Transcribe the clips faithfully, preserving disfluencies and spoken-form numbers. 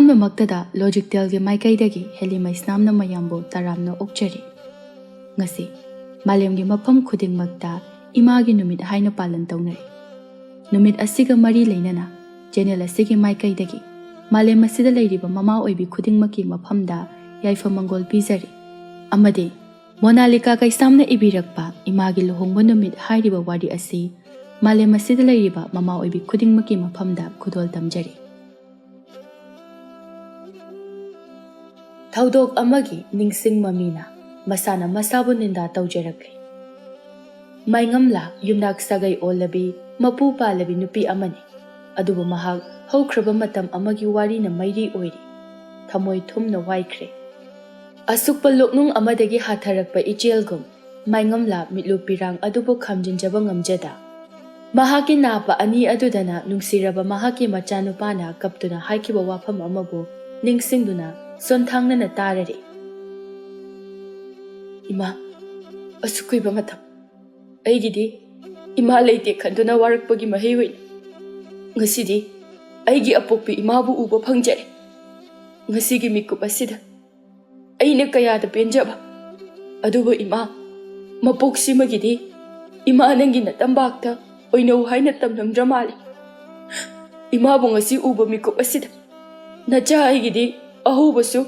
ꯄꯨꯝꯅꯃꯛꯇꯗ ꯂꯣꯖꯤꯛꯇꯦꯜꯒꯤ ꯃꯥꯏꯀꯩꯗꯒꯤ ꯍꯦꯂꯤ ꯃꯩꯁꯅꯥꯝꯅ ꯃꯌꯥꯝꯕꯨ ꯇꯔꯥꯝꯅ ꯑꯣꯛꯆꯔꯤ꯫ ꯉꯁꯤ ꯃꯥꯂꯦꯝꯒꯤ ꯃꯐꯝ ꯈꯨꯗꯤꯡꯃꯛꯇ ꯏꯃꯥꯒꯤ ꯅꯨꯃꯤꯠ ꯍꯥꯏꯅ ꯄꯥꯂꯟ ꯇꯧꯅꯔꯤ꯫ ꯅꯨꯃꯤꯠ ꯑꯁꯤꯒ ꯃꯔꯤ ꯂꯩꯅꯅ ꯆꯦꯅꯦꯜ ꯑꯁꯤꯒꯤ ꯃꯥꯏꯀꯩꯗꯒꯤ ꯃꯥꯂꯦꯝ ꯑꯁꯤꯗ ꯂꯩꯔꯤꯕ ꯃꯃꯥ ꯑꯣꯏꯕꯤ ꯈꯨꯗꯤꯡꯃꯛꯀꯤ ꯃꯐꯝꯗ ꯌꯥꯏꯐ ꯃꯪꯒꯣꯜ ꯄꯤꯖꯔꯤ꯫ ꯑꯃꯗꯤ ꯃꯣꯅꯥꯂꯤꯀꯥ ꯀꯩꯁꯥꯝꯅ ꯏꯕꯤꯔꯛꯄ ꯏꯃꯥꯒꯤ ꯂꯨꯍꯣꯡꯕ ꯅꯨꯃꯤꯠ ꯍꯥꯏꯔꯤꯕ ꯋꯥꯔꯤ ꯑꯁꯤ ꯃꯥꯂꯦꯝ ꯑꯁꯤꯗ ꯂꯩꯔꯤꯕ ꯃꯃꯥ ꯑꯣꯏꯕꯤ ꯈꯨꯗꯤꯡꯃꯛꯀꯤ ꯃꯐꯝꯗ ꯈꯨꯗꯣꯜ ꯇꯝꯖꯔꯤ꯫ ꯊꯧꯗꯣꯛ ꯑꯃꯒꯤ ꯅꯤꯡꯁꯤꯡ ꯃꯃꯤꯅ ꯃꯁꯥꯅ ꯃꯁꯥꯕꯨ ꯅꯤꯟꯗꯥ ꯇꯧꯖꯔꯛꯂꯤ꯫ ꯃꯥꯏꯉꯝꯂꯥ ꯌꯨꯝꯅꯥꯛ ꯁꯥꯒꯩ ꯑꯣꯜꯂꯕꯤ, ꯃꯄꯨ ꯄꯥꯜꯂꯕꯤ ꯅꯨꯄꯤ ꯑꯃꯅꯤ꯫ ꯑꯗꯨꯕꯨ ꯃꯍꯥꯛ ꯍꯧꯈ꯭ꯔꯕ ꯃꯇꯝ ꯑꯃꯒꯤ ꯋꯥꯔꯤꯅ ꯃꯩꯔꯤ ꯑꯣꯏꯔꯤ꯫ ꯊꯃꯣꯏ ꯊꯨꯝꯅ ꯋꯥꯏꯈ꯭ꯔꯦ꯫ ꯑꯁꯨꯛꯄ ꯂꯣꯛꯅꯨꯡ ꯑꯃꯗꯒꯤ ꯍꯥꯊꯔꯛꯄ ꯏꯆꯦꯜꯒꯨꯝ, ꯃꯥꯏꯉꯝꯂꯥ ꯃꯤꯠꯂꯨ ꯄꯤꯔꯥꯡ ꯑꯗꯨꯕꯨ ꯈꯥꯝꯖꯤꯟꯖꯕ ꯉꯝꯖꯗ, ꯃꯍꯥꯛꯀꯤ ꯅꯥꯄ ꯑꯅꯤ ꯑꯗꯨꯗꯅ ꯅꯨꯡꯁꯤꯔꯕ ꯃꯍꯥꯛꯀꯤ ꯃꯆꯥꯅꯨꯄꯥꯅ ꯀꯞꯇꯨꯅ ꯍꯥꯏꯈꯤꯕ ꯋꯥꯐꯝ ꯑꯃꯕꯨ ꯅꯤꯡꯁꯤꯡꯗꯨꯅ ꯁꯣꯟꯊꯥꯡꯅꯅ ꯇꯥꯔꯔꯦ꯫ "ꯏꯃꯥ, ꯑꯁꯨꯛ ꯀꯨꯏꯕ ꯃꯇꯝ ꯑꯩꯒꯤꯗꯤ ꯏꯃꯥ ꯂꯩꯇꯦ ꯈꯟꯗꯨꯅ ꯋꯥꯔꯛꯄꯒꯤ ꯃꯍꯩ ꯑꯣꯏꯅ ꯉꯁꯤꯗꯤ ꯑꯩꯒꯤ ꯑꯄꯣꯛꯄꯤ ꯏꯃꯥꯕꯨ ꯎꯕ ꯐꯪꯖꯔꯦ꯫ ꯉꯁꯤꯒꯤ ꯃꯤꯀꯨꯞ ꯑꯁꯤꯗ ꯑꯩꯅ ꯀꯌꯥꯗ ꯄꯦꯟꯖꯕ꯫ ꯑꯗꯨꯕꯨ ꯏꯃꯥ, ꯃꯄꯣꯛꯁꯤꯃꯒꯤꯗꯤ ꯏꯃꯥ ꯅꯪꯒꯤ ꯅꯇꯝꯕꯥꯛꯇ ꯑꯣꯏꯅꯧ ꯍꯥꯏꯅ ꯇꯝꯂꯝꯗ꯭ꯔ ꯃꯥꯜꯂꯦ꯫ ꯏꯃꯥꯕꯨ ꯉꯁꯤ ꯎꯕ ꯃꯤꯀꯨꯞ ꯑꯁꯤꯗ ꯅꯆꯥ ꯑꯩꯒꯤꯗꯤ ꯑꯍꯧꯕꯁꯨ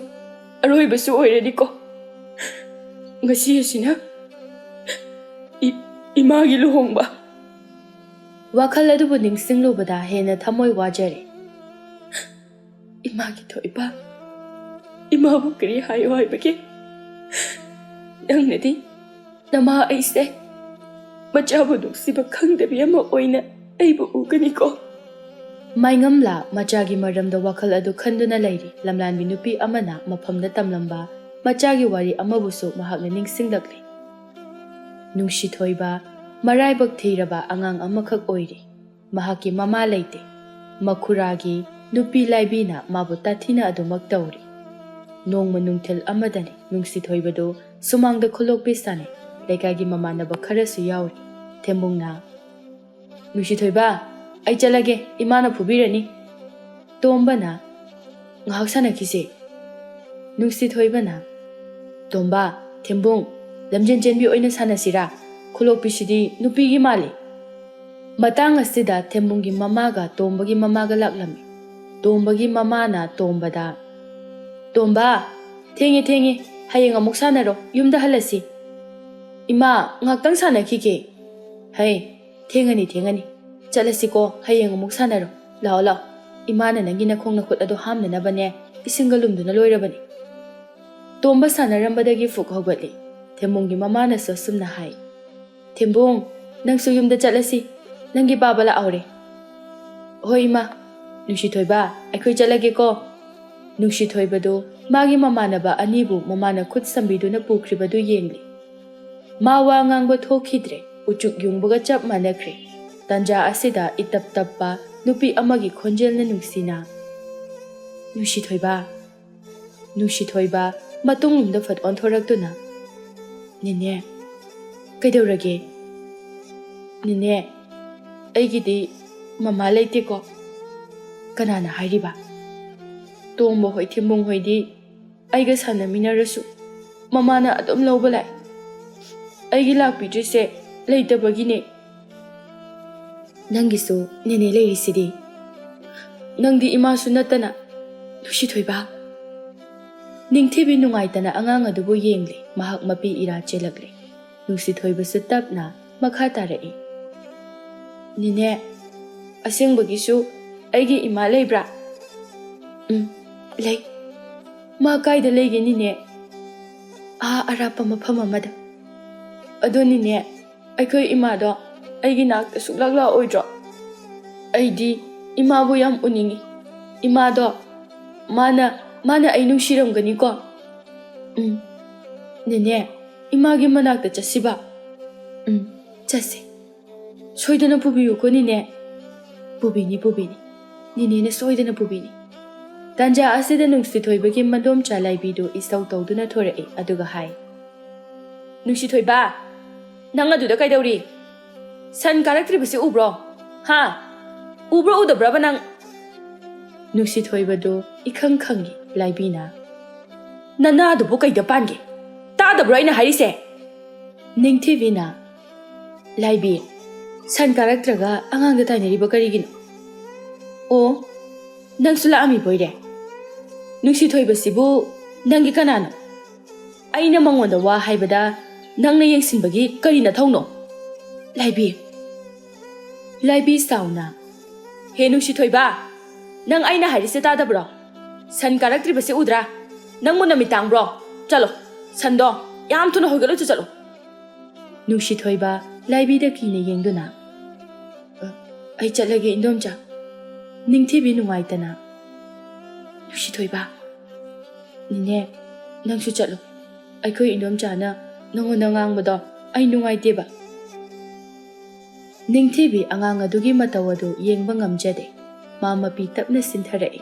ꯑꯔꯣꯏꯕꯁꯨ ꯑꯣꯏꯔꯅꯤꯀꯣ꯫ ꯉꯁꯤ ꯑꯁꯤꯅ ꯏ-, ꯏꯃꯥꯒꯤ ꯂꯨꯍꯣꯡꯕ꯫" ꯋꯥꯈꯜ ꯑꯗꯨꯕꯨ ꯅꯤꯡꯁꯤꯡꯂꯨꯕꯗ ꯍꯦꯟꯅ ꯊꯃꯣꯏ ꯋꯥꯖꯔꯦ꯫ "ꯏꯃꯥꯒꯤ ꯊꯣꯏꯕ, ꯏꯃꯥꯕꯨ ꯀꯔꯤ ꯍꯥꯏꯌꯨ ꯍꯥꯏꯕꯒꯦ? ꯅꯪꯅꯗꯤ ꯅꯃꯥ ꯑꯩꯁꯦ ꯃꯆꯥꯕꯨ ꯅꯨꯡꯁꯤꯕ ꯈꯪꯗꯕꯤ ꯑꯃ ꯑꯣꯏꯅ ꯑꯩꯕꯨ ꯎꯒꯅꯤꯀꯣ?" ꯃꯥꯏꯉꯝꯂꯥ ꯃꯆꯥꯒꯤ ꯃꯔꯝꯗ ꯋꯥꯈꯜ ꯑꯗꯨ ꯈꯟꯗꯨꯅ ꯂꯩꯔꯤ꯫ ꯂꯝꯂꯥꯟꯕꯤ ꯅꯨꯄꯤ ꯑꯃꯅ ꯃꯐꯝꯗ ꯇꯝꯂꯝꯕ ꯃꯆꯥꯒꯤ ꯋꯥꯔꯤ ꯑꯃꯕꯨꯁꯨ ꯃꯍꯥꯛꯅ ꯅꯤꯡꯁꯤꯡꯂꯛꯂꯤ꯫ ꯅꯨꯡꯁꯤꯊꯣꯏꯕ ꯃꯔꯥꯏꯕꯛ ꯊꯤꯔꯕ ꯑꯉꯥꯡ ꯑꯃꯈꯛ ꯑꯣꯏꯔꯤ꯫ ꯃꯍꯥꯛꯀꯤ ꯃꯃꯥ ꯂꯩꯇꯦ꯫ ꯃꯈꯨꯔꯥꯒꯤ ꯅꯨꯄꯤ ꯂꯥꯏꯕꯤꯅ ꯃꯥꯕꯨ ꯇꯥꯊꯤꯅ ꯑꯗꯨꯃꯛ ꯇꯧꯔꯤ꯫ ꯅꯣꯡꯃ ꯅꯨꯡꯊꯤꯜ ꯑꯃꯗꯅꯤ ꯅꯨꯡꯁꯤꯊꯣꯏꯕꯗꯨ ꯁꯨꯃꯥꯡꯗ ꯈꯨꯂꯣꯛꯄꯤ ꯁꯥꯟꯅꯩ꯫ ꯂꯩꯀꯥꯏꯒꯤ ꯃꯃꯥꯟꯅꯕ ꯈꯔꯁꯨ ꯌꯥꯎꯔꯤ꯫ ꯊꯦꯝꯕꯨꯡꯅ, "ꯅꯨꯡꯁꯤꯊꯣꯏꯕ, ꯑꯩ ꯆꯠꯂꯒꯦ, ꯏꯃꯥꯅ ꯐꯨꯕꯤꯔꯅꯤ꯫" ꯇꯣꯝꯕꯅ, ꯉꯥꯏꯍꯥꯛ ꯁꯥꯟꯅꯈꯤꯁꯦ꯫ ꯅꯨꯡꯁꯤꯊꯣꯏꯕꯅ, "ꯇꯣꯝꯕ, ꯊꯦꯝꯕꯨꯡ, ꯂꯝꯖꯦꯟ ꯆꯦꯟꯕꯤ ꯑꯣꯏꯅ ꯁꯥꯟꯅꯁꯤꯔꯥ? ꯈꯨꯂꯣꯛꯄꯤꯁꯤꯗꯤ ꯅꯨꯄꯤꯒꯤ ꯃꯥꯜꯂꯤ꯫" ꯃꯇꯥꯡ ꯑꯁꯤꯗ ꯊꯦꯝꯕꯨꯡꯒꯤ ꯃꯃꯥꯒ ꯇꯣꯝꯕꯒꯤ ꯃꯃꯥꯒ ꯂꯥꯛꯂꯝꯃꯤ꯫ ꯇꯣꯝꯕꯒꯤ ꯃꯃꯥꯅ ꯇꯣꯝꯕꯗ, "ꯇꯣꯝꯕ, ꯊꯦꯡꯉꯦ, ꯊꯦꯡꯉꯦ, ꯍꯌꯦꯡ ꯑꯃꯨꯛ ꯁꯥꯟꯅꯔꯣ, ꯌꯨꯝꯗ ꯍꯜꯂꯁꯤ꯫" "ꯏꯃꯥ, ꯉꯥꯛꯇꯪ ꯁꯥꯟꯅꯈꯤꯒꯦ꯫" "ꯍꯩ, ꯊꯦꯡꯉꯅꯤ, ꯊꯦꯡꯉꯅꯤ, ꯆꯠꯂꯁꯤꯀꯣ, ꯍꯌꯦꯡ ꯑꯃꯨꯛ ꯁꯥꯟꯅꯔꯣ꯫ ꯂꯥꯛꯑꯣ, ꯂꯥꯛꯑꯣ, ꯏꯃꯥꯅ ꯅꯪꯒꯤ ꯅꯈꯣꯡ ꯅꯈꯨꯠ ꯑꯗꯣ ꯍꯥꯝꯅꯅꯕꯅꯦ ꯏꯁꯤꯡꯒ ꯂꯨꯝꯗꯨꯅ ꯂꯣꯏꯔꯕꯅꯤ꯫" ꯇꯣꯝꯕ ꯁꯥꯟꯅꯔꯝꯕꯗꯒꯤ ꯐꯨꯛ ꯍꯧꯒꯠꯂꯤ꯫ ꯊꯦꯝꯕꯨꯡꯒꯤ ꯃꯃꯥꯅꯁꯨ ꯑꯁꯨꯝꯅ ꯍꯥꯏ, "ꯊꯦꯝꯕꯨꯡ, ꯅꯪꯁꯨ ꯌꯨꯝꯗ ꯆꯠꯂꯁꯤ, ꯅꯪꯒꯤ ꯕꯥꯕꯥ ꯂꯥꯛꯍꯧꯔꯦ꯫" "ꯍꯣꯏ ꯏꯃꯥ꯫" "ꯅꯨꯡꯁꯤꯊꯣꯏꯕ, ꯑꯩꯈꯣꯏ ꯆꯠꯂꯒꯦꯀꯣ꯫" ꯅꯨꯡꯁꯤꯊꯣꯏꯕꯗꯨ ꯃꯥꯒꯤ ꯃꯃꯥꯟꯅꯕ ꯑꯅꯤꯕꯨ ꯃꯃꯥꯅ ꯈꯨꯠ ꯁꯝꯕꯤꯗꯨꯅ ꯄꯨꯈ꯭ꯔꯤꯕꯗꯨ ꯌꯦꯡꯂꯤ꯫ ꯃꯥ ꯋꯥ ꯉꯥꯡꯕ ꯊꯣꯛꯈꯤꯗ꯭ꯔꯦ, ꯎꯆꯨꯛ ꯌꯨꯡꯕꯒ ꯆꯞ ꯃꯥꯟꯅꯈ꯭ꯔꯦ꯫ ꯇꯥꯟꯖꯥ ꯑꯁꯤꯗ ꯏꯇꯞ ꯇꯞꯄ ꯅꯨꯄꯤ ꯑꯃꯒꯤ ꯈꯣꯟꯖꯦꯜꯅ ꯅꯨꯡꯁꯤꯅ, "ꯅꯨꯡꯁꯤꯊꯣꯏꯕ꯫" ꯅꯨꯡꯁꯤꯊꯣꯏꯕ ꯃꯇꯨꯡꯂꯣꯝꯗ ꯐꯠ ꯑꯣꯟꯊꯣꯔꯛꯇꯨꯅ, "ꯅꯦꯅꯦ, ꯀꯩꯗꯧꯔꯒꯦ?" "ꯅꯦꯅꯦ, ꯑꯩꯒꯤꯗꯤ ꯃꯃꯥ ꯂꯩꯇꯦꯀꯣ꯫" "ꯀꯅꯥꯅ ꯍꯥꯏꯔꯤꯕ?" "ꯇꯣꯝꯕ ꯍꯣꯏ, ꯊꯦꯝꯕꯨꯡ ꯍꯣꯏꯗꯤ ꯑꯩꯒ ꯁꯥꯟꯅꯃꯤꯟꯅꯔꯁꯨ ꯃꯃꯥꯅ ꯑꯗꯨꯝ ꯂꯧꯕ ꯂꯥꯛꯑꯦ꯫ ꯑꯩꯒꯤ ꯂꯥꯛꯄꯤꯗ꯭ꯔꯤꯁꯦ ꯂꯩꯇꯕꯒꯤꯅꯦ꯫" "ꯅꯪꯒꯤꯁꯨ ꯅꯦꯅꯦ ꯂꯩꯔꯤꯁꯤꯗꯤ꯫" "ꯅꯪꯗꯤ ꯏꯃꯥꯁꯨ ꯅꯠꯇꯅ꯫" "ꯅꯨꯡꯁꯤꯊꯣꯏꯕ꯫" ꯅꯤꯡꯊꯤꯕꯤ ꯅꯨꯡꯉꯥꯏꯇꯅ ꯑꯉꯥꯡ ꯑꯗꯨꯕꯨ ꯌꯦꯡꯂꯦ꯫ ꯃꯍꯥꯛ ꯃꯄꯤ ꯏꯔꯥ ꯆꯦꯜꯂꯛꯂꯦ꯫ ꯅꯨꯡꯁꯤꯊꯣꯏꯕꯁꯨ ꯇꯞꯅ ꯃꯈꯥ ꯇꯥꯔꯛꯏ, "ꯅꯦꯅꯦ, ꯑꯁꯦꯡꯕꯒꯤꯁꯨ ꯑꯩꯒꯤ ꯏꯃꯥ ꯂꯩꯕ꯭ꯔꯥ?" "ꯎꯝ, ꯂꯩ꯫" "ꯃꯥ ꯀꯥꯏꯗ ꯂꯩꯒꯦ ꯅꯦꯅꯦ?" "ꯑꯥ ꯑꯔꯥꯞꯄ ꯃꯐꯝ ꯑꯃꯗ꯫" "ꯑꯗꯣ ꯅꯦꯅꯦ, ꯑꯩꯈꯣꯏ ꯏꯃꯥꯗꯣ ꯑꯩꯒꯤ ꯅꯥꯛꯇ ꯁꯨꯛꯂꯥꯛ ꯂꯥꯛꯑꯣꯏꯗ꯭ꯔꯣ? ꯑꯩꯗꯤ ꯏꯃꯥꯕꯨ ꯌꯥꯝ ꯎꯅꯤꯡꯉꯤ꯫ ꯏꯃꯥꯗꯣ, ꯃꯥꯅ, ꯃꯥꯅ ꯑꯩ ꯅꯨꯡꯁꯤꯔꯝꯒꯅꯤꯀꯣ?" "ꯎꯝ꯫ ꯅꯦꯅꯦ, ꯏꯃꯥꯒꯤ ꯃꯅꯥꯛꯇ ꯆꯠꯁꯤꯕ?" "ꯎꯝ, ꯆꯠꯁꯤ꯫" "ꯁꯣꯏꯗꯅ ꯄꯨꯕꯤꯌꯨꯀꯣ ꯅꯦꯅꯦ꯫" "ꯄꯨꯕꯤꯅꯤ, ꯄꯨꯕꯤꯅꯤ꯫ ꯅꯦꯅꯦꯅ ꯁꯣꯏꯗꯅ ꯄꯨꯕꯤꯅꯤ꯫" ꯇꯥꯟꯖꯥ ꯑꯁꯤꯗ ꯅꯨꯡꯁꯤꯊꯣꯏꯕꯒꯤ ꯃꯗꯣꯝꯆꯥ ꯂꯥꯏꯕꯤꯗꯨ ꯏꯁꯧ ꯇꯧꯗꯨꯅ ꯊꯣꯔꯛꯏ, ꯑꯗꯨꯒ ꯍꯥꯏ, "ꯅꯨꯡꯁꯤꯊꯣꯏꯕ, ꯅꯪ ꯑꯗꯨꯗ ꯀꯩꯗꯧꯔꯤ? ꯁꯟ ꯀꯥꯔꯛꯇ꯭ꯔꯤꯕꯁꯤ ꯎꯕ꯭ꯔꯣ? ꯍꯥ? ꯎꯕ꯭ꯔꯣ ꯎꯗꯕ꯭ꯔꯕ ꯅꯪ?" ꯅꯨꯡꯁꯤꯊꯣꯏꯕꯗꯨ ꯏꯈꯪ ꯈꯪꯉꯤ꯫ ꯂꯥꯏꯕꯤꯅ, "ꯅꯅꯥꯗꯨꯕꯨ ꯀꯩꯗ ꯄꯥꯟꯒꯦ? ꯇꯥꯗꯕ꯭ꯔꯣ ꯑꯩꯅ ꯍꯥꯏꯔꯤꯁꯦ?" ꯅꯤꯡꯊꯤꯕꯤꯅ, "ꯂꯥꯏꯕꯤ, ꯁꯟ ꯀꯥꯔꯛꯇ꯭ꯔꯒ ꯑꯉꯥꯡꯗ ꯇꯥꯏꯅꯔꯤꯕ ꯀꯔꯤꯒꯤꯅꯣ? ꯑꯣ, ꯅꯪꯁꯨ ꯂꯥꯛꯑꯝꯃꯤꯕꯣꯏꯔꯦ? ꯅꯨꯡꯁꯤꯊꯣꯏꯕꯁꯤꯕꯨ ꯅꯪꯒꯤ ꯀꯅꯥꯅꯣ? ꯑꯩꯅ ꯃꯉꯣꯟꯗ ꯋꯥ ꯍꯥꯏꯕꯗ ꯅꯪꯅ ꯌꯦꯡꯁꯤꯟꯕꯒꯤ ꯀꯔꯤ ꯅꯊꯧꯅꯣ? ꯂꯥꯏꯕꯤ!" ꯂꯥꯏꯕꯤ ꯁꯥꯎꯅ, "ꯍꯦ ꯅꯨꯡꯁꯤꯊꯣꯏꯕ, ꯅꯪ ꯑꯩꯅ ꯍꯥꯏꯔꯤꯁꯦ ꯇꯥꯗꯕ꯭ꯔꯣ? ꯁꯟ ꯀꯥꯔꯛꯇ꯭ꯔꯤꯕꯁꯦ ꯎꯗ꯭ꯔꯥ? ꯅꯪꯕꯨ ꯅꯃꯤꯠ ꯇꯥꯡꯕ꯭ꯔꯣ? ꯆꯠꯂꯣ, ꯁꯟꯗꯣ ꯌꯥꯝ ꯊꯨꯅ ꯍꯣꯏꯒꯠꯂꯨꯆꯣ, ꯆꯠꯂꯣ!" ꯅꯨꯡꯁꯤꯊꯣꯏꯕ ꯂꯥꯏꯕꯤꯗ ꯀꯤꯅ ꯌꯦꯡꯗꯨꯅ, "ꯑ, ꯑꯩ ꯆꯠꯂꯒꯦ ꯏꯟꯗꯣꯝꯆꯥ꯫" ꯅꯤꯡꯊꯤꯕꯤ ꯅꯨꯡꯉꯥꯏꯇꯅ, "ꯅꯨꯡꯁꯤꯊꯣꯏꯕ, ꯅꯦꯅꯦ, ꯅꯪꯁꯨ ꯆꯠꯂꯣ꯫ ꯑꯩꯈꯣꯏ ꯏꯟꯗꯣꯝꯆꯥꯅ ꯅꯉꯣꯟꯗ ꯉꯥꯡꯕꯗꯣ ꯑꯩ ꯅꯨꯡꯉꯥꯏꯇꯦꯕ꯫" ꯅꯤꯡꯊꯤꯕꯤ ꯑꯉꯥꯡ ꯑꯗꯨꯒꯤ ꯃꯇꯧ ꯑꯗꯨ ꯌꯦꯡꯕ ꯉꯝꯖꯗꯦ꯫ ꯃꯥ ꯃꯄꯤ ꯇꯞꯅ ꯆꯤꯟꯊꯔꯛꯏ꯫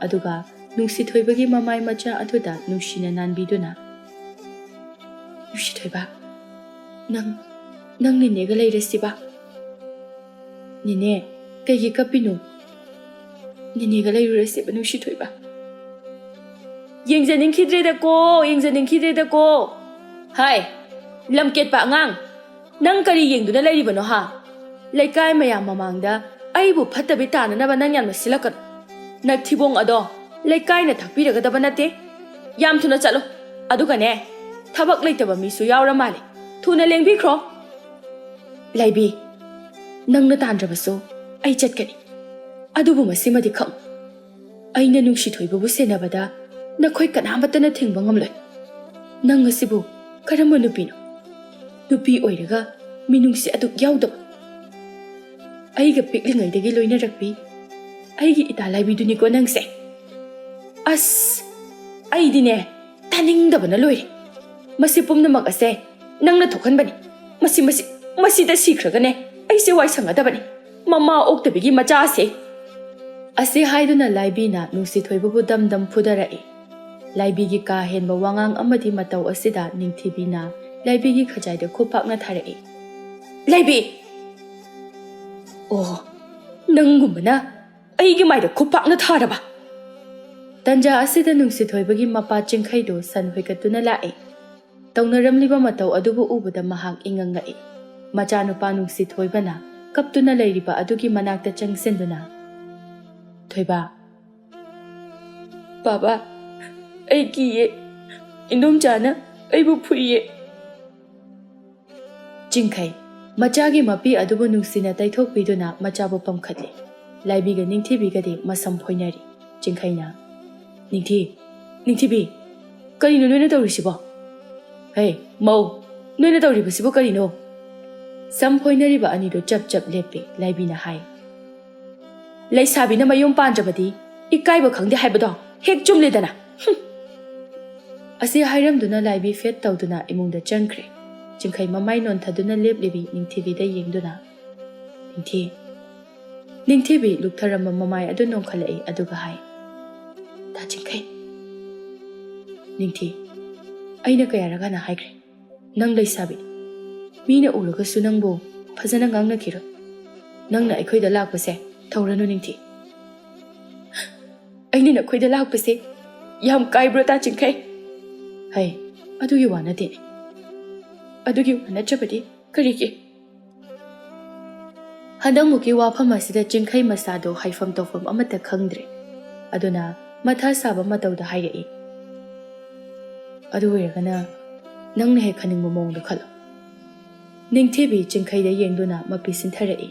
ꯑꯗꯨꯒ ꯅꯨꯡꯁꯤꯊꯣꯏꯕꯒꯤ ꯃꯃꯥꯏ ꯃꯆꯥ ꯑꯗꯨꯗ ꯅꯨꯡꯁꯤꯅ ꯅꯥꯟꯕꯤꯗꯨꯅ, "ꯅꯨꯡꯁꯤꯊꯣꯏꯕ, ꯅꯪ, ꯅꯪ ꯅꯦꯅꯦꯒ ꯂꯩꯔꯁꯤꯕ?" "ꯅꯦꯅꯦ, ꯀꯩꯒꯤ ꯀꯞꯄꯤꯅꯣ? ꯅꯦꯅꯦꯒ ꯂꯩꯔꯨꯔꯁꯦꯕ, ꯅꯨꯡꯁꯤꯊꯣꯏꯕ꯫" "ꯌꯦꯡꯖꯅꯤꯡꯈꯤꯗ꯭ꯔꯦꯗꯀꯣ, ꯌꯦꯡꯖꯅꯤꯡꯈꯤꯗ꯭ꯔꯦꯗꯀꯣ꯫ ꯍꯥꯏ, ꯂꯝꯀꯦꯠꯄ ꯑꯉꯥꯡ, ꯅꯪ ꯀꯔꯤ ꯌꯦꯡꯗꯨꯅ ꯂꯩꯔꯤꯕꯅꯣ ꯍꯥ? ꯂꯩꯀꯥꯏ ꯃꯌꯥꯝ ꯃꯃꯥꯡꯗ ꯑꯩꯕꯨ ꯐꯠꯇꯕꯤ ꯇꯥꯅꯅꯕ ꯅꯪ ꯌꯥꯝꯅ ꯁꯤꯜꯂꯛꯀꯅꯨ꯫ ꯅꯊꯤꯕꯣꯡ ꯑꯗꯣ ꯂꯩꯀꯥꯏꯅ ꯊꯥꯛꯄꯤꯔꯒꯗꯕ ꯅꯠꯇꯦ꯫ ꯌꯥꯝ ꯊꯨꯅ ꯆꯠꯂꯣ꯫ ꯑꯗꯨꯒꯅꯦ, ꯊꯕꯛ ꯂꯩꯇꯕ ꯃꯤꯁꯨ ꯌꯥꯎꯔ ꯃꯥꯜꯂꯦ꯫ ꯊꯨꯅ ꯂꯦꯡꯕꯤꯈ꯭ꯔꯣ꯫" "ꯂꯥꯏꯕꯤ, ꯅꯪꯅ ꯇꯥꯟꯗ꯭ꯔꯕꯁꯨ ꯑꯩ ꯆꯠꯀꯅꯤ꯫ ꯑꯗꯨꯕꯨ ꯃꯁꯤꯃꯗꯤ ꯈꯪ, ꯑꯩꯅ ꯅꯨꯡꯁꯤꯊꯣꯏꯕꯕꯨ ꯁꯦꯟꯅꯕꯗ ꯅꯈꯣꯏ ꯀꯅꯥꯃꯠꯇꯅ ꯊꯤꯡꯕ ꯉꯝꯂꯣꯏ꯫ ꯅꯪ ꯑꯁꯤꯕꯨ ꯀꯔꯝꯕ ꯅꯨꯄꯤꯅꯣ? ꯅꯨꯄꯤ ꯑꯣꯏꯔꯒ ꯃꯤꯅꯨꯡꯁꯤ ꯑꯗꯨꯛ ꯌꯥꯎꯗꯕ꯫ ꯑꯩꯒ ꯄꯤꯛꯂꯤꯉꯩꯗꯒꯤ ꯂꯣꯏꯅꯔꯛꯄꯤ ꯑꯩꯒꯤ ꯏꯇꯥ ꯂꯥꯏꯕꯤꯗꯨꯅꯤꯀꯣ ꯅꯪꯁꯦ꯫" "ꯑꯁ, ꯑꯩꯗꯤꯅꯦ, ꯇꯥꯅꯤꯡꯗꯕꯅ ꯂꯣꯏꯔꯦ꯫ ꯃꯁꯤ ꯄꯨꯝꯅꯃꯛ ꯑꯁꯦ ꯅꯪꯅ ꯊꯣꯛꯍꯟꯕꯅꯤ꯫ ꯃꯁꯤ, ꯃꯁꯤ, ꯃꯁꯤꯗ ꯁꯤꯈ꯭ꯔꯒꯅꯦ ꯑꯩꯁꯦ ꯋꯥꯏ ꯁꯪꯒꯗꯕꯅꯤ꯫ ꯃꯃꯥ ꯑꯣꯛꯇꯕꯤꯒꯤ ꯃꯆꯥꯁꯦ!" ꯑꯁꯤ ꯍꯥꯏꯗꯨꯅ ꯂꯥꯏꯕꯤꯅ ꯅꯨꯡꯁꯤꯊꯣꯏꯕꯕꯨ ꯗꯝ ꯗꯝ ꯐꯨꯗꯔꯛꯏ꯫ ꯂꯥꯏꯕꯤꯒꯤ ꯀꯥ ꯍꯦꯟꯕ ꯋꯥꯉꯥꯡ ꯑꯃꯗꯤ ꯃꯇꯧ ꯑꯁꯤꯗ ꯅꯤꯡꯊꯤꯕꯤꯅ ꯂꯥꯏꯕꯤꯒꯤ ꯈꯖꯥꯏꯗ ꯈꯨꯄꯥꯛꯅ ꯊꯥꯔꯛꯏ꯫ "ꯂꯥꯏꯕꯤ! ꯑꯣ, ꯅꯪꯒꯨꯝꯕꯅ ꯑꯩꯒꯤ ꯃꯥꯏꯗ ꯈꯨꯄꯥꯛꯅ ꯊꯥꯔꯕ? ꯇꯟꯖꯥ ꯑꯁꯤꯗ ꯅꯨꯡꯁꯤꯊꯣꯏꯕꯒꯤ ꯃꯄꯥ ꯆꯤꯡꯈꯩꯗꯨ ꯁꯟ ꯍꯣꯏꯒꯠꯇꯨꯅ ꯂꯥꯛꯏ꯫ ꯇꯧꯅꯔꯝꯂꯤꯕ ꯃꯇꯧ ꯑꯗꯨꯕꯨ ꯎꯕꯗ ꯃꯍꯥꯛ ꯏꯉꯛ ꯉꯛꯏ꯫ ꯃꯆꯥꯅꯨꯄꯥ ꯅꯨꯡꯁꯤꯊꯣꯏꯕꯅ ꯀꯞꯇꯨꯅ ꯂꯩꯔꯤꯕ ꯑꯗꯨꯒꯤ ꯃꯅꯥꯛꯇ ꯆꯪꯁꯤꯟꯗꯨꯅ, "ꯊꯣꯏꯕ, ꯕꯥꯕꯥ, ꯑꯩ ꯀꯤꯌꯦ꯫ ꯏꯟꯗꯣꯝꯆꯥꯅ ꯑꯩꯕꯨ ꯐꯨꯏꯌꯦ꯫" ꯆꯤꯡꯈꯩ, ꯃꯆꯥꯒꯤ ꯃꯄꯤ ꯑꯗꯨꯕꯨ ꯅꯨꯡꯁꯤꯅ ꯇꯩꯊꯣꯛꯄꯤꯗꯨꯅ ꯃꯆꯥꯕꯨ ꯄꯝꯈꯠꯂꯤ꯫ ꯂꯥꯏꯕꯤꯒ ꯅꯤꯡꯊꯤꯕꯤꯒꯗꯤ ꯃꯁꯝ ꯐꯣꯏꯅꯔꯤ꯫ ꯆꯤꯡꯈꯩꯅ, "ꯅꯤꯡꯊꯤ, ꯅꯤꯡꯊꯤꯕꯤ, ꯀꯔꯤꯅꯣ ꯅꯣꯏꯅ ꯇꯧꯔꯤꯁꯤꯕꯣ? ꯍꯦ, ꯃꯧ, ꯅꯣꯏꯅ ꯇꯧꯔꯤꯕꯁꯤꯕꯨ ꯀꯔꯤꯅꯣ?" ꯁꯝ ꯐꯣꯏꯅꯔꯤꯕ ꯑꯅꯤꯗꯨ ꯆꯞ ꯆꯞ ꯂꯦꯞꯄꯤ꯫ ꯂꯥꯏꯕꯤꯅ ꯍꯥꯏ, "ꯂꯩꯁꯥꯕꯤꯅ ꯃꯌꯨꯝ ꯄꯥꯟꯗ꯭ꯔꯕꯗꯤ ꯏꯀꯥꯏꯕ ꯈꯪꯗꯦ ꯍꯥꯏꯕꯗꯣ ꯍꯦꯛ ꯆꯨꯝꯂꯦꯗꯅ꯫" ꯍꯨꯝ! ꯑꯁꯤ ꯍꯥꯏꯔꯝꯗꯨꯅ ꯂꯥꯏꯕꯤ ꯐꯦꯠ ꯇꯧꯗꯨꯅ ꯏꯃꯨꯡꯗ ꯆꯪꯈ꯭ꯔꯦ꯫ ꯆꯤꯡꯈꯩ ꯃꯃꯥꯏ ꯅꯣꯟꯊꯗꯨꯅ ꯂꯦꯞꯂꯤꯕꯤ ꯅꯤꯡꯊꯤꯕꯤꯗ ꯌꯦꯡꯗꯨꯅ, "ꯅꯤꯡꯊꯤ꯫" ꯅꯤꯡꯊꯤꯕꯤ ꯂꯨꯛꯊꯔꯝꯕ ꯃꯃꯥꯏ ꯑꯗꯨ ꯅꯣꯡꯈꯠꯂꯛꯏ, ꯑꯗꯨꯒ ꯍꯥꯏ, "ꯇꯥ ꯆꯤꯡꯈꯩ꯫" ꯅꯤꯡꯊꯤ, ꯑꯩꯅ ꯀꯌꯥꯔꯛ ꯍꯥꯟꯅ ꯍꯥꯏꯈ꯭ꯔꯦ, ꯅꯪ ꯂꯩꯁꯥꯕꯤ, ꯃꯤꯅ ꯎꯔꯒꯁꯨ ꯅꯪꯕꯨ ꯐꯖꯅ ꯉꯥꯡꯅꯈꯤꯔꯣꯏ꯫ ꯅꯪꯅ ꯑꯩꯈꯣꯏꯗ ꯂꯥꯛꯄꯁꯦ ꯊꯧꯔꯅꯨ, ꯅꯤꯡꯊꯤ꯫ ꯑꯩꯅ ꯅꯈꯣꯏꯗ ꯂꯥꯛꯄꯁꯦ ꯌꯥꯝ ꯀꯥꯏꯕ꯭ꯔꯣ, ꯇꯥ ꯆꯤꯡꯈꯩ? ꯍꯩ, ꯑꯗꯨꯒꯤ ꯋꯥ ꯅꯠꯇꯦꯅꯦ꯫ ꯑꯗꯨꯒꯤ ꯋꯥ ꯅꯠꯇ꯭ꯔꯕꯗꯤ ꯀꯔꯤꯒꯤ? ꯍꯟꯗꯛꯃꯨꯛꯀꯤ ꯋꯥꯐꯝ ꯑꯁꯤꯗ ꯆꯤꯡꯈꯩ ꯃꯁꯥꯗꯣ ꯍꯥꯏꯐꯝ ꯇꯧꯐꯝ ꯑꯃꯠꯇ ꯈꯪꯗ꯭ꯔꯦ꯫ ꯑꯗꯨꯅ ꯃꯊꯥ ꯁꯥꯕ ꯃꯇꯧꯗ ꯍꯥꯏꯔꯛꯏ, "ꯑꯗꯨ ꯑꯣꯏꯔꯒꯅ ꯅꯪꯅ ꯍꯦꯛ ꯈꯟꯅꯤꯡꯕ ꯃꯑꯣꯡꯗ ꯈꯜꯂꯣ꯫" ꯅꯤꯡꯊꯤꯕꯤ ꯆꯤꯡꯈꯩꯗ ꯌꯦꯡꯗꯨꯅ ꯃꯄꯤ ꯁꯤꯟꯊꯔꯛꯏ꯫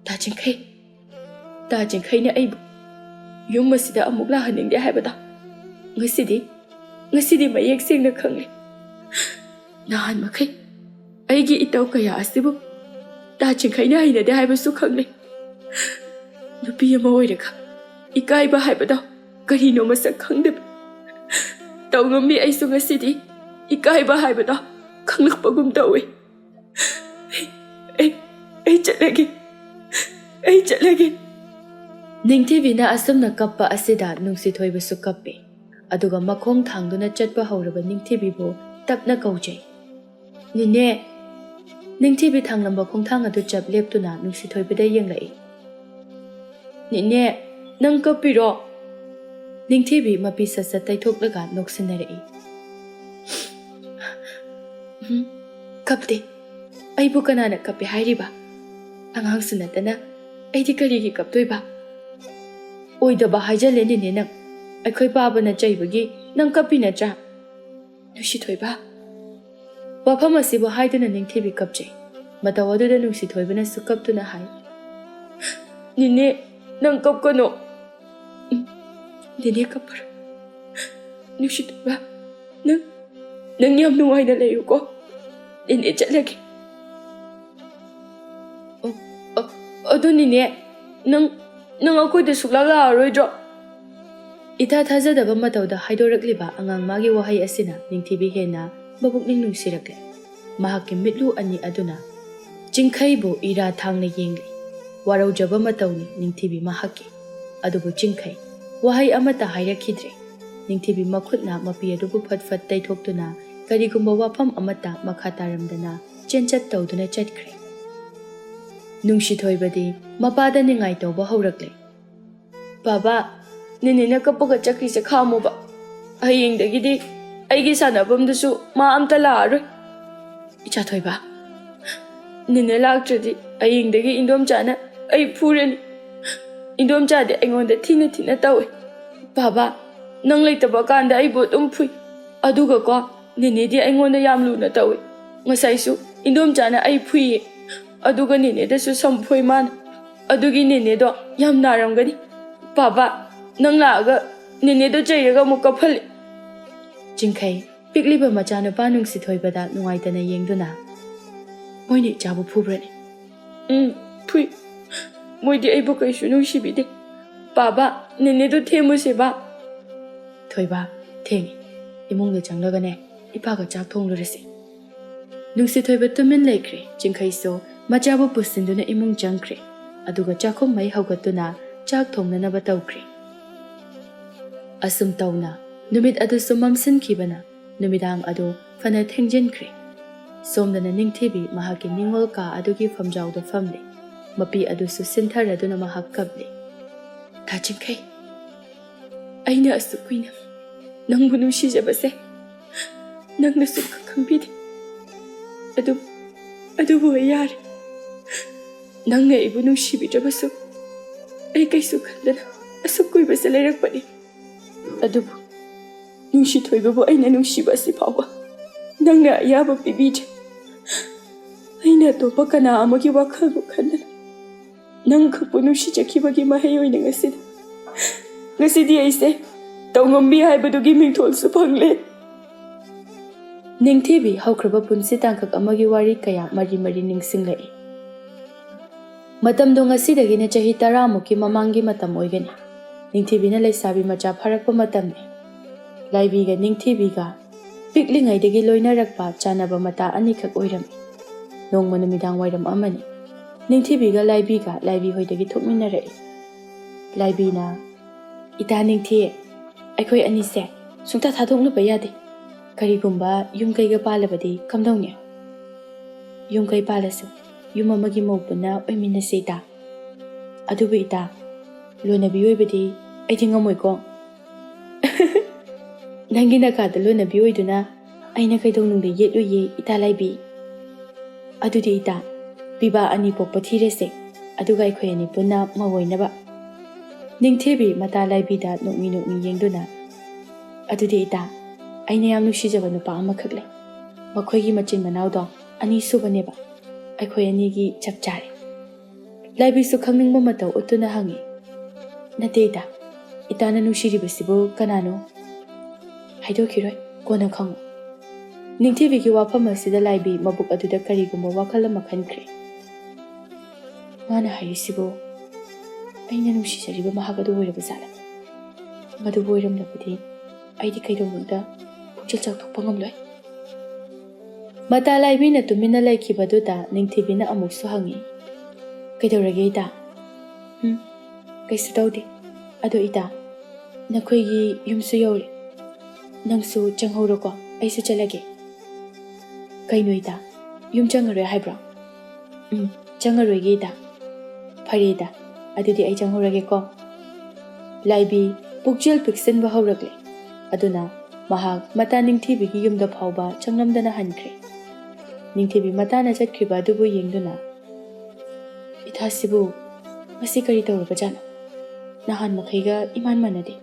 "ꯇꯥ ꯆꯤꯡꯈꯩ, ꯇꯥ ꯆꯤꯡꯈꯩꯅ ꯑꯩꯕꯨ ꯌꯨꯝ ꯑꯁꯤꯗ ꯑꯃꯨꯛ ꯂꯥꯛꯍꯟꯅꯤꯡꯗꯦ ꯍꯥꯏꯕꯗꯣ ꯉꯁꯤꯗꯤ, ꯉꯁꯤꯗꯤ ꯃꯌꯦꯛ ꯁꯦꯡꯅ ꯈꯪꯂꯦ꯫ ꯅꯍꯥꯟ ꯃꯈꯩ ꯑꯩꯒꯤ ꯏꯇꯧ ꯀꯌꯥ ꯑꯁꯤꯕꯨ ꯇꯥ ꯆꯤꯡꯈꯩꯅ ꯍꯩꯅꯗꯦ ꯍꯥꯏꯕꯁꯨ ꯈꯪꯂꯦ꯫ ꯅꯨꯄꯤ ꯑꯃ ꯑꯣꯏꯔꯒ ꯏꯀꯥꯏꯕ ꯍꯥꯏꯕꯗꯣ ꯀꯔꯤꯅꯣ ꯃꯁꯛ ꯈꯪꯗꯕꯤ ꯇꯧꯉꯝꯃꯤ꯫ ꯑꯩꯁꯨ ꯉꯁꯤꯗꯤ ꯏꯀꯥꯏꯕ ꯍꯥꯏꯕꯗꯣ ꯈꯪꯂꯛꯄꯒꯨꯝ ꯇꯧꯏ꯫ ꯑꯩ, ꯑꯩ ꯆꯠꯂꯒꯦ, ꯑꯩ ꯆꯠꯂꯒꯦ꯫" ꯅꯤꯡꯊꯤꯕꯤꯅ ꯑꯁꯨꯝꯅ ꯀꯞꯄ ꯑꯁꯤꯗ ꯅꯨꯡꯁꯤꯊꯣꯏꯕꯁꯨ ꯀꯞꯄꯤ꯫ ꯑꯗꯨꯒ ꯃꯈꯣꯡ ꯊꯥꯡꯗꯨꯅ ꯆꯠꯄ ꯍꯧꯔꯕ ꯅꯤꯡꯊꯤꯕꯤꯕꯨ ꯇꯞꯅ ꯀꯧꯖꯩ, "ꯅꯦꯅꯦ!" ꯅꯤꯡꯊꯤꯕꯤ ꯊꯥꯡꯂꯝꯕ ꯈꯣꯡꯊꯥꯡ ꯑꯗꯨ ꯆꯞ ꯂꯦꯞꯇꯨꯅ ꯅꯨꯡꯁꯤꯊꯣꯏꯕꯗ ꯌꯦꯡꯂꯛꯏ꯫ "ꯅꯦꯅꯦ, ꯅꯪ ꯀꯞꯄꯤꯔꯣ?" ꯅꯤꯡꯊꯤꯕꯤ ꯃꯄꯤ ꯁꯠ ꯁꯠ ꯇꯩꯊꯣꯛꯂꯒ ꯅꯣꯛꯁꯤꯟꯅꯔꯛꯏ꯫ "ꯎꯝ, ꯀꯞꯇꯦ꯫ ꯑꯩꯕꯨ ꯀꯅꯥꯅ ꯀꯞꯄꯦ ꯍꯥꯏꯔꯤꯕ? ꯑꯉꯥꯡꯁꯨ ꯅꯠꯇꯅ ꯑꯩꯗꯤ ꯀꯔꯤꯒꯤ ꯀꯞꯇꯣꯏꯕ? ꯑꯣꯏꯗꯕ ꯍꯥꯏꯖꯜꯂꯦ ꯅꯦꯅꯦ ꯅꯪ꯫ ꯑꯩꯈꯣꯏ ꯄꯥꯕꯅ ꯆꯩꯕꯒꯤ ꯅꯪ ꯀꯞꯄꯤ ꯅꯠꯇ꯭ꯔꯥ? ꯅꯨꯡꯁꯤꯊꯣꯏꯕ!" ꯋꯥꯐꯝ ꯑꯁꯤꯕꯨ ꯍꯥꯏꯗꯨꯅ ꯅꯤꯡꯊꯤꯕꯤ ꯀꯞꯆꯩ꯫ ꯃꯇꯧ ꯑꯗꯨꯗ ꯅꯨꯡꯁꯤꯊꯣꯏꯕꯅꯁꯨ ꯀꯞꯇꯨꯅ ꯍꯥꯏ, "ꯅꯦꯅꯦ, ꯅꯪ ꯀꯞꯀꯅꯣ꯫" "ꯎꯝ, ꯅꯦꯅꯦ ꯀꯞꯄꯔꯣꯏ꯫ ꯅꯨꯡꯁꯤꯊꯣꯏꯕ, ꯅꯪ, ꯅꯪ ꯌꯥꯝ ꯅꯨꯡꯉꯥꯏꯅ ꯂꯩꯌꯨꯀꯣ꯫ ꯅꯦꯅꯦ ꯆꯠꯂꯒꯦ꯫" "ꯑꯣ, ꯑ-, ꯑꯗꯨ ꯅꯦꯅꯦ, ꯅꯪ, ꯅꯪ ꯑꯩꯈꯣꯏꯗ ꯁꯨꯛꯂꯥꯛ ꯂꯥꯛꯑꯔꯣꯏꯗ꯭ꯔꯣ?" ꯏꯊꯥ ꯊꯥꯖꯗꯕ ꯃꯇꯧꯗ ꯍꯥꯏꯗꯣꯔꯛꯂꯤꯕ ꯑꯉꯥꯡ ꯃꯥꯒꯤ ꯋꯥꯍꯩ ꯑꯁꯤꯅ ꯅꯤꯡꯊꯤꯕꯤ ꯍꯦꯟꯅ ꯃꯕꯨꯛꯅꯤꯡ ꯅꯨꯡꯁꯤꯔꯛꯂꯦ꯫ ꯃꯍꯥꯛꯀꯤ ꯃꯤꯠꯂꯨ ꯑꯅꯤ ꯑꯗꯨꯅ ꯆꯤꯡꯈꯩꯕꯨ ꯏꯔꯥ ꯊꯥꯡꯅ ꯌꯦꯡꯂꯤ꯫ ꯋꯥꯔꯧꯖꯕ ꯃꯇꯧꯅꯤ ꯅꯤꯡꯊꯤꯕꯤ ꯃꯍꯥꯛꯀꯤ꯫ ꯑꯗꯨꯕꯨ ꯆꯤꯡꯈꯩ ꯋꯥꯍꯩ ꯑꯃꯠꯇ ꯍꯥꯏꯔꯛꯈꯤꯗ꯭ꯔꯦ꯫ ꯅꯤꯡꯊꯤꯕꯤ ꯃꯈꯨꯠꯅ ꯃꯄꯤ ꯑꯗꯨꯕꯨ ꯐꯠ ꯐꯠ ꯇꯩꯊꯣꯛꯇꯨꯅ ꯀꯔꯤꯒꯨꯝꯕ ꯋꯥꯐꯝ ꯑꯃꯠꯇ ꯃꯈꯥ ꯇꯥꯔꯝꯗꯅ ꯆꯦꯟꯆꯠ ꯇꯧꯗꯨꯅ ꯆꯠꯈ꯭ꯔꯦ꯫ ꯅꯨꯡꯁꯤꯊꯣꯏꯕꯗꯤ ꯃꯄꯥꯗ ꯅꯤꯡꯉꯥꯏ ꯇꯧꯕ ꯍꯧꯔꯛꯂꯦ꯫ "ꯕꯥꯕꯥ, ꯅꯦꯅꯦꯅ ꯀꯞꯄꯒ ꯆꯠꯈ꯭ꯔꯤꯁꯦ ꯈꯥꯝꯃꯣꯕ꯫ ꯍꯌꯦꯡꯗꯒꯤꯗꯤ ꯑꯩꯒꯤ ꯁꯥꯟꯅꯐꯝꯗꯨꯁꯨ ꯃꯥ ꯑꯝꯇ ꯂꯥꯛꯑꯔꯣꯏ꯫" "ꯏꯆꯥꯊꯣꯏꯕ, ꯅꯦꯅꯦ ꯂꯥꯛꯇ꯭ꯔꯗꯤ ꯍꯌꯦꯡꯗꯒꯤ ꯏꯟꯗꯣꯝꯆꯥꯅ ꯑꯩ ꯐꯨꯔꯅꯤ꯫ ꯏꯟꯗꯣꯝꯆꯥꯗꯤ ꯑꯩꯉꯣꯟꯗ ꯊꯤꯅ ꯊꯤꯅ ꯇꯧꯏ꯫ ꯕꯥꯕꯥ, ꯅꯪ ꯂꯩꯇꯕ ꯀꯥꯟꯗ ꯑꯩꯕꯨ ꯑꯗꯨꯝ ꯐꯨꯏ꯫ ꯑꯗꯨꯒꯀꯣ, ꯅꯦꯅꯦꯗꯤ ꯑꯩꯉꯣꯟꯗ ꯌꯥꯝ ꯂꯨꯅ ꯇꯧꯏ꯫ ꯉꯁꯥꯏꯁꯨ ꯏꯟꯗꯣꯝꯆꯥꯅ ꯑꯩ ꯐꯨꯏꯌꯦ꯫ ꯑꯗꯨꯒ ꯅꯦꯅꯦꯗꯁꯨ ꯁꯝꯐꯣꯏ ꯃꯥꯅ꯫ ꯑꯗꯨꯒꯤ ꯅꯦꯅꯦꯗꯣ ꯌꯥꯝ ꯅꯥꯔꯝꯒꯅꯤ꯫ ꯕꯥꯕꯥ, ꯅꯪ ꯂꯥꯛꯑꯒ ꯅꯦꯅꯦꯗꯣ ꯆꯩꯔꯒ ꯑꯃꯨꯛ ꯀꯞꯍꯜꯂꯤ꯫" ꯆꯤꯡꯈꯩ ꯄꯤꯛꯂꯤꯕ ꯃꯆꯥꯅꯨꯄꯥ ꯅꯨꯡꯁꯤꯊꯣꯏꯕꯗ ꯅꯨꯡꯉꯥꯏꯇꯅ ꯌꯦꯡꯗꯨꯅ, "ꯃꯣꯏꯅ ꯏꯆꯥꯕꯨ ꯐꯨꯕ꯭ꯔꯅꯦ?" "ꯎꯝ, ꯐꯨꯏ꯫ ꯃꯣꯏꯗꯤ ꯑꯩꯕꯨ ꯀꯩꯁꯨ ꯅꯨꯡꯁꯤꯕꯤꯗꯦ꯫ ꯕꯥꯕꯥ, ꯅꯦꯅꯦꯗꯨ ꯊꯦꯝꯃꯨꯁꯦꯕ꯫" "ꯊꯣꯏꯕ, ꯊꯦꯡꯉꯦ꯫ ꯏꯃꯨꯡꯗ ꯆꯪꯂꯒꯅꯦ, ꯏꯄꯥꯒ ꯆꯥꯛ ꯊꯣꯡꯂꯨꯔꯁꯤ꯫" ꯅꯨꯡꯁꯤꯊꯣꯏꯕ ꯇꯨꯃꯤꯟ ꯂꯩꯈ꯭ꯔꯦ꯫ ꯆꯤꯡꯈꯩꯁꯨ ꯃꯆꯥꯕꯨ ꯄꯨꯁꯤꯟꯗꯨꯅ ꯏꯃꯨꯡ ꯆꯪꯈ꯭ꯔꯦ꯫ ꯑꯗꯨꯒ ꯆꯥꯛꯈꯨꯝ ꯃꯩ ꯍꯧꯒꯠꯇꯨꯅ ꯆꯥꯛ ꯊꯣꯡꯅꯅꯕ ꯇꯧꯈ꯭ꯔꯦ꯫ ꯑꯁꯨꯝ ꯇꯧꯅ ꯅꯨꯃꯤꯠ ꯑꯗꯨꯁꯨ ꯃꯝꯁꯤꯟꯈꯤꯕꯅ ꯅꯨꯃꯤꯗꯥꯡ ꯑꯗꯨ ꯐꯅ ꯊꯦꯡꯖꯤꯟꯈ꯭ꯔꯦ꯫ ꯁꯣꯝꯗꯅ ꯅꯤꯡꯊꯤꯕꯤ ꯃꯍꯥꯛꯀꯤ ꯅꯤꯡꯉꯣꯜ ꯀꯥ ꯑꯗꯨꯒꯤ ꯐꯝꯖꯥꯎꯗ ꯐꯝꯂꯤ꯫ ꯃꯄꯤ ꯑꯗꯨꯁꯨ ꯁꯤꯟꯊꯔꯗꯨꯅ ꯃꯍꯥꯛ ꯀꯞꯂꯤ꯫ ꯇꯥ ꯆꯤꯡꯈꯩ, ꯑꯩꯅ ꯑꯁꯨꯛ ꯀꯨꯏꯅ ꯅꯪꯕꯨ ꯅꯨꯡꯁꯤꯖꯕꯁꯦ ꯅꯪꯅꯁꯨ ꯈꯪꯕꯤꯗꯦ꯫ ꯑꯗꯨ, ꯑꯗꯨꯕꯨ ꯑꯩ ꯌꯥꯔꯦ꯫ ꯅꯪꯅ ꯑꯩꯕꯨ ꯅꯨꯡꯁꯤꯕꯤꯗ꯭ꯔꯕꯁꯨ ꯑꯩ ꯀꯩꯁꯨ ꯈꯟꯗꯅ ꯑꯁꯨꯛ ꯀꯨꯏꯕꯁꯦ ꯂꯩꯔꯛꯄꯅꯤ꯫ ꯑꯗꯨꯕꯨ ꯅꯨꯡꯁꯤ ꯊꯣꯏꯕꯕꯨ ꯑꯩꯅ ꯅꯨꯡꯁꯤꯕ ꯑꯁꯤ ꯐꯥꯎꯕ ꯅꯪꯅ ꯑꯌꯥꯕ ꯄꯤꯕꯤꯗ꯭ꯔꯦ꯫ ꯑꯩꯅ ꯑꯇꯣꯞꯄ ꯀꯅꯥ ꯑꯃꯒꯤ ꯋꯥꯈꯜꯕꯨ ꯈꯟꯗꯅ ꯅꯪ ꯈꯛꯄꯨ ꯅꯨꯡꯁꯤꯖꯈꯤꯕꯒꯤ ꯃꯍꯩ ꯑꯣꯏꯅ ꯉꯁꯤꯗꯤ, ꯉꯁꯤꯗꯤ ꯑꯩꯁꯦ ꯇꯧꯉꯝꯕꯤ ꯍꯥꯏꯕꯗꯨꯒꯤ ꯃꯤꯡꯊꯣꯜꯁꯨ ꯐꯪꯂꯦ꯫ ꯅꯤꯡꯊꯤꯕꯤ ꯍꯧꯈ꯭ꯔꯕ ꯄꯨꯟꯁꯤ ꯇꯥꯡꯀꯛ ꯑꯃꯒꯤ ꯋꯥꯔꯤ ꯀꯌꯥ ꯃꯔꯤ ꯃꯔꯤ ꯅꯤꯡꯁꯤꯡꯂꯛꯏ꯫ ꯃꯇꯝꯗꯣ ꯉꯁꯤꯗꯒꯤꯅ ꯆꯍꯤ ꯇꯔꯥꯃꯨꯛꯀꯤ ꯃꯃꯥꯡꯒꯤ ꯃꯇꯝ ꯑꯣꯏꯒꯅꯤ꯫ ꯅꯤꯡꯊꯤꯕꯤꯅ ꯂꯩꯁꯥꯕꯤ ꯃꯆꯥ ꯐꯥꯔꯛꯄ ꯃꯇꯝꯅꯤ꯫ ꯂꯥꯏꯕꯤꯒ ꯅꯤꯡꯊꯤꯕꯤꯒ ꯄꯤꯛꯂꯤꯉꯩꯗꯒꯤ ꯂꯣꯏꯅꯔꯛꯄ ꯆꯥꯟꯅꯕ ꯃꯇꯥ ꯑꯅꯤꯈꯛ ꯑꯣꯏꯔꯝꯃꯤ꯫ ꯅꯣꯡꯃ ꯅꯨꯃꯤꯗꯥꯡ ꯋꯥꯏꯔꯝ ꯑꯃꯅꯤ꯫ ꯅꯤꯡꯊꯤꯕꯤꯒ ꯂꯥꯏꯕꯤꯒ ꯂꯥꯏꯕꯤ ꯍꯣꯏꯗꯒꯤ ꯊꯣꯛꯃꯤꯟꯅꯔꯛꯏ꯫ ꯂꯥꯏꯕꯤꯅ, "ꯏꯇꯥ ꯅꯤꯡꯊꯤ, ꯑꯩꯈꯣꯏ ꯑꯅꯤꯁꯦ ꯁꯨꯡꯊꯥ ꯊꯥꯗꯣꯛꯅꯕ ꯌꯥꯗꯦ꯫ ꯀꯔꯤꯒꯨꯝꯕ ꯌꯨꯝ ꯀꯩꯒ ꯄꯥꯜꯂꯕꯗꯤ ꯀꯝꯗꯧꯅꯤ?" "ꯌꯨꯝ ꯀꯩ ꯄꯥꯜꯂꯁꯨ ꯌꯨꯝ ꯑꯃꯒꯤ ꯃꯧ ꯄꯨꯟꯅ ꯑꯣꯏꯃꯤꯟꯅꯁꯦ ꯏꯇꯥ꯫ ꯑꯗꯨꯕꯨ ꯏꯇꯥ, ꯂꯣꯟꯅꯕꯤ ꯑꯣꯏꯕꯗꯤ ꯑꯩꯗꯤ ꯉꯝꯃꯣꯏꯀꯣ꯫" "ꯅꯪꯒꯤ ꯅꯀꯥꯗ ꯂꯣꯟꯅꯕꯤ ꯑꯣꯏꯗꯨꯅ ꯑꯩꯅ ꯀꯩꯗꯧꯅꯨꯡꯗ ꯌꯦꯠꯂꯨꯏꯌꯦ ꯏꯇꯥ ꯂꯥꯏꯕꯤ꯫ ꯑꯗꯨꯗꯤ ꯏꯇꯥ, ꯄꯤꯕꯥ ꯑꯅꯤ ꯄꯣꯛꯄ ꯊꯤꯔꯁꯦ, ꯑꯗꯨꯒ ꯑꯩꯈꯣꯏ ꯑꯅꯤ ꯄꯨꯟꯅ ꯃꯧ ꯑꯣꯏꯅꯕ꯫" ꯅꯤꯡꯊꯤꯕꯤ ꯃꯇꯥ ꯂꯥꯏꯕꯤꯗ ꯅꯣꯛꯃꯤ ꯅꯣꯛꯃꯤ ꯌꯦꯡꯗꯨꯅ, "ꯑꯗꯨꯗꯤ ꯏꯇꯥ, ꯑꯩꯅ ꯌꯥꯝ ꯅꯨꯡꯁꯤꯖꯕ ꯅꯨꯄꯥ ꯑꯃꯈꯛ ꯂꯩ꯫ ꯃꯈꯣꯏꯒꯤ ꯃꯆꯤꯟ ꯃꯅꯥꯎꯗꯣ ꯑꯅꯤ ꯁꯨꯕꯅꯦꯕ꯫ ꯑꯩꯈꯣꯏ ꯑꯅꯤꯒꯤ ꯆꯞ ꯆꯥꯔꯦ꯫" ꯂꯥꯏꯕꯤꯁꯨ ꯈꯪꯅꯤꯡꯕ ꯃꯇꯧ ꯎꯠꯇꯨꯅ ꯍꯪꯉꯤ, "ꯅꯠꯇꯦ ꯏꯇꯥ, ꯏꯇꯥꯅ ꯅꯨꯡꯁꯤꯔꯤꯕꯁꯤꯕꯨ ꯀꯅꯥꯅꯣ?" "ꯍꯥꯏꯗꯣꯛꯈꯤꯔꯣꯏ, ꯀꯣꯟꯅ ꯈꯪꯉꯨ꯫" ꯅꯤꯡꯊꯤꯕꯤꯒꯤ ꯋꯥꯐꯝ ꯑꯁꯤꯗ ꯂꯥꯏꯕꯤ ꯃꯕꯨꯛ ꯑꯗꯨꯗ ꯀꯔꯤꯒꯨꯝꯕ ꯋꯥꯈꯜ ꯑꯃ ꯈꯟꯈ꯭ꯔꯦ꯫ "ꯃꯥꯅ ꯍꯥꯏꯔꯤꯁꯤꯕꯨ ꯑꯩꯅ ꯅꯨꯡꯁꯤꯖꯔꯤꯕ ꯃꯍꯥꯛ ꯑꯗꯨ ꯑꯣꯏꯔꯕ ꯖꯥꯠꯂ? ꯃꯗꯨꯕꯨ ꯑꯣꯏꯔꯝꯂꯕꯗꯤ ꯑꯩꯗꯤ ꯀꯩꯗꯧꯅꯨꯡꯗ ꯄꯨꯛꯆꯦꯜ ꯆꯥꯎꯊꯣꯛꯄ ꯉꯝꯂꯣꯏ꯫" ꯃꯇꯥ ꯂꯥꯏꯕꯤꯅ ꯇꯨꯃꯤꯟꯅ ꯂꯩꯈꯤꯕꯗꯨꯗ ꯅꯤꯡꯊꯤꯕꯤꯅ ꯑꯃꯨꯛꯁꯨ ꯍꯪꯉꯤ, "ꯀꯩꯗꯧꯔꯒꯦ ꯏꯇꯥ?" "ꯎꯝ, ꯀꯩꯁꯨ ꯇꯧꯗꯦ꯫ ꯑꯗꯣ ꯏꯇꯥ, ꯅꯈꯣꯏꯒꯤ ꯌꯨꯝꯁꯨ ꯌꯧꯔꯦ꯫ ꯅꯪꯁꯨ ꯆꯪꯍꯧꯔꯣꯀꯣ, ꯑꯩꯁꯨ ꯆꯠꯂꯒꯦ꯫" "ꯀꯩꯅꯣ ꯏꯇꯥ, ꯌꯨꯝ ꯆꯪꯉꯔꯣꯏ ꯍꯥꯏꯕ꯭ꯔꯣ?" "ꯎꯝ, ꯆꯪꯉꯔꯣꯏꯒꯦ ꯏꯇꯥ꯫" "ꯐꯔꯦ ꯏꯇꯥ, ꯑꯗꯨꯗꯤ ꯑꯩ ꯆꯪꯍꯧꯔꯒꯦꯀꯣ꯫" ꯂꯥꯏꯕꯤ ꯄꯨꯛꯆꯦꯜ ꯄꯤꯛꯁꯤꯟꯕ ꯍꯧꯔꯛꯂꯦ꯫ ꯑꯗꯨꯅ ꯃꯍꯥꯛ ꯃꯇꯥ ꯅꯤꯡꯊꯤꯕꯤꯒꯤ ꯌꯨꯝꯗ ꯐꯥꯎꯕ ꯆꯪꯂꯝꯗꯅ ꯍꯟꯈ꯭ꯔꯦ꯫ ꯅꯤꯡꯊꯤꯕꯤ ꯃꯇꯥꯅ ꯆꯠꯈ꯭ꯔꯤꯕ ꯑꯗꯨꯕꯨ ꯌꯦꯡꯗꯨꯅ, "ꯏꯊꯥꯁꯤꯕꯨ ꯃꯁꯤ ꯀꯔꯤ ꯇꯧꯔꯕꯖꯥꯠꯅꯣ? ꯅꯍꯥꯟ ꯃꯈꯩꯒ ꯏꯃꯥꯟ ꯃꯥꯟꯅꯗꯦ"꯫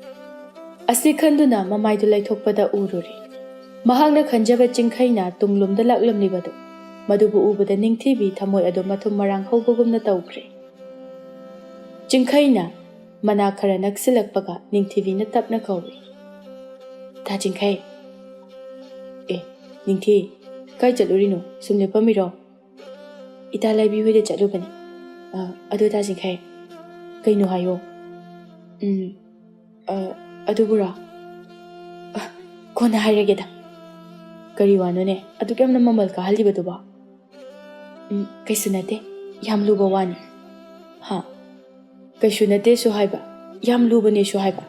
ꯑꯁꯤ ꯈꯟꯗꯨꯅ ꯃꯃꯥꯏꯗꯨ ꯂꯩꯊꯣꯛꯄꯗ ꯎꯔꯨꯔꯦ꯫ ꯃꯍꯥꯛꯅ ꯈꯟꯖꯕ ꯆꯤꯡꯈꯩꯅ ꯇꯨꯡꯂꯣꯝꯗ ꯂꯥꯛꯂꯝꯂꯤꯕꯗꯨ, ꯃꯗꯨꯕꯨ ꯎꯕꯗ ꯅꯤꯡꯊꯤꯕꯤ ꯊꯃꯣꯏ ꯑꯗꯨ ꯃꯊꯨꯝ ꯃꯔꯥꯡ ꯍꯧꯕꯒꯨꯝꯅ ꯇꯧꯈ꯭ꯔꯦ꯫ ꯆꯤꯡꯈꯩꯅ ꯃꯅꯥꯛ ꯈꯔ ꯅꯛꯁꯤꯜꯂꯛꯄꯒ ꯅꯤꯡꯊꯤꯕꯤꯅ ꯇꯞꯅ ꯀꯧꯏ, "ꯇꯥ ꯆꯤꯡꯈꯩ!" "ꯑꯦ, ꯅꯤꯡꯊꯤ, ꯀꯥꯏ ꯆꯠꯂꯨꯔꯤꯅꯣ? ꯁꯨꯝ ꯂꯦꯞꯄꯝꯃꯤꯔꯣ?" "ꯏꯇꯥ ꯂꯥꯏꯕꯤ ꯍꯣꯏꯗ ꯆꯠꯂꯨꯕꯅꯤ꯫ ꯑ, ꯑꯗꯨ ꯇꯥ ꯆꯤꯡꯈꯩ, ꯀꯩꯅꯣ ꯍꯥꯏꯌꯣ꯫" "ꯎꯝ, ꯑ, ꯑꯗꯨꯕꯨꯔꯣ? ꯑ, ꯀꯣꯟꯅ ꯍꯥꯏꯔꯒꯦꯗ꯫" "ꯀꯔꯤ ꯋꯥꯅꯣꯅꯦ ꯑꯗꯨꯛ ꯌꯥꯝꯅ ꯃꯃꯜ ꯀꯥꯍꯜꯂꯤꯕꯗꯨꯕꯣ?" "ꯎꯝ, ꯀꯩꯁꯨ ꯅꯠꯇꯦ, ꯌꯥꯝ ꯂꯨꯕ ꯋꯥꯅꯤ꯫" "ꯍꯥ? ꯀꯩꯁꯨ ꯅꯠꯇꯦꯁꯨ ꯍꯥꯏꯕ, ꯌꯥꯝ ꯂꯨꯕꯅꯦꯁꯨ ꯍꯥꯏꯕ꯫"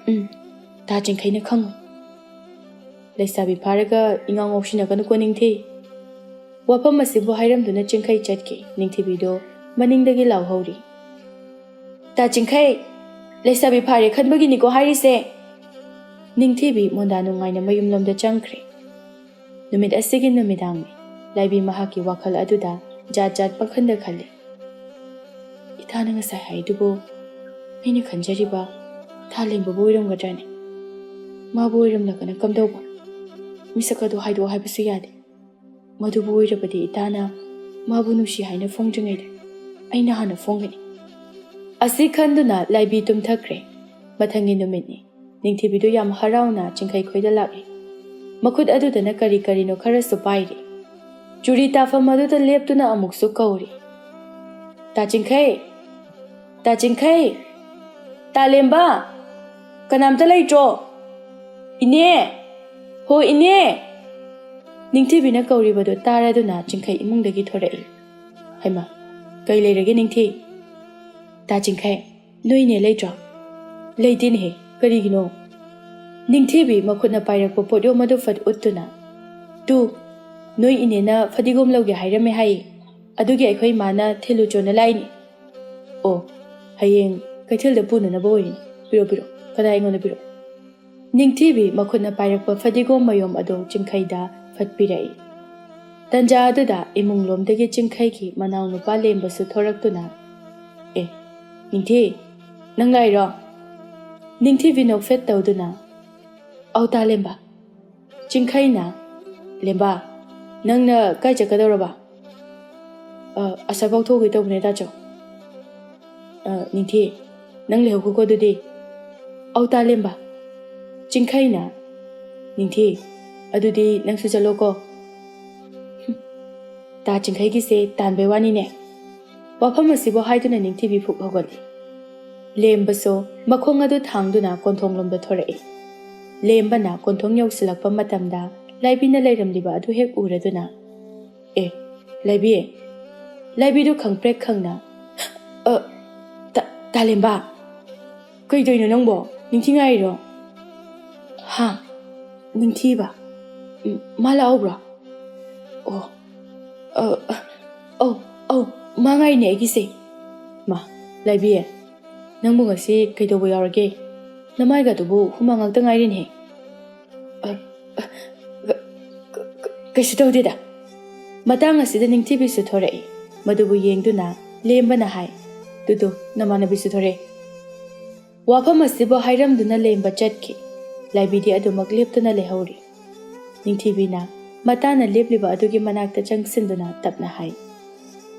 "ꯎꯝ, ꯇꯥ ꯆꯤꯡꯈꯩꯅ ꯈꯪꯉꯨ꯫" "ꯂꯩꯁꯥꯕꯤ ꯐꯥꯔꯒ ꯏꯉꯥꯎ ꯉꯥꯎꯁꯤꯟꯅꯒꯅꯨꯀꯣ ꯅꯤꯡꯊꯤ꯫" ꯋꯥꯐꯝ ꯑꯁꯤꯕꯨ ꯍꯥꯏꯔꯝꯗꯨꯅ ꯆꯤꯡꯈꯩ ꯆꯠꯈꯤ꯫ ꯅꯤꯡꯊꯤꯕꯤꯗꯣ ꯃꯅꯤꯡꯗꯒꯤ ꯂꯥꯎꯍꯧꯔꯤ, "ꯇꯥ ꯆꯤꯡꯈꯩ, ꯂꯩꯁꯥꯕꯤ ꯐꯥꯔꯦ ꯈꯟꯕꯒꯤꯅꯤꯀꯣ ꯍꯥꯏꯔꯤꯁꯦ꯫" ꯅꯤꯡꯊꯤꯕꯤ ꯃꯣꯟꯗꯥ ꯅꯨꯡꯉꯥꯏꯅ ꯃꯌꯨꯝꯂꯣꯝꯗ ꯆꯪꯈ꯭ꯔꯦ꯫ ꯅꯨꯃꯤꯠ ꯑꯁꯤꯒꯤ ꯅꯨꯃꯤꯗꯥꯡꯅꯤ꯫ ꯂꯥꯏꯕꯤ ꯃꯍꯥꯛꯀꯤ ꯋꯥꯈꯜ ꯑꯗꯨꯗ ꯖꯥꯠ ꯖꯥꯠ ꯄꯪꯈꯟꯗ ꯈꯜꯂꯤ꯫ "ꯏꯇꯥꯅ ꯉꯁꯥꯏ ꯍꯥꯏꯗꯨꯕꯨ ꯑꯩꯅ ꯈꯟꯖꯔꯤꯕ ꯊꯥꯂꯦꯝꯕꯕꯨ ꯑꯣꯏꯔꯝꯒꯗ꯭ꯔꯅꯦ? ꯃꯥꯕꯨ ꯑꯣꯏꯔꯝꯂꯒꯅ ꯀꯝꯗꯧꯕ? ꯃꯤꯁꯛ ꯑꯗꯨ ꯍꯥꯏꯗꯣꯛꯑꯣ ꯍꯥꯏꯕꯁꯨ ꯌꯥꯗꯦ꯫ ꯃꯗꯨꯕꯨ ꯑꯣꯏꯔꯕꯗꯤ ꯏꯇꯥꯅ ꯃꯥꯕꯨ ꯅꯨꯡꯁꯤ ꯍꯥꯏꯅ ꯐꯣꯡꯗ꯭ꯔꯤꯉꯩꯗ ꯑꯩꯅ ꯍꯥꯟꯅ ꯐꯣꯡꯒꯅꯤ꯫" ꯑꯁꯤ ꯈꯟꯗꯨꯅ ꯂꯥꯏꯕꯤ ꯇꯨꯝꯊꯈ꯭ꯔꯦ꯫ ꯃꯊꯪꯒꯤ ꯅꯨꯃꯤꯠꯅꯤ꯫ ꯅꯤꯡꯊꯤꯕꯤꯗꯨ ꯌꯥꯝ ꯍꯔꯥꯎꯅ ꯆꯤꯡꯈꯩ ꯈꯣꯏꯗ ꯂꯥꯛꯏ꯫ ꯃꯈꯨꯠ ꯑꯗꯨꯗꯅ ꯀꯔꯤ ꯀꯔꯤꯅꯣ ꯈꯔꯁꯨ ꯄꯥꯏꯔꯤ꯫ ꯆꯨꯔꯤ ꯇꯥꯐꯝ ꯑꯗꯨꯗ ꯂꯦꯞꯇꯨꯅ ꯑꯃꯨꯛꯁꯨ ꯀꯧꯔꯤ, "ꯇꯥ ꯆꯤꯡꯈꯩ! ꯇꯥ ꯆꯤꯡꯈꯩ! ꯇꯥꯂꯦꯝꯕ! ꯀꯅꯥꯝꯇ ꯂꯩꯇ꯭ꯔꯣ? ꯏꯅꯦ! ꯍꯣ ꯏꯅꯦ!" ꯅꯤꯡꯊꯤꯕꯤꯅ ꯀꯧꯔꯤꯕꯗꯨ ꯇꯥꯔꯗꯨꯅ ꯆꯤꯡꯈꯩ ꯏꯃꯨꯡꯗꯒꯤ ꯊꯣꯔꯛꯏ꯫ "ꯍꯩꯃꯥ, ꯀꯩ ꯂꯩꯔꯒꯦ ꯅꯤꯡꯊꯤ?" "ꯇꯥ ꯆꯤꯡꯈꯩ, ꯅꯣꯏ ꯏꯅꯦ ꯂꯩꯇ꯭ꯔꯣ?" "ꯂꯩꯇꯦꯅꯦꯍꯦ, ꯀꯔꯤꯒꯤꯅꯣ?" ꯅꯤꯡꯊꯤꯕꯤ ꯃꯈꯨꯠꯅ ꯄꯥꯏꯔꯛꯄ ꯄꯣꯠꯌꯣꯝ ꯑꯗꯨ ꯐꯠ ꯎꯠꯇꯨꯅ, "ꯇꯨ, ꯅꯣꯏ ꯏꯅꯦꯅ ꯐꯗꯤꯒꯣꯝ ꯂꯧꯒꯦ ꯍꯥꯏꯔꯝꯃꯦ ꯍꯥꯏꯌꯦ, ꯑꯗꯨꯒꯤ ꯑꯩꯈꯣꯏ ꯏꯃꯥꯅ ꯊꯤꯜꯂꯨ ꯆꯣꯅ ꯂꯥꯛꯏꯅꯦ꯫" "ꯑꯣ, ꯍꯌꯦꯡ ꯀꯩꯊꯦꯜꯗ ꯄꯨꯅꯅꯕ ꯑꯣꯏꯔꯤꯅꯦ꯫ ꯄꯤꯔꯣ, ꯄꯤꯔꯣ, ꯀꯗꯥꯏ? ꯑꯩꯉꯣꯟꯗ ꯄꯤꯔꯣ꯫ ꯅꯤꯡꯊꯤꯕꯤ ꯃꯈꯨꯠꯅ ꯄꯥꯏꯔꯛꯄ ꯐꯗꯤꯒꯣꯝ ꯃꯌꯨꯝ ꯑꯗꯨ ꯆꯤꯡꯈꯩꯗ ꯐꯠ ꯄꯤꯔꯛꯏ꯫ ꯇꯟꯖꯥ ꯑꯗꯨꯗ ꯏꯃꯨꯡ ꯂꯣꯝꯗꯒꯤ ꯆꯤꯡꯈꯩꯒꯤ ꯃꯅꯥꯎꯅꯨꯄꯥ ꯂꯦꯝꯕꯁꯨ ꯊꯣꯔꯛꯇꯨꯅ, "ꯑꯦ, ꯅꯤꯡꯊꯤ, ꯅꯪ ꯂꯥꯛꯏꯔꯣ?" ꯅꯤꯡꯊꯤꯕꯤ ꯅꯣꯛꯐꯦꯠ ꯇꯧꯗꯨꯅ, "ꯑꯧ, ꯇꯥ ꯂꯦꯝꯕ꯫" ꯆꯤꯡꯈꯩꯅ, "ꯂꯦꯝꯕ, ꯅꯪꯅ ꯀꯥꯏ ꯆꯠꯀꯗꯧꯔꯕ?" "ꯑ, ꯑꯁꯥꯏꯐꯥꯎ ꯊꯣꯛꯎꯒꯦ ꯇꯧꯕꯅꯦ, ꯇꯥꯆꯧ꯫" "ꯑ, ꯅꯤꯡꯊꯤ, ꯅꯪ ꯂꯩꯍꯧꯈꯣꯀꯣ ꯑꯗꯨꯗꯤ꯫" "ꯑꯧ, ꯇꯥ ꯂꯦꯝꯕ꯫" ꯆꯤꯡꯈꯩꯅ, "ꯅꯤꯡꯊꯤ, ꯑꯗꯨꯗꯤ ꯅꯪꯁꯨ ꯆꯠꯂꯣꯀꯣ꯫" ꯍꯨꯝ, ꯇꯥ ꯆꯤꯡꯈꯩꯒꯤꯁꯦ ꯇꯥꯟꯕꯩ ꯋꯥꯅꯤꯅꯦ꯫ ꯋꯥꯐꯝ ꯑꯁꯤꯕꯨ ꯍꯥꯏꯗꯨꯅ ꯅꯤꯡꯊꯤꯕꯤ ꯐꯨꯛ ꯍꯧꯒꯠꯂꯤ꯫ ꯂꯦꯝꯕꯁꯨ ꯃꯈꯣꯡ ꯑꯗꯨ ꯊꯥꯡꯗꯨꯅ ꯀꯣꯟꯊꯣꯡꯂꯣꯝꯗ ꯊꯣꯔꯛꯏ꯫ ꯂꯦꯝꯕꯅ ꯀꯣꯟꯊꯣꯡ ꯌꯧꯁꯤꯜꯂꯛꯄ ꯃꯇꯝꯗ ꯂꯥꯏꯕꯤꯅ ꯂꯩꯔꯝꯂꯤꯕ ꯑꯗꯨ ꯍꯦꯛ ꯎꯔꯗꯨꯅ, "ꯑꯦ, ꯂꯥꯏꯕꯤ!" ꯂꯥꯏꯕꯤꯗꯨ ꯈꯪꯄ꯭ꯔꯦꯛ ꯈꯪꯅ, "ꯑ, ꯇ-, ꯇꯥꯂꯦꯝꯕ!" "ꯀꯩꯗꯧꯏꯅꯣ ꯅꯪꯕꯣ? ꯅꯤꯡꯊꯤ ꯉꯥꯏꯔꯤꯔꯣ?" "ꯍꯥ? ꯅꯤꯡꯊꯤꯕ? ꯎꯝ, ꯃꯥ ꯂꯥꯛꯍꯧꯕ꯭ꯔꯣ?" "ꯑꯣ, ꯑ, ꯑ, ꯑꯧ, ꯑꯧ, ꯃꯥ ꯉꯥꯏꯔꯤꯅꯦ ꯑꯩꯒꯤꯁꯦ꯫" "ꯃꯥ, ꯂꯥꯏꯕꯤ, ꯅꯪꯕꯨ ꯉꯁꯤ ꯀꯩꯗꯧꯕ ꯌꯥꯎꯔꯒꯦ? ꯅꯃꯥꯏꯒꯗꯨꯕꯨ ꯍꯨꯃꯥꯡ ꯉꯥꯛꯇ ꯉꯥꯏꯔꯤꯅꯦ꯫" "ꯑ, ꯑ, ꯀ-, ꯀ-, ꯀꯩꯁꯨ ꯇꯧꯗꯦꯗ꯫" ꯃꯇꯥꯡ ꯑꯁꯤꯗ ꯅꯤꯡꯊꯤꯕꯤꯁꯨ ꯊꯣꯔꯛꯏ꯫ ꯃꯗꯨꯕꯨ ꯌꯦꯡꯗꯨꯅ ꯂꯦꯝꯕꯅ ꯍꯥꯏ, "ꯇꯨ, ꯇꯨ, ꯅꯃꯥꯟꯅꯕꯤꯁꯨ ꯊꯣꯔꯛꯑꯦ꯫" ꯋꯥꯐꯝ ꯑꯁꯤꯕꯨ ꯍꯥꯏꯔꯝꯗꯨꯅ ꯂꯦꯝꯕ ꯆꯠꯈꯤ꯫ ꯂꯥꯏꯕꯤꯗꯤ ꯑꯗꯨꯃꯛ ꯂꯦꯞꯇꯨꯅ ꯂꯩꯍꯧꯔꯤ꯫ ꯅꯤꯡꯊꯤꯕꯤꯅ ꯃꯇꯥꯅ ꯂꯦꯞꯂꯤꯕ ꯑꯗꯨꯒꯤ ꯃꯅꯥꯛꯇ ꯆꯪꯁꯤꯟꯗꯨꯅ ꯇꯞꯅ ꯍꯥꯏ,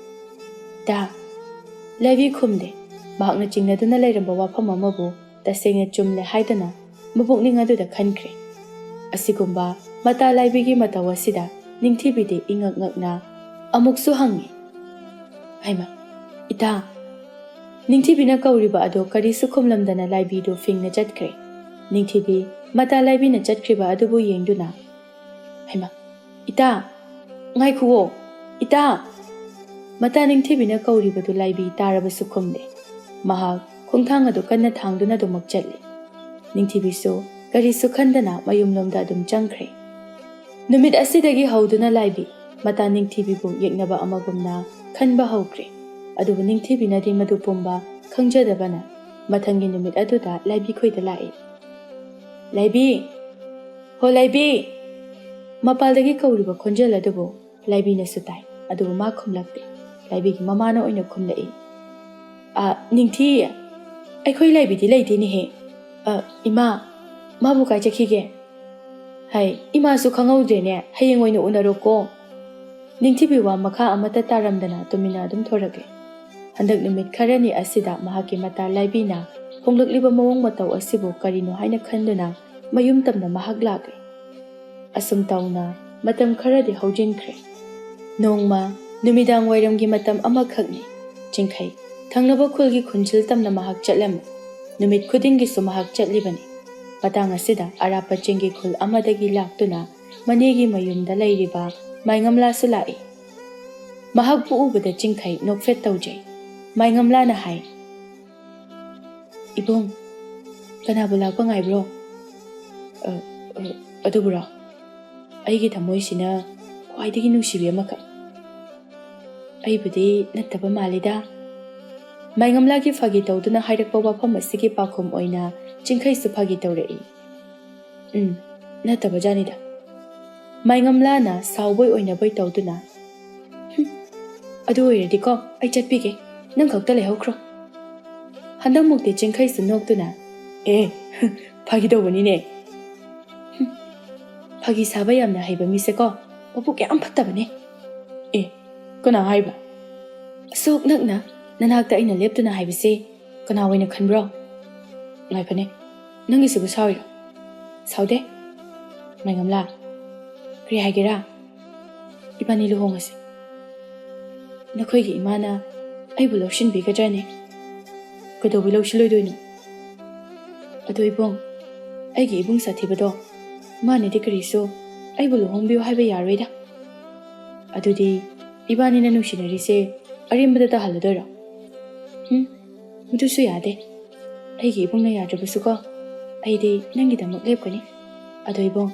"ꯇꯥ꯫" ꯂꯥꯏꯕꯤ ꯈꯨꯝꯗꯦ꯫ ꯃꯍꯥꯛꯅ ꯆꯤꯡꯅꯗꯨꯅ ꯂꯩꯔꯝꯕ ꯋꯥꯐꯝ ꯑꯃꯕꯨ ꯇꯁꯦꯡꯅ ꯆꯨꯝꯂꯦ ꯍꯥꯏꯗꯅ ꯃꯄꯨꯛꯅꯤꯡ ꯑꯗꯨꯗ ꯈꯟꯈ꯭ꯔꯦ꯫ ꯑꯁꯤꯒꯨꯝꯕ ꯃꯇꯥ ꯂꯥꯏꯕꯤꯒꯤ ꯃꯇꯧ ꯑꯁꯤꯗ ꯅꯤꯡꯊꯤꯕꯤꯗꯤ ꯏꯉꯛ ꯉꯛꯅ ꯑꯃꯨꯛꯁꯨ ꯍꯪꯉꯤ, "ꯍꯩꯃꯥ, ꯏꯇꯥ!" ꯅꯤꯡꯊꯤꯕꯤꯅ ꯀꯧꯔꯤꯕ ꯑꯗꯨ ꯀꯔꯤꯁꯨ ꯈꯨꯝꯂꯝꯗꯅ ꯂꯥꯏꯕꯤꯗꯨ ꯐꯤꯡꯅ ꯆꯠꯈ꯭ꯔꯦ꯫ ꯅꯤꯡꯊꯤꯕꯤ ꯃꯇꯥ ꯂꯥꯏꯕꯤꯅ ꯆꯠꯈ꯭ꯔꯤꯕ ꯑꯗꯨꯕꯨ ꯌꯦꯡꯗꯨꯅ, "ꯍꯩꯃꯥ, ꯏꯇꯥ! ꯉꯥꯏꯈꯨꯋꯣ, ꯏꯇꯥ!" ꯃꯇꯥ ꯅꯤꯡꯊꯤꯕꯤꯅ ꯀꯧꯔꯤꯕꯗꯨ ꯂꯥꯏꯕꯤ ꯇꯥꯔꯕꯁꯨ ꯈꯨꯝꯗꯦ꯫ ꯃꯍꯥꯛ ꯈꯣꯡꯊꯥꯡ ꯑꯗꯨ ꯀꯟꯅ ꯊꯥꯡꯗꯨꯅ ꯑꯗꯨꯃꯛ ꯆꯠꯂꯤ꯫ ꯅꯤꯡꯊꯤꯕꯤꯁꯨ ꯀꯔꯤꯁꯨ ꯈꯟꯗꯅ ꯃꯌꯨꯝꯂꯣꯝꯗ ꯑꯗꯨꯝ ꯆꯪꯈ꯭ꯔꯦ꯫ ꯅꯨꯃꯤꯠ ꯑꯁꯤꯗꯒꯤ ꯍꯧꯗꯨꯅ ꯂꯥꯏꯕꯤ ꯃꯇꯥ ꯅꯤꯡꯊꯤꯕꯤꯕꯨ ꯌꯦꯛꯅꯕ ꯑꯃꯒꯨꯝꯅ ꯈꯟꯕ ꯍꯧꯈ꯭ꯔꯦ꯫ ꯑꯗꯨꯕꯨ ꯅꯤꯡꯊꯤꯕꯤꯅꯗꯤ ꯃꯗꯨ ꯄꯨꯝꯕ ꯈꯪꯖꯗꯕꯅ ꯃꯊꯪꯒꯤ ꯅꯨꯃꯤꯠ ꯑꯗꯨꯗ ꯂꯥꯏꯕꯤ ꯈꯣꯏꯗ ꯂꯥꯛꯏ꯫ "ꯂꯥꯏꯕꯤ! ꯍꯣ ꯂꯥꯏꯕꯤ!" ꯃꯄꯥꯜꯗꯒꯤ ꯀꯧꯔꯤꯕ ꯈꯣꯟꯖꯦꯜ ꯑꯗꯨꯕꯨ ꯂꯥꯏꯕꯤꯅꯁꯨ ꯇꯥꯏ, ꯑꯗꯨꯕꯨ ꯃꯥ ꯈꯨꯝꯂꯛꯇꯦ꯫ ꯂꯥꯏꯕꯤꯒꯤ ꯃꯃꯥꯅ ꯑꯣꯏꯅ ꯈꯨꯝꯂꯛꯏ꯫ "ꯑ, ꯅꯤꯡꯊꯤ, ꯑꯩꯈꯣꯏ ꯂꯥꯏꯕꯤꯗꯤ ꯂꯩꯇꯦꯅꯦꯍꯦ꯫ ꯑ, ꯏꯃꯥ, ꯃꯥꯕꯨ ꯀꯥꯏ ꯆꯠꯈꯤꯒꯦ? ꯍꯥꯏ, ꯏꯃꯥꯁꯨ ꯈꯪꯍꯧꯗ꯭ꯔꯦꯅꯦ, ꯍꯌꯦꯡ ꯑꯣꯏꯅ ꯎꯅꯔꯣꯀꯣ꯫" ꯅꯤꯡꯊꯤꯕꯤ ꯋꯥ ꯃꯈꯥ ꯑꯃꯠꯇ ꯇꯥꯔꯝꯗꯅ ꯇꯨꯃꯤꯟꯅ ꯑꯗꯨꯝ ꯊꯣꯔꯛꯂꯦ꯫ ꯍꯟꯗꯛ ꯅꯨꯃꯤꯠ ꯈꯔꯅꯤ ꯑꯁꯤꯗ ꯃꯍꯥꯛꯀꯤ ꯃꯇꯥ ꯂꯥꯏꯕꯤꯅ ꯍꯣꯡꯂꯛꯂꯤꯕ ꯃꯑꯣꯡ ꯃꯇꯧ ꯑꯁꯤꯕꯨ ꯀꯔꯤꯅꯣ ꯍꯥꯏꯅ ꯈꯟꯗꯨꯅ ꯃꯌꯨꯝ ꯇꯝꯅ ꯃꯍꯥꯛ ꯂꯥꯛꯂꯦ꯫ ꯑꯁꯨꯝ ꯇꯧꯅ ꯃꯇꯝ ꯈꯔꯗꯤ ꯍꯧꯖꯤꯟꯈ꯭ꯔꯦ꯫ ꯅꯣꯡꯃ ꯅꯨꯃꯤꯗꯥꯡ ꯋꯥꯏꯔꯝꯒꯤ ꯃꯇꯝ ꯑꯃꯈꯛꯅꯤ꯫ ꯆꯤꯡꯈꯩ ꯊꯪꯅꯕ ꯈꯨꯜꯒꯤ ꯈꯨꯟꯖꯤꯜ ꯇꯝꯅ ꯃꯍꯥꯛ ꯆꯠꯂꯝꯃꯤ꯫ ꯅꯨꯃꯤꯠ ꯈꯨꯗꯤꯡꯒꯤꯁꯨ ꯃꯍꯥꯛ ꯆꯠꯂꯤꯕꯅꯤ꯫ ꯃꯇꯥꯡ ꯑꯁꯤꯗ ꯑꯔꯥꯞꯄ ꯆꯤꯡꯒꯤ ꯈꯨꯜ ꯑꯃꯗꯒꯤ ꯂꯥꯛꯇꯨꯅ ꯃꯅꯦꯒꯤ ꯃꯌꯨꯝꯗ ꯂꯩꯔꯤꯕ ꯃꯥꯏꯉꯝꯂꯥꯁꯨ ꯂꯥꯛꯏ꯫ ꯃꯍꯥꯛꯄꯨ ꯎꯕꯗ ꯆꯤꯡꯈꯩ ꯅꯣꯛꯐꯦꯠ ꯇꯧꯖꯩ꯫ ꯃꯥꯏꯉꯝꯂꯥꯅ ꯍꯥꯏ, "ꯏꯕꯨꯡ, ꯀꯅꯥꯕꯨ ꯂꯥꯛꯄ ꯉꯥꯏꯕ꯭ꯔꯣ?" "ꯑ, ꯑ, ꯑꯗꯨꯕꯨꯔꯣ? ꯑꯩꯒꯤ ꯊꯃꯣꯏꯁꯤꯅ ꯈ꯭ꯋꯥꯏꯗꯒꯤ ꯅꯨꯡꯁꯤꯕꯤ ꯑꯃꯈꯛ꯫" "ꯑꯩꯕꯨꯗꯤ ꯅꯠꯇꯕ ꯃꯥꯜꯂꯤꯗ꯫" ꯃꯥꯏꯉꯝꯂꯥꯒꯤ ꯐꯥꯒꯤ ꯇꯧꯗꯨꯅ ꯍꯥꯏꯔꯛꯄ ꯋꯥꯐꯝ ꯑꯁꯤꯒꯤ ꯄꯥꯎꯈꯨꯝ ꯑꯣꯏꯅ ꯆꯤꯡꯈꯩꯁꯨ ꯐꯥꯒꯤ ꯇꯧꯔꯛꯏ꯫ "ꯎꯝ, ꯅꯠꯇꯕ ꯖꯥꯅꯤꯗ꯫" ꯃꯥꯏꯉꯝꯂꯥꯅ ꯁꯥꯎꯕꯣꯏ ꯑꯣꯏꯅꯕꯣꯏ ꯇꯧꯗꯨꯅ, "ꯍꯨꯝ, ꯑꯗꯨ ꯑꯣꯏꯔꯗꯤꯀꯣ, ꯑꯩ ꯆꯠꯄꯤꯒꯦ, ꯅꯪ ꯈꯛꯇ ꯂꯩꯍꯧꯈ꯭ꯔꯣ꯫" ꯍꯟꯗꯛꯃꯨꯛꯇꯤ ꯆꯤꯡꯈꯩꯁꯨ ꯅꯣꯛꯇꯨꯅ, "ꯑꯦ, ꯐꯥꯒꯤ ꯇꯧꯕꯅꯤꯅꯦ꯫" "ꯍꯨꯝ, ꯐꯥꯒꯤ ꯁꯥꯕ ꯌꯥꯝꯅ ꯍꯩꯕ ꯃꯤꯁꯦꯀꯣ, ꯃꯕꯨꯛ ꯌꯥꯝ ꯐꯠꯇꯕꯅꯦ꯫" "ꯑꯦ, ꯀꯅꯥ ꯍꯥꯏꯕ?" "ꯑꯁꯨꯛ ꯅꯛꯅ ꯅꯅꯥꯛꯇ ꯑꯩꯅ ꯂꯦꯞꯇꯨꯅ ꯍꯥꯏꯕꯁꯦ ꯀꯅꯥ ꯑꯣꯏꯅ ꯈꯟꯕ꯭ꯔꯣ?" "ꯉꯥꯏꯈꯣꯅꯦ, ꯅꯪꯒꯤꯁꯤꯕꯨ ꯁꯥꯎꯔꯤꯔꯣ?" "ꯁꯥꯎꯗꯦ꯫" "ꯃꯥꯏꯉꯝꯂꯥ, ꯀꯔꯤ ꯍꯥꯏꯒꯦꯔꯥ?" "ꯏꯕꯥꯅꯤ ꯂꯨꯍꯣꯡꯉꯁꯤ꯫" "ꯅꯈꯣꯏꯒꯤ ꯏꯃꯥꯅ ꯑꯩꯕꯨ ꯂꯧꯁꯤꯟꯕꯤꯒꯗ꯭ꯔꯅꯦ?" "ꯀꯩꯗꯧꯕꯩ ꯂꯧꯁꯤꯜꯂꯣꯏꯗꯣꯏꯅꯣ?" "ꯑꯗꯣ ꯏꯕꯨꯡ, ꯑꯩꯒꯤ ꯏꯕꯨꯡ ꯁꯥꯊꯤꯕꯗꯣ, ꯃꯥꯅꯗꯤ ꯀꯔꯤꯁꯨ ꯑꯩꯕꯨ ꯂꯨꯍꯣꯡꯕꯤꯌꯨ ꯍꯥꯏꯕ ꯌꯥꯔꯣꯏꯗ꯫" "ꯑꯗꯨꯗꯤ ꯏꯕꯥꯅꯤꯅ ꯅꯨꯡꯁꯤꯅꯔꯤꯁꯦ ꯑꯔꯦꯝꯕꯗ ꯇꯥꯍꯜꯂꯗꯣꯏꯔꯣ?" "ꯎꯝ, ꯃꯗꯨꯁꯨ ꯌꯥꯗꯦ꯫ ꯑꯩꯒꯤ ꯏꯕꯨꯡꯅ ꯌꯥꯗ꯭ꯔꯕꯁꯨꯀꯣ, ꯑꯩꯗꯤ ꯅꯪꯒꯤꯗꯃꯛ ꯂꯦꯞꯀꯅꯤ꯫ ꯑꯗꯣ ꯏꯕꯨꯡ,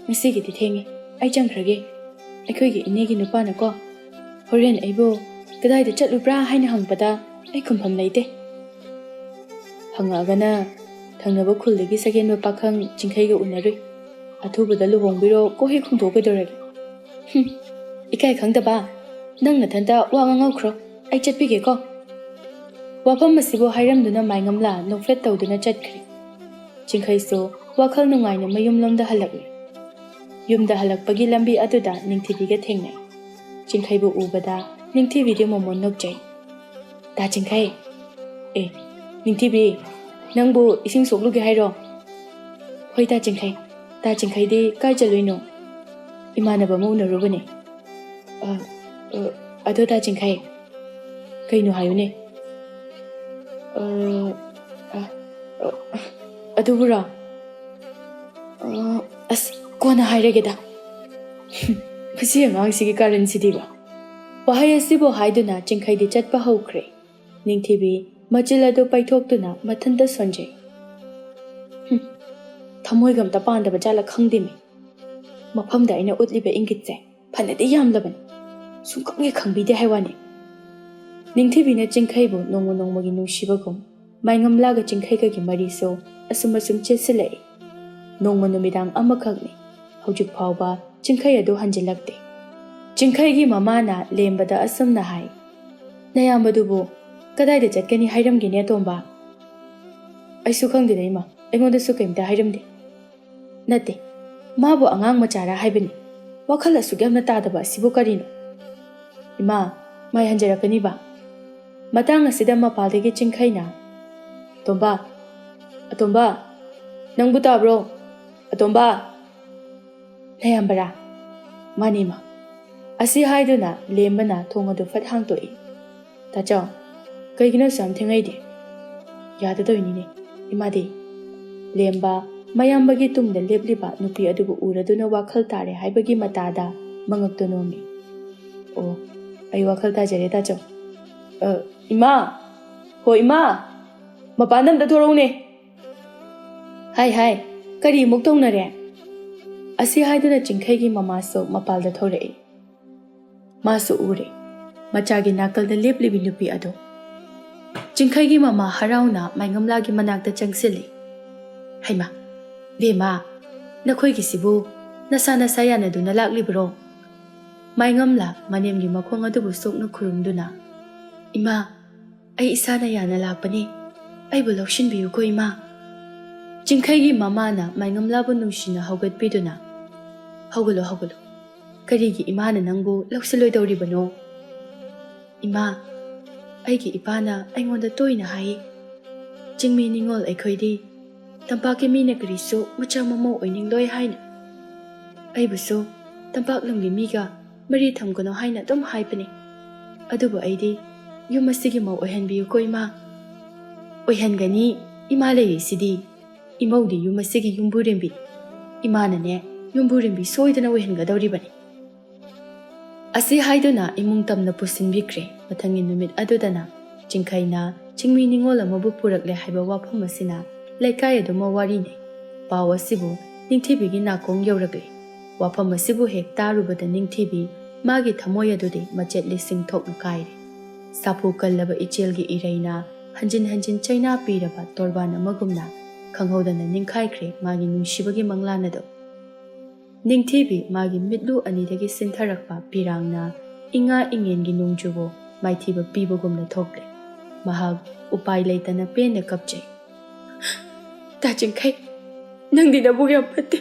ꯉꯁꯤꯒꯤꯗꯤ ꯊꯦꯡꯉꯦ, ꯑꯩ ꯆꯪꯈ꯭ꯔꯒꯦ꯫ ꯑꯩꯈꯣꯏꯒꯤ ꯏꯅꯦꯒꯤ ꯅꯨꯄꯥꯅꯀꯣ, ꯍꯣꯔꯦꯟ ꯑꯩꯕꯨ ꯀꯗꯥꯏꯗ ꯆꯠꯂꯨꯕ꯭ꯔꯥ ꯍꯥꯏꯅ ꯍꯪꯕꯗ ꯑꯩ ꯈꯨꯝꯐꯝ ꯂꯩꯇꯦ꯫" ꯐꯪꯉꯛꯑꯒꯅ ꯊꯪꯅꯕ ꯈꯨꯜꯗꯒꯤ ꯁꯒꯦꯟꯕ ꯄꯥꯈꯪ ꯆꯤꯡꯈꯩꯒ ꯎꯅꯔꯨꯏ꯫ ꯑꯊꯨꯕꯗ ꯂꯨꯍꯣꯡꯕꯤꯔꯣ, ꯀꯣꯛ ꯍꯦꯛ ꯈꯨꯝꯗꯣꯛꯀꯗꯧꯔꯒꯦ꯫ ꯍꯨꯝ, ꯏꯀꯥꯏ ꯈꯪꯗꯕ, ꯅꯪ ꯅꯊꯟꯇ ꯋꯥ ꯉꯥꯡꯍꯧꯈ꯭ꯔꯣ, ꯑꯩ ꯆꯠꯄꯤꯒꯦꯀꯣ꯫ ꯋꯥꯐꯝ ꯑꯁꯤꯕꯨ ꯍꯥꯏꯔꯝꯗꯨꯅ ꯃꯥꯏꯉꯝꯂꯥ ꯅꯣꯛꯐꯦꯠ ꯇꯧꯗꯨꯅ ꯆꯠꯈ꯭ꯔꯦ꯫ ꯆꯤꯡꯈꯩꯁꯨ ꯋꯥꯈꯜ ꯅꯨꯡꯉꯥꯏꯅ ꯃꯌꯨꯝꯂꯣꯝꯗ ꯍꯜꯂꯛꯂꯦ꯫ ꯌꯨꯝꯗ ꯍꯜꯂꯛꯄꯒꯤ ꯂꯝꯕꯤ ꯑꯗꯨꯗ ꯅꯤꯡꯊꯤꯕꯤꯒ ꯊꯦꯡꯅꯩ꯫ ꯆꯤꯡꯈꯩꯕꯨ ꯎꯕꯗ ꯅꯤꯡꯊꯤꯕꯤꯗꯤ ꯃꯣꯃꯣꯟ ꯅꯣꯛꯆꯩ꯫ "ꯇꯥ ꯆꯤꯡꯈꯩ, ꯑꯦ, ꯅꯤꯡꯊꯤꯕꯤ, ꯅꯪꯕꯨ ꯏꯁꯤꯡ ꯁꯣꯛꯂꯨꯒꯦ ꯍꯥꯏꯔꯣ?" "ꯍꯣꯏ ꯇꯥ ꯆꯤꯡꯈꯩ, ꯇꯥ ꯆꯤꯡꯈꯩꯗꯤ ꯀꯥꯏ ꯆꯠꯂꯨꯏꯅꯣ?" "ꯏꯃꯥꯟꯅꯕ ꯑꯃ ꯎꯅꯔꯨꯕꯅꯦ꯫" "ꯑ, ꯑ, ꯑꯗꯣ ꯇꯥ ꯆꯤꯡꯈꯩ, ꯀꯩꯅꯣ ꯍꯥꯏꯌꯨꯅꯦ꯫" "ꯑ, ꯑ, ꯑ, ꯑꯗꯨꯕꯨꯔꯣ? ꯑ, ꯑꯁ, ꯀꯣꯟꯅ ꯍꯥꯏꯔꯒꯦꯗ꯫" "ꯃꯁꯤ ꯑꯉꯥꯡꯁꯤꯒꯤ ꯀꯥꯔꯟꯁꯤꯗꯤꯕ꯫" ꯋꯥꯍꯩ ꯑꯁꯤꯕꯨ ꯍꯥꯏꯗꯨꯅ ꯆꯤꯡꯈꯩꯗꯤ ꯆꯠꯄ ꯍꯧꯈ꯭ꯔꯦ꯫ ꯅꯤꯡꯊꯤꯕꯤ ꯃꯆꯤꯜ ꯑꯗꯨ ꯄꯩꯊꯣꯛꯇꯨꯅ ꯃꯊꯟꯇ ꯁꯣꯟꯖꯩ꯫ "ꯍꯨꯝ, ꯊꯃꯣꯏꯒ ꯑꯝꯇ ꯄꯥꯟꯗꯕ ꯖꯥꯠꯂ ꯈꯪꯗꯦꯅꯦ꯫ ꯃꯐꯝꯗ ꯑꯩꯅ ꯎꯠꯂꯤꯕ ꯏꯪꯒꯤꯠꯁꯦ ꯐꯅꯗꯤ ꯌꯥꯝꯂꯕꯅꯤ꯫ ꯁꯨꯡꯈꯪ ꯍꯦꯛ ꯈꯪꯕꯤꯗꯦ ꯍꯥꯏ ꯋꯥꯅꯤ꯫" ꯅꯤꯡꯊꯤꯕꯤꯅ ꯆꯤꯡꯈꯩꯕꯨ ꯅꯣꯡꯃ ꯅꯣꯡꯃꯒꯤ ꯅꯨꯡꯁꯤꯕꯒꯨꯝ ꯃꯥꯏꯉꯝꯂꯥꯒ ꯆꯤꯡꯈꯩꯒꯒꯤ ꯃꯔꯤꯁꯨ ꯑꯁꯨꯝ ꯑꯁꯨꯝ ꯆꯦꯠꯁꯤꯜꯂꯛꯏ꯫ ꯅꯣꯡꯃ ꯅꯨꯃꯤꯗꯥꯡ ꯑꯃꯈꯛꯅꯤ꯫ ꯍꯧꯖꯤꯛ ꯐꯥꯎꯕ ꯆꯤꯡꯈꯩ ꯑꯗꯨ ꯍꯟꯖꯤꯜꯂꯛꯇꯦ꯫ ꯆꯤꯡꯈꯩꯒꯤ ꯃꯃꯥꯅ ꯂꯦꯝꯕꯗ ꯑꯁꯨꯝꯅ ꯍꯥꯏ, "ꯅꯌꯥꯝꯕꯗꯨꯕꯨ ꯀꯗꯥꯏꯗ ꯆꯠꯀꯅꯤ ꯍꯥꯏꯔꯝꯒꯦꯅꯦ, ꯑꯇꯣꯝꯕ?" "ꯑꯩꯁꯨ ꯈꯪꯗꯦꯗ, ꯏꯃꯥ꯫ ꯑꯩꯉꯣꯟꯗꯁꯨ ꯀꯩꯝꯇ ꯍꯥꯏꯔꯝꯗꯦ꯫" "ꯅꯠꯇꯦ, ꯃꯥꯕꯨ ꯑꯉꯥꯡ ꯃꯆꯥꯔꯥ ꯍꯥꯏꯕꯅꯤ꯫ ꯋꯥꯈꯜ ꯑꯁꯨꯛ ꯌꯥꯝꯅ ꯇꯥꯗꯕ ꯑꯁꯤꯕꯨ ꯀꯔꯤꯅꯣ? ꯏꯃꯥ, ꯃꯥꯏ ꯍꯟꯖꯔꯛꯀꯅꯤꯕ꯫" ꯃꯇꯥꯡ ꯑꯁꯤꯗ ꯃꯄꯥꯜꯗꯒꯤ ꯆꯤꯡꯈꯩꯅ, "ꯑꯇꯣꯝꯕ, ꯑꯇꯣꯝꯕ, ꯅꯪꯕꯨ ꯇꯥꯕ꯭ꯔꯣ? ꯑꯇꯣꯝꯕ!" "ꯅꯌꯥꯝꯕꯔꯥ?" "ꯃꯥꯅꯤ, ꯏꯃꯥ꯫" ꯑꯁꯤ ꯍꯥꯏꯗꯨꯅ ꯂꯦꯝꯕꯅ ꯊꯣꯡ ꯑꯗꯨ ꯐꯠ ꯍꯥꯡꯇꯣꯛꯏ꯫ "ꯇꯥꯆꯧ, ꯀꯩꯒꯤꯅꯣ ꯑꯁꯨꯛ ꯌꯥꯝ ꯊꯦꯡꯉꯛꯏꯗꯤ?" "ꯌꯥꯗꯗꯧꯔꯤꯅꯤꯅꯦ, ꯏꯃꯥꯗꯤ꯫" ꯂꯦꯝꯕ ꯃꯌꯥꯝꯕꯒꯤ ꯇꯨꯡꯗ ꯂꯦꯞꯂꯤꯕ ꯅꯨꯄꯤ ꯑꯗꯨꯕꯨ ꯎꯔꯗꯨꯅ ꯋꯥꯈꯜ ꯇꯥꯔꯦ ꯍꯥꯏꯕꯒꯤ ꯃꯇꯥꯗ ꯃꯉꯛꯇꯨ ꯅꯣꯝꯃꯤ꯫ "ꯑꯣ, ꯑꯩ ꯋꯥꯈꯜ ꯇꯥꯖꯔꯦ, ꯇꯥꯆꯧ꯫" "ꯑ, ꯏꯃꯥ! ꯍꯣ, ꯏꯃꯥ! ꯃꯄꯥꯟꯗ ꯑꯝꯇ ꯊꯣꯔꯛꯎꯅꯦ꯫" "ꯍꯥꯏ, ꯍꯥꯏ, ꯀꯔꯤ ꯑꯃꯨꯛ ꯇꯧꯅꯔꯦ?" ꯑꯁꯤ ꯍꯥꯏꯗꯨꯅ ꯆꯤꯡꯈꯩꯒꯤ ꯃꯃꯥꯁꯨ ꯃꯄꯥꯜꯗ ꯊꯣꯔꯛꯏ꯫ ꯃꯥꯁꯨ ꯎꯔꯦ ꯃꯆꯥꯒꯤ ꯅꯥꯀꯜꯗ ꯂꯦꯞꯂꯤꯕꯤ ꯅꯨꯄꯤ ꯑꯗꯨ꯫ ꯆꯤꯡꯈꯩꯒꯤ ꯃꯃꯥ ꯍꯔꯥꯎꯅ ꯃꯥꯏꯉꯝꯂꯥꯒꯤ ꯃꯅꯥꯛꯇ ꯆꯪꯁꯤꯜꯂꯤ꯫ "ꯍꯩꯃꯥ, ꯕꯦꯝꯃ, ꯅꯈꯣꯏꯒꯤꯁꯤꯕꯨ ꯅꯁꯥ ꯅꯁꯥ ꯌꯥꯅꯗꯨꯅ ꯂꯥꯛꯂꯤꯕꯔꯣ?" ꯃꯥꯏꯉꯝꯂꯥ ꯃꯅꯦꯝꯒꯤ ꯃꯈꯣꯡ ꯑꯗꯨꯕꯨ ꯁꯣꯛꯅ ꯈꯨꯔꯨꯝꯗꯨꯅ, "ꯏꯃꯥ, ꯑꯩ ꯏꯁꯥꯅ ꯌꯥꯅ ꯂꯥꯛꯄꯅꯤ꯫ ꯑꯩꯕꯨ ꯂꯧꯁꯤꯟꯕꯤꯌꯨꯀꯣ, ꯏꯃꯥ꯫" ꯆꯤꯡꯈꯩꯒꯤ ꯃꯃꯥꯅ ꯃꯥꯏꯉꯝꯂꯥꯕꯨ ꯅꯨꯡꯁꯤꯅ ꯍꯧꯒꯠꯄꯤꯗꯨꯅ, "ꯍꯧꯒꯠꯂꯨ, ꯍꯧꯒꯠꯂꯨ꯫ ꯀꯔꯤꯒꯤ ꯏꯃꯥꯅ ꯅꯪꯕꯨ ꯂꯧꯁꯤꯜꯂꯣꯏꯗꯧꯔꯤꯕꯅꯣ?" "ꯏꯃꯥ, ꯑꯩꯒꯤ ꯏꯄꯥꯅ ꯑꯩꯉꯣꯟꯗ ꯇꯣꯏꯅ ꯍꯥꯏ, ꯆꯤꯡꯃꯤ ꯅꯤꯉꯣꯜ ꯑꯩꯈꯣꯏꯗꯤ ꯇꯝꯄꯥꯛꯀꯤ ꯃꯤꯅ ꯀꯔꯤꯁꯨ ꯃꯆꯥ ꯃꯃꯧ ꯑꯣꯏꯅꯤꯡꯂꯣꯏ ꯍꯥꯏꯅ꯫ ꯑꯩꯕꯨꯁꯨ ꯇꯝꯄꯥꯛ ꯂꯝꯒꯤ ꯃꯤꯒ ꯃꯔꯤ ꯊꯝꯒꯅꯨ ꯍꯥꯏꯅ ꯑꯗꯨꯝ ꯍꯥꯏꯕꯅꯤ꯫ ꯑꯗꯨꯕꯨ ꯑꯩꯗꯤ ꯌꯨꯝ ꯑꯁꯤꯒꯤ ꯃꯧ ꯑꯣꯏꯍꯟꯕꯤꯌꯨꯀꯣ, ꯏꯃꯥ꯫" "ꯑꯣꯏꯍꯟꯒꯅꯤ, ꯏꯃꯥ ꯂꯩꯔꯤꯁꯤꯗꯤ꯫ ꯏꯃꯧꯗꯤ ꯌꯨꯝ ꯑꯁꯤꯒꯤ ꯌꯨꯝꯕꯨꯔꯦꯝꯕꯤ꯫ ꯏꯃꯥꯅꯅꯦ, ꯌꯨꯝꯕꯨꯔꯦꯝꯕꯤ ꯁꯣꯏꯗꯅ ꯑꯣꯏꯍꯟꯒꯗꯧꯔꯤꯕꯅꯤ꯫" ꯑꯁꯤ ꯍꯥꯏꯗꯨꯅ ꯏꯃꯨꯡ ꯇꯝꯅ ꯄꯨꯁꯤꯟꯕꯤꯈ꯭ꯔꯦ꯫ ꯃꯊꯪꯒꯤ ꯅꯨꯃꯤꯠ ꯑꯗꯨꯗꯅ ꯆꯤꯡꯈꯩꯅ ꯆꯤꯡꯃꯤ ꯅꯤꯉꯣꯜ ꯑꯃꯕꯨ ꯄꯨꯔꯛꯂꯦ ꯍꯥꯏꯕ ꯋꯥꯐꯝ ꯑꯁꯤꯅ ꯂꯩꯀꯥꯏ ꯑꯗꯨꯃ ꯋꯥꯔꯤꯅꯩ꯫ ꯄꯥꯎ ꯑꯁꯤꯕꯨ ꯅꯤꯡꯊꯤꯕꯤꯒꯤ ꯅꯥꯀꯣꯡ ꯌꯧꯔꯛꯂꯦ꯫ ꯋꯥꯐꯝ ꯑꯁꯤꯕꯨ ꯍꯦꯛ ꯇꯥꯔꯨꯕꯗ ꯅꯤꯡꯊꯤꯕꯤ ꯃꯥꯒꯤ ꯊꯃꯣꯏ ꯑꯗꯨꯗꯤ ꯃꯆꯦꯠ ꯂꯤꯁꯤꯡ ꯊꯣꯛꯅ ꯀꯥꯏꯔꯦ꯫ ꯁꯥꯐꯨ ꯀꯜꯂꯕ ꯏꯆꯦꯜꯒꯤ ꯏꯔꯩꯅ ꯍꯟꯖꯤꯟ ꯍꯟꯖꯤꯟ ꯆꯩꯅꯥ ꯄꯤꯔꯕ ꯇꯣꯔꯕꯥꯟ ꯑꯃꯒꯨꯝꯅ ꯈꯪꯍꯧꯗꯅ ꯅꯤꯡꯈꯥꯏꯈ꯭ꯔꯦ ꯃꯥꯒꯤ ꯅꯨꯡꯁꯤꯕꯒꯤ ꯃꯪꯂꯥꯟ ꯑꯗꯨ꯫ ꯅꯤꯡꯊꯤꯕꯤ ꯃꯥꯒꯤ ꯃꯤꯠꯂꯨ ꯑꯅꯤꯗꯒꯤ ꯁꯤꯟꯊꯔꯛꯄ ꯄꯤꯔꯥꯡꯅ ꯏꯉꯥ ꯏꯉꯦꯟꯒꯤ ꯅꯣꯡꯖꯨꯕꯨ ꯃꯥꯏꯊꯤꯕ ꯄꯤꯕꯒꯨꯝꯅ ꯊꯣꯛꯂꯦ꯫ ꯃꯍꯥꯛ ꯎꯄꯥꯏ ꯂꯩꯇꯅ ꯄꯦꯟꯅ ꯀꯞꯆꯩ꯫ "ꯇꯥ ꯆꯤꯡꯈꯩ, ꯅꯪꯗꯤ ꯅꯕꯨꯛ ꯌꯥꯝ ꯐꯠꯇꯦ꯫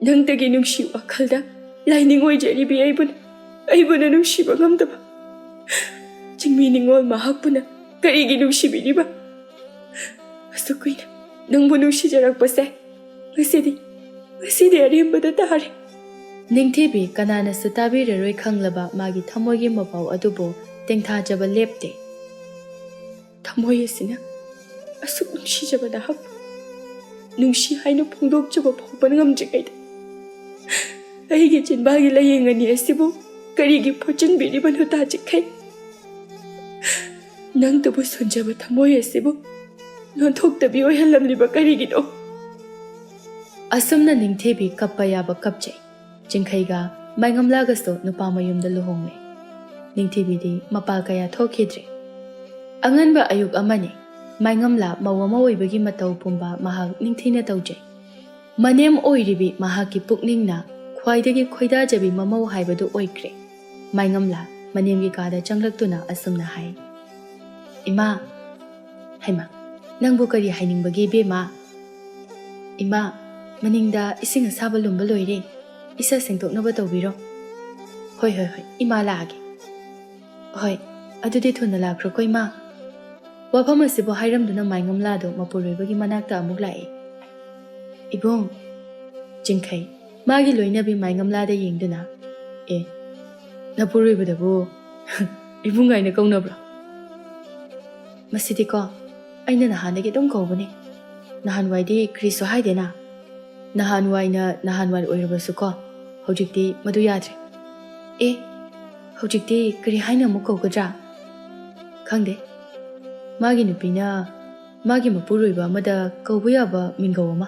ꯅꯪꯇꯒꯤ ꯅꯨꯡꯁꯤ ꯋꯥꯈꯜꯗ ꯂꯥꯏꯅꯤꯡ ꯑꯣꯏꯖꯔꯤꯕꯤ ꯑꯩꯕꯨꯅ, ꯑꯩꯕꯨꯅ ꯅꯨꯡꯁꯤꯕ ꯉꯝꯗꯕ ꯆꯤꯡꯃꯤ ꯅꯤꯉꯣꯜ ꯃꯍꯥꯛꯄꯨꯅ ꯀꯔꯤꯒꯤ ꯅꯨꯡꯁꯤꯕꯤꯔꯤꯕ? ꯑꯁꯨꯛ ꯀꯨꯏꯅ ꯅꯪꯕꯨ ꯅꯨꯡꯁꯤꯖꯔꯛꯄꯁꯦ ꯉꯁꯤꯗꯤ, ꯉꯁꯤꯗꯤ ꯑꯔꯦꯝꯕꯗ ꯇꯥꯔꯦ꯫" ꯅꯤꯡꯊꯤꯕꯤ ꯀꯅꯥꯅꯁꯨ ꯇꯥꯕꯤꯔꯔꯣꯏ ꯈꯪꯂꯕ ꯃꯥꯒꯤ ꯊꯃꯣꯏꯒꯤ ꯃꯄꯥꯎ ꯑꯗꯨꯕꯨ ꯇꯦꯡꯊꯥꯖꯕ ꯂꯦꯞꯇꯦ꯫ "ꯊꯃꯣꯏ ꯑꯁꯤꯅ ꯑꯁꯨꯛ ꯅꯨꯡꯁꯤꯖꯕ ꯅꯍꯥꯛꯄꯨ ꯅꯨꯡꯁꯤ ꯍꯥꯏꯅ ꯐꯣꯡꯗꯣꯛꯆꯕ ꯐꯥꯎꯕ ꯉꯝꯗ꯭ꯔꯤꯉꯩꯗ ꯑꯩꯒꯤ ꯆꯤꯟꯕꯥꯜꯒꯤ ꯂꯥꯏꯌꯦꯡ ꯑꯅꯤ ꯑꯁꯤꯕꯨ ꯀꯔꯤꯒꯤ ꯐꯣꯠꯆꯤꯟꯕꯤꯔꯤꯕꯅꯣ ꯇꯥ ꯆꯤꯡꯈꯩ? ꯅꯪꯇꯕꯨ ꯁꯣꯟꯖꯕ ꯊꯃꯣꯏ ꯑꯁꯤꯕꯨ ꯅꯣꯟꯊꯣꯛꯇꯕꯤ ꯑꯣꯏꯍꯜꯂꯝꯂꯤꯕ ꯀꯔꯤꯒꯤꯅꯣ?" ꯑꯁꯨꯝꯅ ꯅꯤꯡꯊꯤꯕꯤ ꯀꯞꯄ ꯌꯥꯕ ꯀꯞꯆꯩ꯫ ꯆꯤꯡꯈꯩꯒ ꯃꯥꯏꯉꯝꯂꯥꯒꯁꯨ ꯅꯨꯄꯥ ꯃꯌꯨꯝꯗ ꯂꯨꯍꯣꯡꯂꯦ꯫ ꯅꯤꯡꯊꯤꯕꯤꯗꯤ ꯃꯄꯥꯜ ꯀꯌꯥ ꯊꯣꯛꯈꯤꯗ꯭ꯔꯦ꯫ ꯑꯉꯟꯕ ꯑꯌꯨꯛ ꯑꯃꯅꯤ꯫ ꯃꯥꯏꯉꯝꯂꯥ ꯃꯧ ꯑꯃ ꯑꯣꯏꯕꯒꯤ ꯃꯇꯧ ꯄꯨꯝꯕ ꯃꯍꯥꯛ ꯅꯤꯡꯊꯤꯅ ꯇꯧꯖꯩ꯫ ꯃꯅꯦꯝ ꯑꯣꯏꯔꯤꯕꯤ ꯃꯍꯥꯛꯀꯤ ꯄꯨꯛꯅꯤꯡꯅ ꯈ꯭ꯋꯥꯏꯗꯒꯤ ꯈꯣꯏꯗꯥꯖꯕꯤ ꯃꯃꯧ ꯍꯥꯏꯕꯗꯨ ꯑꯣꯏꯈ꯭ꯔꯦ꯫ ꯃꯥꯏꯉꯝꯂꯥ ꯃꯅꯦꯝꯒꯤ ꯀꯥꯗ ꯆꯪꯂꯛꯇꯨꯅ ꯑꯁꯨꯝꯅ ꯍꯥꯏ, "ꯏꯃꯥ, ꯍꯩꯃꯥ, ꯅꯪꯕꯨ ꯀꯔꯤ ꯍꯥꯏꯅꯤꯡꯕꯒꯦ ꯏꯕꯦꯝꯃ?" "ꯏꯃꯥ, ꯃꯅꯤꯡꯗ ꯏꯁꯤꯡ ꯑꯁꯥꯕ ꯂꯨꯝꯕ ꯂꯣꯏꯔꯦ, ꯏꯁꯥ ꯁꯦꯡꯗꯣꯛꯅꯕ ꯇꯧꯕꯤꯔꯣ꯫" "ꯍꯣꯏ, ꯍꯣꯏ, ꯍꯣꯏ, ꯏꯃꯥ ꯂꯥꯛꯑꯒꯦ꯫" "ꯍꯣꯏ, ꯑꯗꯨꯗꯤ ꯊꯨꯅ ꯂꯥꯛꯈ꯭ꯔꯣꯀꯣ ꯏꯃꯥ꯫" ꯋꯥꯐꯝ ꯑꯁꯤꯕꯨ ꯍꯥꯏꯔꯝꯗꯨꯅ ꯃꯥꯏꯉꯝꯂꯥꯗꯣ ꯃꯄꯨꯔꯣꯏꯕꯒꯤ ꯃꯅꯥꯛꯇ ꯑꯃꯨꯛ ꯂꯥꯛꯏ꯫ "ꯏꯕꯨꯡ꯫" ꯆꯤꯡꯈꯩ ꯃꯥꯒꯤ ꯂꯣꯏꯅꯕꯤ ꯃꯥꯏꯉꯝꯂꯥꯗ ꯌꯦꯡꯗꯨꯅ, "ꯑꯦ, ꯅꯄꯨꯔꯣꯏꯕꯗꯕꯨ ꯏꯕꯨꯡ ꯍꯥꯏꯅ ꯀꯧꯅꯕ꯭ꯔꯣ?" "ꯃꯁꯤꯗꯤꯀꯣ, ꯑꯩꯅ ꯅꯍꯥꯟꯗꯒꯤ ꯑꯗꯨꯝ ꯀꯧꯕꯅꯦ꯫ ꯅꯍꯥꯟꯋꯥꯏꯗꯤ ꯀꯔꯤꯁꯨ ꯍꯥꯏꯗꯦꯅ꯫ ꯅꯍꯥꯟꯋꯥꯏꯅ ꯅꯍꯥꯟꯋꯥꯏ ꯑꯣꯏꯔꯕꯁꯨꯀꯣ, ꯍꯧꯖꯤꯛꯇꯤ ꯃꯗꯨ ꯌꯥꯗ꯭ꯔꯦ꯫" "ꯑꯦ, ꯍꯧꯖꯤꯛꯇꯤ ꯀꯔꯤ ꯍꯥꯏꯅ ꯑꯃꯨꯛ ꯀꯧꯒꯗ꯭ꯔꯥ?" "ꯈꯪꯗꯦ꯫ ꯃꯥꯒꯤ ꯅꯨꯄꯤꯅ ꯃꯥꯒꯤ ꯃꯄꯨꯔꯣꯏꯕ ꯑꯃꯗ ꯀꯧꯕ ꯌꯥꯕ ꯃꯤꯡꯒꯧ ꯑꯃ꯫"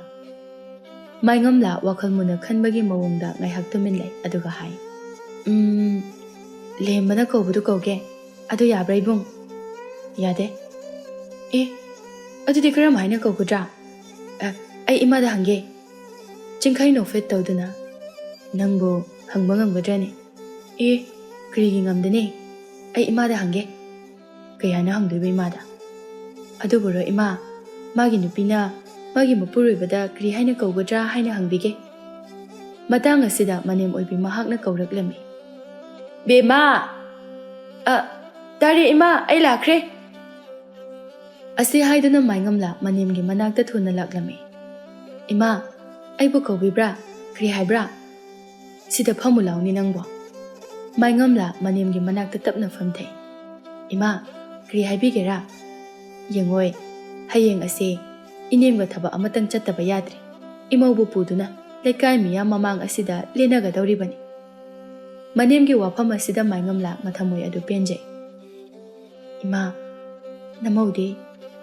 ꯃꯥꯏꯉꯝꯂꯥ ꯋꯥꯈꯜ ꯃꯨꯟꯅ ꯈꯟꯕꯒꯤ ꯃꯑꯣꯡꯗ ꯉꯥꯏꯍꯥꯛ ꯇꯨꯃꯤꯟ ꯂꯩ, ꯑꯗꯨꯒ ꯍꯥꯏ, "ꯎꯝ, ꯂꯦꯝꯕꯅ ꯀꯧꯕꯗꯨ ꯀꯧꯒꯦ꯫ ꯑꯗꯨ ꯌꯥꯕ꯭ꯔꯥ ꯏꯕꯨꯡ?" "ꯌꯥꯗꯦ꯫" "ꯑꯦ, ꯑꯗꯨꯗꯤ ꯀꯔꯝ ꯍꯥꯏꯅ ꯀꯧꯒꯗ꯭ꯔꯥ?" "ꯑ, ꯑꯩ ꯏꯃꯥꯗ ꯍꯪꯒꯦ꯫" ꯆꯤꯡꯈꯩ ꯅꯣꯛꯐꯦꯠ ꯇꯧꯗꯨꯅ, "ꯅꯪꯕꯨ ꯍꯪꯕ ꯉꯝꯒꯗ꯭ꯔꯅꯦ?" "ꯑꯦ, ꯀꯔꯤꯒꯤ ꯉꯝꯗꯅꯤ? ꯑꯩ ꯏꯃꯥꯗ ꯍꯪꯒꯦ꯫" "ꯀꯩꯍꯥꯏꯅ ꯍꯪꯗꯣꯏꯕ ꯏꯃꯥꯗ?" "ꯑꯗꯨꯕꯨꯔꯣ ꯏꯃꯥ, ꯃꯥꯒꯤ ꯅꯨꯄꯤꯅ ꯃꯥꯒꯤ ꯃꯄꯨꯔꯣꯏꯕꯗ ꯀꯔꯤ ꯍꯥꯏꯅ ꯀꯧꯒꯗ꯭ꯔꯥ ꯍꯥꯏꯅ ꯍꯪꯕꯤꯒꯦ꯫" ꯃꯇꯥꯡ ꯑꯁꯤꯗ ꯃꯅꯦꯝ ꯑꯣꯏꯕꯤ ꯃꯍꯥꯛꯅ ꯀꯧꯔꯛꯂꯝꯃꯤ꯫ "ꯕꯦꯝꯃ!" "ꯑ, ꯇꯥꯔꯦ ꯏꯃꯥ, ꯑꯩ ꯂꯥꯛꯈ꯭ꯔꯦ꯫" ꯑꯁꯤ ꯍꯥꯏꯗꯨꯅ ꯃꯥꯏꯉꯝꯂꯥ ꯃꯅꯦꯝꯒꯤ ꯃꯅꯥꯛꯇ ꯊꯨꯅ ꯂꯥꯛꯂꯝꯃꯤ꯫ "ꯏꯃꯥ, ꯑꯩꯕꯨ ꯀꯧꯕꯤꯕ꯭ꯔꯥ? ꯀꯔꯤ ꯍꯥꯏꯕ꯭ꯔꯥ?" "ꯁꯤꯗ ꯐꯝꯃꯨ ꯂꯥꯎꯅꯤ ꯅꯪꯕꯣ꯫" ꯃꯥꯏꯉꯝꯂꯥ ꯃꯅꯦꯝꯒꯤ ꯃꯅꯥꯛꯇ ꯇꯞꯅ ꯐꯝꯊꯩ꯫ "ꯏꯃꯥ, ꯀꯔꯤ ꯍꯥꯏꯕꯤꯒꯦꯔꯥ? ꯌꯦꯡꯉꯣꯏ, ꯍꯌꯦꯡ ꯑꯁꯦ ꯏꯅꯦꯝꯒ ꯊꯕꯛ ꯑꯃꯇꯪ ꯆꯠꯇꯕ ꯌꯥꯗ꯭ꯔꯦ꯫ ꯏꯃꯧꯕꯨ ꯄꯨꯗꯨꯅ ꯂꯩꯀꯥꯏ ꯃꯤꯌꯥꯝ ꯃꯃꯥꯡ ꯑꯁꯤꯗ ꯂꯦꯟꯅꯒꯗꯧꯔꯤꯕꯅꯤ꯫ ꯃꯅꯦꯝꯒꯤ ꯋꯥꯐꯝ ꯑꯁꯤꯗ ꯃꯥꯏꯉꯝꯂꯥ ꯃꯊꯃꯣꯏ ꯑꯗꯨ ꯄꯦꯟꯖꯩ꯫ ꯏꯃꯥ, ꯅꯃꯧꯗꯤ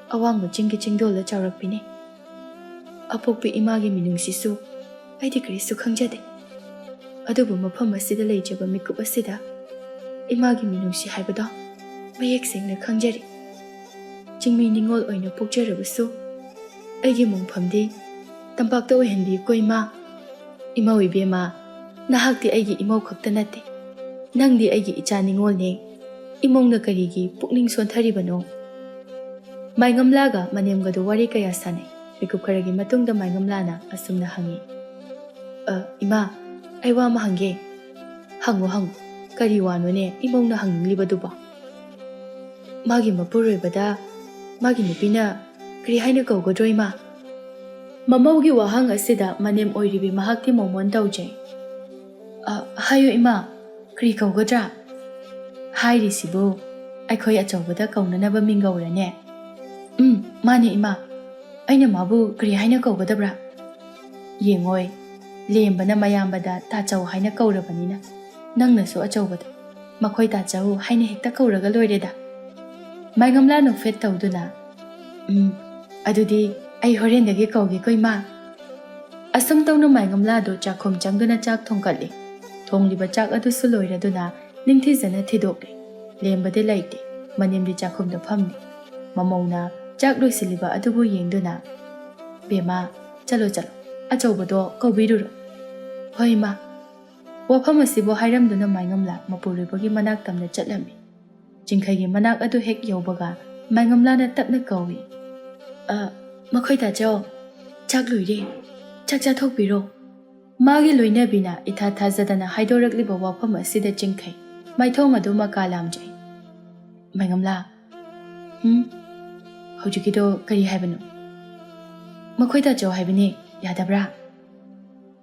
ꯑꯋꯥꯡꯕ ꯆꯤꯡꯒꯤ ꯆꯤꯡꯗꯣꯜꯗ ꯆꯥꯎꯔꯛꯄꯤꯅꯤ꯫ ꯑꯄꯣꯛꯄꯤ ꯏꯃꯥꯒꯤ ꯃꯤꯅꯨꯡꯁꯤꯁꯨ ꯑꯩꯗꯤ ꯀꯔꯤꯁꯨ ꯈꯪꯖꯗꯦ꯫ ꯑꯗꯨꯕꯨ ꯃꯐꯝ ꯑꯁꯤꯗ ꯂꯩꯖꯕ ꯃꯤꯀꯨꯞ ꯑꯁꯤꯗ ꯏꯃꯥꯒꯤ ꯃꯤꯅꯨꯡꯁꯤ ꯍꯥꯏꯕꯗꯣ ꯃꯌꯦꯛ ꯁꯦꯡꯅ ꯈꯪꯖꯔꯤ꯫ ꯆꯤꯡꯃꯤ ꯅꯤꯉꯣꯜ ꯑꯣꯏꯅ ꯄꯣꯛꯆꯔꯕꯁꯨ, ꯑꯩꯒꯤ ꯃꯣꯡꯐꯝꯗꯤ ꯇꯝꯄꯥꯛꯇ ꯑꯣꯏꯍꯟꯕꯤꯌꯨꯀꯣ ꯏꯃꯥ꯫ ꯏꯃꯧ ꯏꯕꯦꯝꯃ, ꯅꯍꯥꯛꯇꯤ ꯑꯩꯒꯤ ꯏꯃꯧ ꯈꯛꯇ ꯅꯠꯇꯦ, ꯅꯪꯗꯤ ꯑꯩꯒꯤ ꯏꯆꯥ ꯅꯤꯉꯣꯜꯅꯦ꯫ ꯏꯃꯧꯅ ꯀꯔꯤꯒꯤ ꯄꯨꯛꯅꯤꯡ ꯁꯣꯟꯊꯔꯤꯕꯅꯣ? ꯃꯥꯏꯉꯝꯂꯥꯒ ꯃꯅꯦꯝꯒꯗꯨ ꯋꯥꯔꯤ ꯀꯌꯥ ꯁꯥꯟꯅꯩ꯫ ꯃꯤꯀꯨꯞ ꯈꯔꯒꯤ ꯃꯇꯨꯡꯗ ꯃꯥꯏꯉꯝꯂꯥꯅ ꯑꯁꯨꯝꯅ ꯍꯪꯉꯤ, "ꯑ, ꯏꯃꯥ, ꯑꯩ ꯋꯥ ꯑꯃ ꯍꯪꯒꯦ꯫" "ꯍꯪꯉꯨ, ꯍꯪꯉꯨ꯫ ꯀꯔꯤ ꯋꯥꯅꯣꯅꯦ ꯏꯃꯧꯅ ꯍꯪꯅꯤꯡꯂꯤꯕꯗꯨꯕꯣ?" "ꯃꯥꯒꯤ ꯃꯄꯨꯔꯣꯏꯕꯗ ꯃꯥꯒꯤ ꯅꯨꯄꯤꯅ ꯀꯔꯤ ꯍꯥꯏꯅ ꯀꯧꯒꯗ꯭ꯔꯣ, ꯏꯃꯥ?" ꯃꯃꯧꯒꯤ ꯋꯥꯍꯪ ꯑꯁꯤꯗ ꯃꯅꯦꯝ ꯑꯣꯏꯔꯤꯕꯤ ꯃꯍꯥꯛꯇꯤ ꯃꯣꯃꯣꯟ ꯇꯧꯖꯩ꯫ "ꯑ, ꯍꯥꯏꯌꯨ ꯏꯃꯥ, ꯀꯔꯤ ꯀꯧꯒꯗ꯭ꯔꯥ?" "ꯍꯥꯏꯔꯤꯁꯤꯕꯨ ꯑꯩꯈꯣꯏ ꯑꯆꯧꯕꯗ ꯀꯧꯅꯅꯕ ꯃꯤꯡꯒꯧꯔꯅꯦ?" "ꯎꯝ, ꯃꯥꯅꯦ ꯏꯃꯥ꯫ ꯑꯩꯅ ꯃꯥꯕꯨ ꯀꯔꯤ ꯍꯥꯏꯅ ꯀꯧꯒꯗꯕ꯭ꯔꯥ?" "ꯌꯦꯡꯉꯣꯏ, ꯂꯦꯝꯕꯅ ꯃꯌꯥꯝꯕꯗ ꯇꯥꯆꯧ ꯍꯥꯏꯅ ꯀꯧꯔꯕꯅꯤꯅ, ꯅꯪꯅꯁꯨ ꯑꯆꯧꯕꯗ ꯃꯈꯣꯏ ꯇꯥꯆꯧ ꯍꯥꯏꯅ ꯍꯦꯛꯇ ꯀꯧꯔꯒ ꯂꯣꯏꯔꯦꯗ꯫" ꯃꯥꯏꯉꯝꯂꯥ ꯅꯣꯛꯐꯦꯠ ꯇꯧꯗꯨꯅ, "ꯎꯝ, ꯑꯗꯨꯗꯤ ꯑꯩ ꯍꯣꯔꯦꯟꯗꯒꯤ ꯀꯧꯒꯦꯀꯣ ꯏꯃꯥ꯫" ꯑꯁꯨꯝ ꯇꯧꯅ ꯃꯥꯏꯉꯝꯂꯥꯗꯨ ꯆꯥꯛꯈꯨꯝ ꯆꯪꯗꯨꯅ ꯆꯥꯛ ꯊꯣꯡꯒꯠꯂꯤ꯫ ꯊꯣꯡꯂꯤꯕ ꯆꯥꯛ ꯑꯗꯨꯁꯨ ꯂꯣꯏꯔꯗꯨꯅ ꯅꯤꯡꯊꯤꯖꯅ ꯊꯤꯗꯣꯛꯂꯤ꯫ ꯂꯦꯝꯕꯗꯤ ꯂꯩꯇꯦ꯫ ꯃꯅꯦꯝꯗꯤ ꯆꯥꯛꯈꯨꯝꯗ ꯐꯝꯂꯤ꯫ ꯃꯃꯧꯅ ꯆꯥꯛ ꯂꯣꯏꯁꯤꯜꯂꯤꯕ ꯑꯗꯨꯕꯨ ꯌꯦꯡꯗꯨꯅ, "ꯕꯦꯝꯃ, ꯆꯠꯂꯣ, ꯆꯠꯂꯣ, ꯑꯆꯧꯕꯗꯣ ꯀꯧꯕꯤꯔꯨꯔꯣ꯫" "ꯍꯣꯏ, ꯏꯃꯥ꯫" ꯋꯥꯐꯝ ꯑꯁꯤꯕꯨ ꯍꯥꯏꯔꯝꯗꯨꯅ ꯃꯥꯏꯉꯝꯂꯥ ꯃꯄꯨꯔꯣꯏꯕꯒꯤ ꯃꯅꯥꯛ ꯇꯝꯅ ꯆꯠꯂꯝꯃꯤ꯫ ꯆꯤꯡꯈꯩꯒꯤ ꯃꯅꯥꯛ ꯑꯗꯨ ꯍꯦꯛ ꯌꯧꯕꯒ ꯃꯥꯏꯉꯝꯂꯥꯅ ꯇꯞꯅ ꯀꯧꯏ, "ꯑ, ꯃꯈꯣꯏ ꯇꯥꯆꯧ, ꯆꯥꯛ ꯂꯣꯏꯔꯦ, ꯆꯥꯛ ꯆꯥꯊꯣꯛꯄꯤꯔꯣ꯫" ꯃꯥꯒꯤ ꯂꯣꯏꯅꯕꯤꯅ ꯏꯊꯥ ꯊꯥꯖꯗꯅ ꯍꯥꯏꯗꯣꯔꯛꯂꯤꯕ ꯋꯥꯐꯝ ꯑꯁꯤꯗ ꯆꯤꯡꯈꯩ ꯃꯥꯏꯊꯣꯡ ꯑꯗꯨ ꯃꯀꯥ ꯂꯥꯝꯖꯩ꯫ "ꯃꯥꯏꯉꯝꯂꯥ, ꯎꯝ, ꯍꯧꯖꯤꯛꯀꯤꯗꯣ ꯀꯔꯤ ꯍꯥꯏꯕꯅꯣ?" "ꯃꯈꯣꯏ ꯇꯥꯆꯧ ꯍꯥꯏꯕꯅꯦ, ꯌꯥꯗꯕ꯭ꯔꯥ?"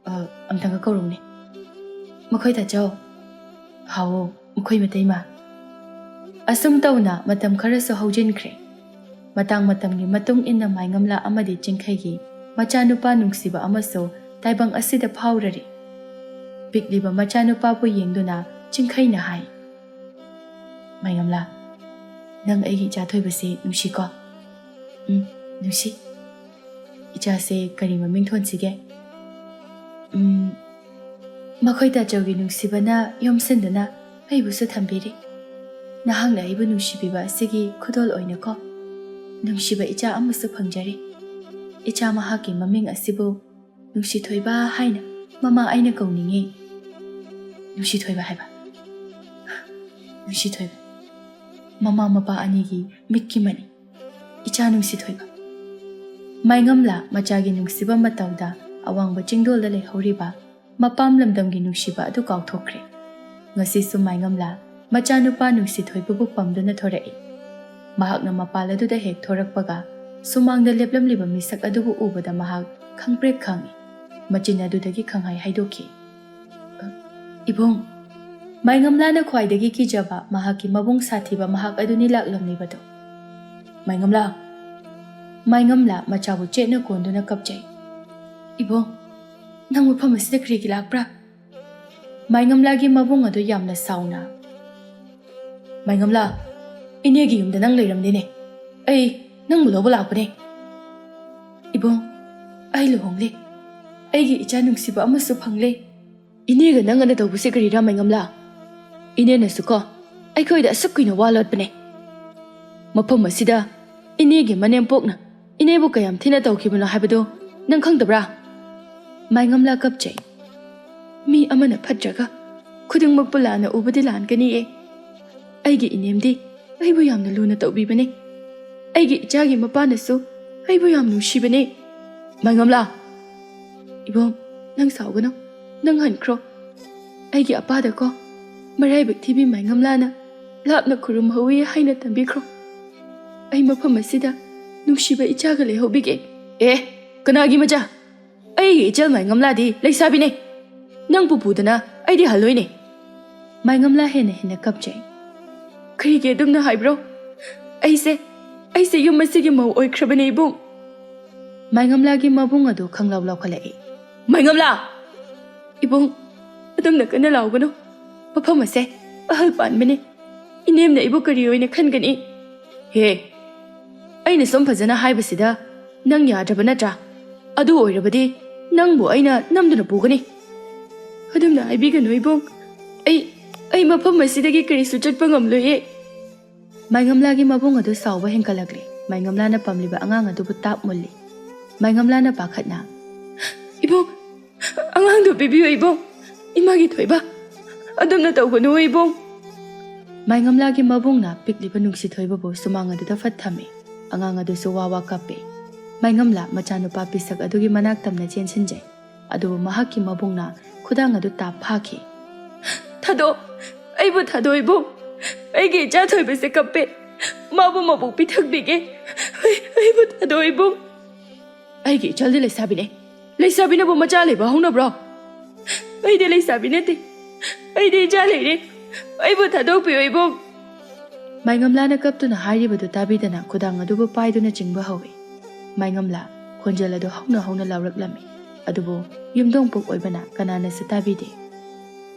"ꯑ, ꯑꯝꯇꯪꯒ ꯀꯧꯔꯨꯅꯦ꯫" "ꯃꯈꯣꯏ ꯇꯥꯆꯧ?" "ꯍꯥꯎꯑꯣ, ꯃꯈꯣꯏ ꯃꯇꯩꯃ꯫" ꯑꯁꯨꯝ ꯇꯧꯅ ꯃꯇꯝ ꯈꯔꯁꯨ ꯍꯧꯖꯤꯟꯈ꯭ꯔꯦ꯫ ꯃꯇꯥꯡ ꯃꯇꯝꯒꯤ ꯃꯇꯨꯡ ꯏꯟꯅ ꯃꯥꯏꯉꯝꯂꯥ ꯑꯃꯗꯤ ꯆꯤꯡꯈꯩꯒꯤ ꯃꯆꯥꯅꯨꯄꯥ ꯅꯨꯡꯁꯤꯕ ꯑꯃꯁꯨ ꯇꯥꯏꯕꯪ ꯑꯁꯤꯗ ꯐꯥꯎꯔꯔꯦ꯫ ꯄꯤꯛꯂꯤꯕ ꯃꯆꯥꯅꯨꯄꯥꯕꯨ ꯌꯦꯡꯗꯨꯅ ꯆꯤꯡꯈꯩꯅ ꯍꯥꯏ, "ꯃꯥꯏꯉꯝꯂꯥ, ꯅꯪ ꯑꯩꯒꯤ ꯏꯆꯥ ꯊꯣꯏꯕꯁꯦ ꯅꯨꯡꯁꯤꯀꯣ?" "ꯎꯝ, ꯅꯨꯡꯁꯤ꯫" "ꯏꯆꯥꯁꯦ ꯀꯔꯤ ꯃꯃꯤꯡ ꯊꯣꯟꯁꯤꯒꯦ?" "ꯎꯝ, ꯃꯈꯣꯏ ꯇꯥꯆꯧꯒꯤ ꯅꯨꯡꯁꯤꯕꯅ ꯌꯣꯝꯁꯤꯟꯗꯨꯅ ꯑꯩꯕꯨꯁꯨ ꯊꯝꯕꯤꯔꯤ꯫ ꯅꯍꯥꯛꯅ ꯑꯩꯕꯨ ꯅꯨꯡꯁꯤꯕꯤꯕ ꯑꯁꯤꯒꯤ ꯈꯨꯗꯣꯜ ꯑꯣꯏꯅꯀꯣ꯫" ꯅꯨꯡꯁꯤꯕ ꯏꯆꯥ ꯑꯃꯁꯨ ꯐꯪꯖꯔꯦ꯫ ꯏꯆꯥ ꯃꯍꯥꯛꯀꯤ ꯃꯃꯤꯡ ꯑꯁꯤꯕꯨ ꯅꯨꯡꯁꯤꯊꯣꯏꯕ ꯍꯥꯏꯅ ꯃꯃꯥ ꯑꯩꯅ ꯀꯧꯅꯤꯡꯉꯤ꯫ ꯅꯨꯡꯁꯤꯊꯣꯏꯕ ꯍꯥꯏꯕ꯫ ꯅꯨꯡꯁꯤꯊꯣꯏꯕ꯫ ꯃꯃꯥ ꯃꯄꯥ ꯑꯅꯤꯒꯤ ꯃꯤꯠꯀꯤ ꯃꯅꯤ꯫ ꯏꯆꯥ ꯅꯨꯡꯁꯤꯊꯣꯏꯕ꯫ ꯃꯥꯏꯉꯝꯂꯥ ꯃꯆꯥꯒꯤ ꯅꯨꯡꯁꯤꯕ ꯃꯇꯧꯗ ꯑꯋꯥꯡꯕ ꯆꯤꯡꯗꯣꯜꯗ ꯂꯩꯍꯧꯔꯤꯕ ꯃꯄꯥꯝ ꯂꯝꯗꯝꯒꯤ ꯅꯨꯡꯁꯤꯕ ꯑꯗꯨ ꯀꯥꯎꯊꯣꯛꯈ꯭ꯔꯦ꯫ ꯉꯁꯤꯁꯨ ꯃꯥꯏꯉꯝꯂꯥ ꯃꯆꯥꯅꯨꯄꯥ ꯅꯨꯡꯁꯤꯊꯣꯏꯕꯕꯨ ꯄꯝꯗꯨꯅ ꯊꯣꯔꯛꯏ꯫ ꯃꯍꯥꯛꯅ ꯃꯄꯥꯜ ꯑꯗꯨꯗ ꯍꯦꯛ ꯊꯣꯔꯛꯄꯒ ꯁꯨꯃꯥꯡꯗ ꯂꯦꯞꯂꯝꯂꯤꯕ ꯃꯤꯁꯛ ꯑꯗꯨꯕꯨ ꯎꯕꯗ ꯃꯍꯥꯛ ꯈꯪꯄ꯭ꯔꯦꯛ ꯈꯪꯏ꯫ ꯃꯆꯤꯟ ꯑꯗꯨꯗꯒꯤ ꯈꯪꯍꯥꯏ ꯍꯥꯏꯗꯣꯛꯈꯤ꯫ "ꯏꯕꯨꯡ!" ꯃꯥꯏꯉꯝꯂꯥꯅ ꯈ꯭ꯋꯥꯏꯗꯒꯤ ꯀꯤꯖꯕ ꯃꯍꯥꯛꯀꯤ ꯃꯕꯨꯡ ꯁꯥꯊꯤꯕ ꯃꯍꯥꯛ ꯑꯗꯨꯅꯤ ꯂꯥꯛꯂꯝꯂꯤꯕꯗꯨ꯫ "ꯃꯥꯏꯉꯝꯂꯥ!" ꯃꯥꯏꯉꯝꯂꯥ ꯃꯆꯥꯕꯨ ꯆꯦꯠꯅ ꯀꯣꯟꯗꯨꯅ ꯀꯞꯆꯩ꯫ "ꯏꯕꯨꯡ, ꯅꯪ ꯃꯐꯝ ꯑꯁꯤꯗ ꯀꯔꯤꯒꯤ ꯂꯥꯛꯄ꯭ꯔꯥ?" ꯃꯥꯏꯉꯝꯂꯥꯒꯤ ꯃꯕꯨꯡ ꯑꯗꯨ ꯌꯥꯝꯅ ꯁꯥꯎꯅ, "ꯃꯥꯏꯉꯝꯂꯥ, ꯏꯅꯦꯒꯤ ꯌꯨꯝꯗ ꯅꯪ ꯂꯩꯔꯝꯗꯦꯅꯦ꯫ ꯑꯩ ꯅꯪꯕꯨ ꯂꯧꯕ ꯂꯥꯛꯄꯅꯦ꯫" "ꯏꯕꯨꯡ, ꯑꯩ ꯂꯨꯍꯣꯡꯂꯦ꯫ ꯑꯩꯒꯤ ꯏꯆꯥ ꯅꯨꯡꯁꯤꯕ ꯑꯃꯁꯨ ꯐꯪꯂꯦ꯫" "ꯏꯅꯦꯒ ꯅꯪꯒꯅ ꯇꯧꯕꯁꯦ ꯀꯔꯤꯔꯥ ꯃꯥꯏꯉꯝꯂꯥ? ꯏꯅꯦꯅꯁꯨ ꯀꯣ ꯑꯩꯈꯣꯏꯗ ꯑꯁꯨꯛ ꯀꯨꯏꯅ ꯋꯥ ꯂꯣꯠꯄꯅꯦ꯫ ꯃꯐꯝ ꯑꯁꯤꯗ ꯏꯅꯦꯒꯤ ꯃꯅꯦꯝꯄꯣꯛꯅ ꯏꯅꯦꯕꯨ ꯀꯌꯥꯝ ꯊꯤꯅ ꯇꯧꯈꯤꯕꯅꯣ ꯍꯥꯏꯕꯗꯨ ꯅꯪ ꯈꯪꯗꯕ꯭ꯔꯥ?" ꯃꯥꯏꯉꯝꯂꯥ ꯀꯞꯆꯩ꯫ "ꯃꯤ ꯑꯃꯅ ꯐꯠꯇ꯭ꯔꯒ ꯈꯨꯗꯤꯡꯃꯛꯄꯨ ꯂꯥꯟꯅ ꯎꯕꯗꯤ ꯂꯥꯟꯒꯅꯤꯌꯦ꯫ ꯑꯩꯒꯤ ꯏꯅꯦꯝꯗꯤ ꯑꯩꯕꯨ ꯌꯥꯝꯅ ꯂꯨꯅ ꯇꯧꯕꯤꯕꯅꯦ꯫ ꯑꯩꯒꯤ ꯏꯆꯥꯒꯤ ꯃꯄꯥꯅꯁꯨ ꯑꯩꯕꯨ ꯌꯥꯝ ꯅꯨꯡꯁꯤꯕꯅꯦ꯫" "ꯃꯥꯏꯉꯝꯂꯥ!" "ꯏꯕꯨꯡ, ꯅꯪ ꯁꯥꯎꯒꯅꯨ꯫ ꯅꯪ ꯍꯟꯈ꯭ꯔꯣ꯫ ꯑꯩꯒꯤ ꯑꯄꯥꯗꯀꯣ ꯃꯔꯥꯏꯕꯛ ꯊꯤꯕꯤ ꯃꯥꯏꯉꯝꯂꯥꯅ ꯂꯥꯞꯅ ꯈꯨꯔꯨꯝꯍꯧꯏ ꯍꯥꯏꯅ ꯇꯝꯕꯤꯈ꯭ꯔꯣ꯫ ꯑꯩ ꯃꯐꯝ ꯑꯁꯤꯗ ꯅꯨꯡꯁꯤꯕ ꯏꯆꯥꯒ ꯂꯩꯍꯧꯕꯤꯒꯦ꯫" "ꯑꯦ, ꯀꯅꯥꯒꯤ ꯃꯆꯥ? ꯑꯩꯒꯤ ꯏꯆꯜ ꯃꯥꯏꯉꯝꯂꯥꯗꯤ ꯂꯩꯁꯥꯕꯤꯅꯦ꯫ ꯅꯪꯕꯨ ꯄꯨꯗꯅ ꯑꯩꯗꯤ ꯍꯜꯂꯣꯏꯅꯦ꯫" ꯃꯥꯏꯉꯝꯂꯥ ꯍꯦꯟꯅ ꯍꯦꯟꯅ ꯀꯞꯆꯩ꯫ "ꯀꯔꯤꯒꯤ ꯑꯗꯨꯝꯅ ꯍꯥꯏꯕ꯭ꯔꯣ? ꯑꯩꯁꯦ, ꯑꯩꯁꯦ ꯌꯨꯝ ꯑꯁꯤꯒꯤ ꯃꯧ ꯑꯣꯏꯈ꯭ꯔꯕꯅꯦ ꯏꯕꯨꯡ꯫" ꯃꯥꯏꯉꯝꯂꯥꯒꯤ ꯃꯕꯨꯡ ꯑꯗꯨ ꯈꯪꯂꯥꯎ ꯂꯥꯎꯈꯠꯂꯛꯏ꯫ "ꯃꯥꯏꯉꯝꯂꯥ!" "ꯏꯕꯨꯡ, ꯑꯗꯨꯝꯅ ꯀꯟꯅ ꯂꯥꯎꯒꯅꯨ꯫ ꯃꯐꯝ ꯑꯁꯦ ꯑꯍꯜ ꯄꯥꯟꯕꯅꯤ꯫ ꯏꯅꯦꯝꯅ ꯑꯩꯕꯨ ꯀꯔꯤ ꯑꯣꯏꯅ ꯈꯟꯒꯅꯤ?" "ꯍꯦ, ꯑꯩꯅ ꯁꯨꯝ ꯐꯖꯅ ꯍꯥꯏꯕꯁꯤꯗ ꯅꯪ ꯌꯥꯗ꯭ꯔꯕ ꯅꯠꯇ꯭ꯔꯥ? ꯑꯗꯨ ꯑꯣꯏꯔꯕꯗꯤ ꯅꯪꯕꯨ ꯑꯩꯅ ꯅꯝꯗꯨꯅ ꯄꯨꯒꯅꯤ꯫" "ꯑꯗꯨꯝꯅ ꯍꯥꯏꯕꯤꯒꯅꯨ ꯏꯕꯨꯡ꯫ ꯑꯩ, ꯑꯩ ꯃꯐꯝ ꯑꯁꯤꯗꯒꯤ ꯀꯔꯤꯁꯨ ꯆꯠꯄ ꯉꯝꯂꯣꯏꯌꯦ꯫" ꯃꯥꯏꯉꯝꯂꯥꯒꯤ ꯃꯕꯨꯡ ꯑꯗꯨ ꯁꯥꯎꯕ ꯍꯦꯟꯒꯠꯂꯛꯂꯦ꯫ ꯃꯥꯏꯉꯝꯂꯥꯅ ꯄꯝꯂꯤꯕ ꯑꯉꯥꯡ ꯑꯗꯨꯕꯨ ꯇꯥꯞ ꯃꯨꯜꯂꯤ꯫ ꯃꯥꯏꯉꯝꯂꯥꯅ ꯄꯥꯈꯠꯅ, "ꯏꯕꯨꯡ, ꯑꯉꯥꯡꯗꯨ ꯄꯤꯕꯤꯌꯨ ꯏꯕꯨꯡ, ꯏꯃꯥꯒꯤ ꯊꯣꯏꯕ, ꯑꯗꯨꯝꯅ ꯇꯧꯒꯅꯨ ꯏꯕꯨꯡ"꯫ ꯃꯥꯏꯉꯝꯂꯥꯒꯤ ꯃꯕꯨꯡꯅ ꯄꯤꯛꯂꯤꯕ ꯅꯨꯡꯁꯤ ꯊꯣꯏꯕꯕꯨ ꯁꯨꯃꯥꯡ ꯑꯗꯨꯗ ꯐꯠ ꯊꯝꯃꯤ꯫ ꯑꯉꯥꯡ ꯑꯗꯨꯁꯨ ꯋꯥ ꯋꯥ ꯀꯞꯄꯤ꯫ ꯃꯥꯏꯉꯝꯂꯥ ꯃꯆꯥꯅꯨꯄꯥ ꯄꯤꯁꯛ ꯑꯗꯨꯒꯤ ꯃꯅꯥꯛ ꯇꯝꯅ ꯆꯦꯟꯁꯤꯟꯖꯩ꯫ ꯑꯗꯨꯕꯨ ꯃꯍꯥꯛꯀꯤ ꯃꯕꯨꯡꯅ ꯈꯨꯗꯥꯡ ꯑꯗꯨ ꯇꯥꯞ ꯐꯥꯈꯤ꯫ "ꯊꯥꯗꯣꯛ, ꯑꯩꯕꯨ ꯊꯥꯗꯣꯛ ꯏꯕꯨꯡ, ꯑꯩꯒꯤ ꯏꯆꯥ ꯊꯣꯏꯕꯁꯦ ꯀꯞꯄꯦ, ꯃꯥꯕꯨ ꯃꯕꯨꯛ ꯄꯤꯊꯛꯄꯤꯒꯦ, ꯑꯩ, ꯑꯩꯕꯨ ꯊꯥꯗꯣꯛ ꯏꯕꯨꯡ"꯫ "ꯑꯩꯒꯤ ꯏꯆꯜꯗꯤ ꯂꯩꯁꯥꯕꯤꯅꯦ, ꯂꯩꯁꯥꯕꯤꯅꯕꯨ ꯃꯆꯥ ꯂꯩꯕ ꯍꯧꯅꯕ꯭ꯔꯣ? ꯑꯩꯗꯤ ꯂꯩꯁꯥꯕꯤ ꯅꯠꯇꯦ, ꯑꯩꯗꯤ ꯏꯆꯥ ꯂꯩꯔꯦ, ꯑꯩꯕꯨ ꯊꯥꯗꯣꯛꯄꯤꯌꯨ ꯏꯕꯨꯡ"꯫ ꯃꯥꯏꯉꯝꯂꯥꯅ ꯀꯞꯇꯨꯅ ꯍꯥꯏꯔꯤꯕꯗꯨ ꯇꯥꯕꯤꯗꯅ ꯈꯨꯗꯥꯡ ꯑꯗꯨꯕꯨ ꯄꯥꯏꯗꯨꯅ ꯆꯤꯡꯕ ꯍꯧꯏ꯫ ꯃꯥꯏꯉꯝꯂꯥ ꯈꯣꯟꯖꯦꯜ ꯑꯗꯨ ꯍꯧꯅ ꯍꯧꯅ ꯂꯥꯎꯔꯛꯂꯝꯃꯤ꯫ ꯑꯗꯨꯕꯨ ꯌꯨꯝꯗꯣꯡꯄꯣꯛ ꯑꯣꯏꯕꯅ ꯀꯅꯥꯅꯁꯨ ꯇꯥꯕꯤꯗꯦ꯫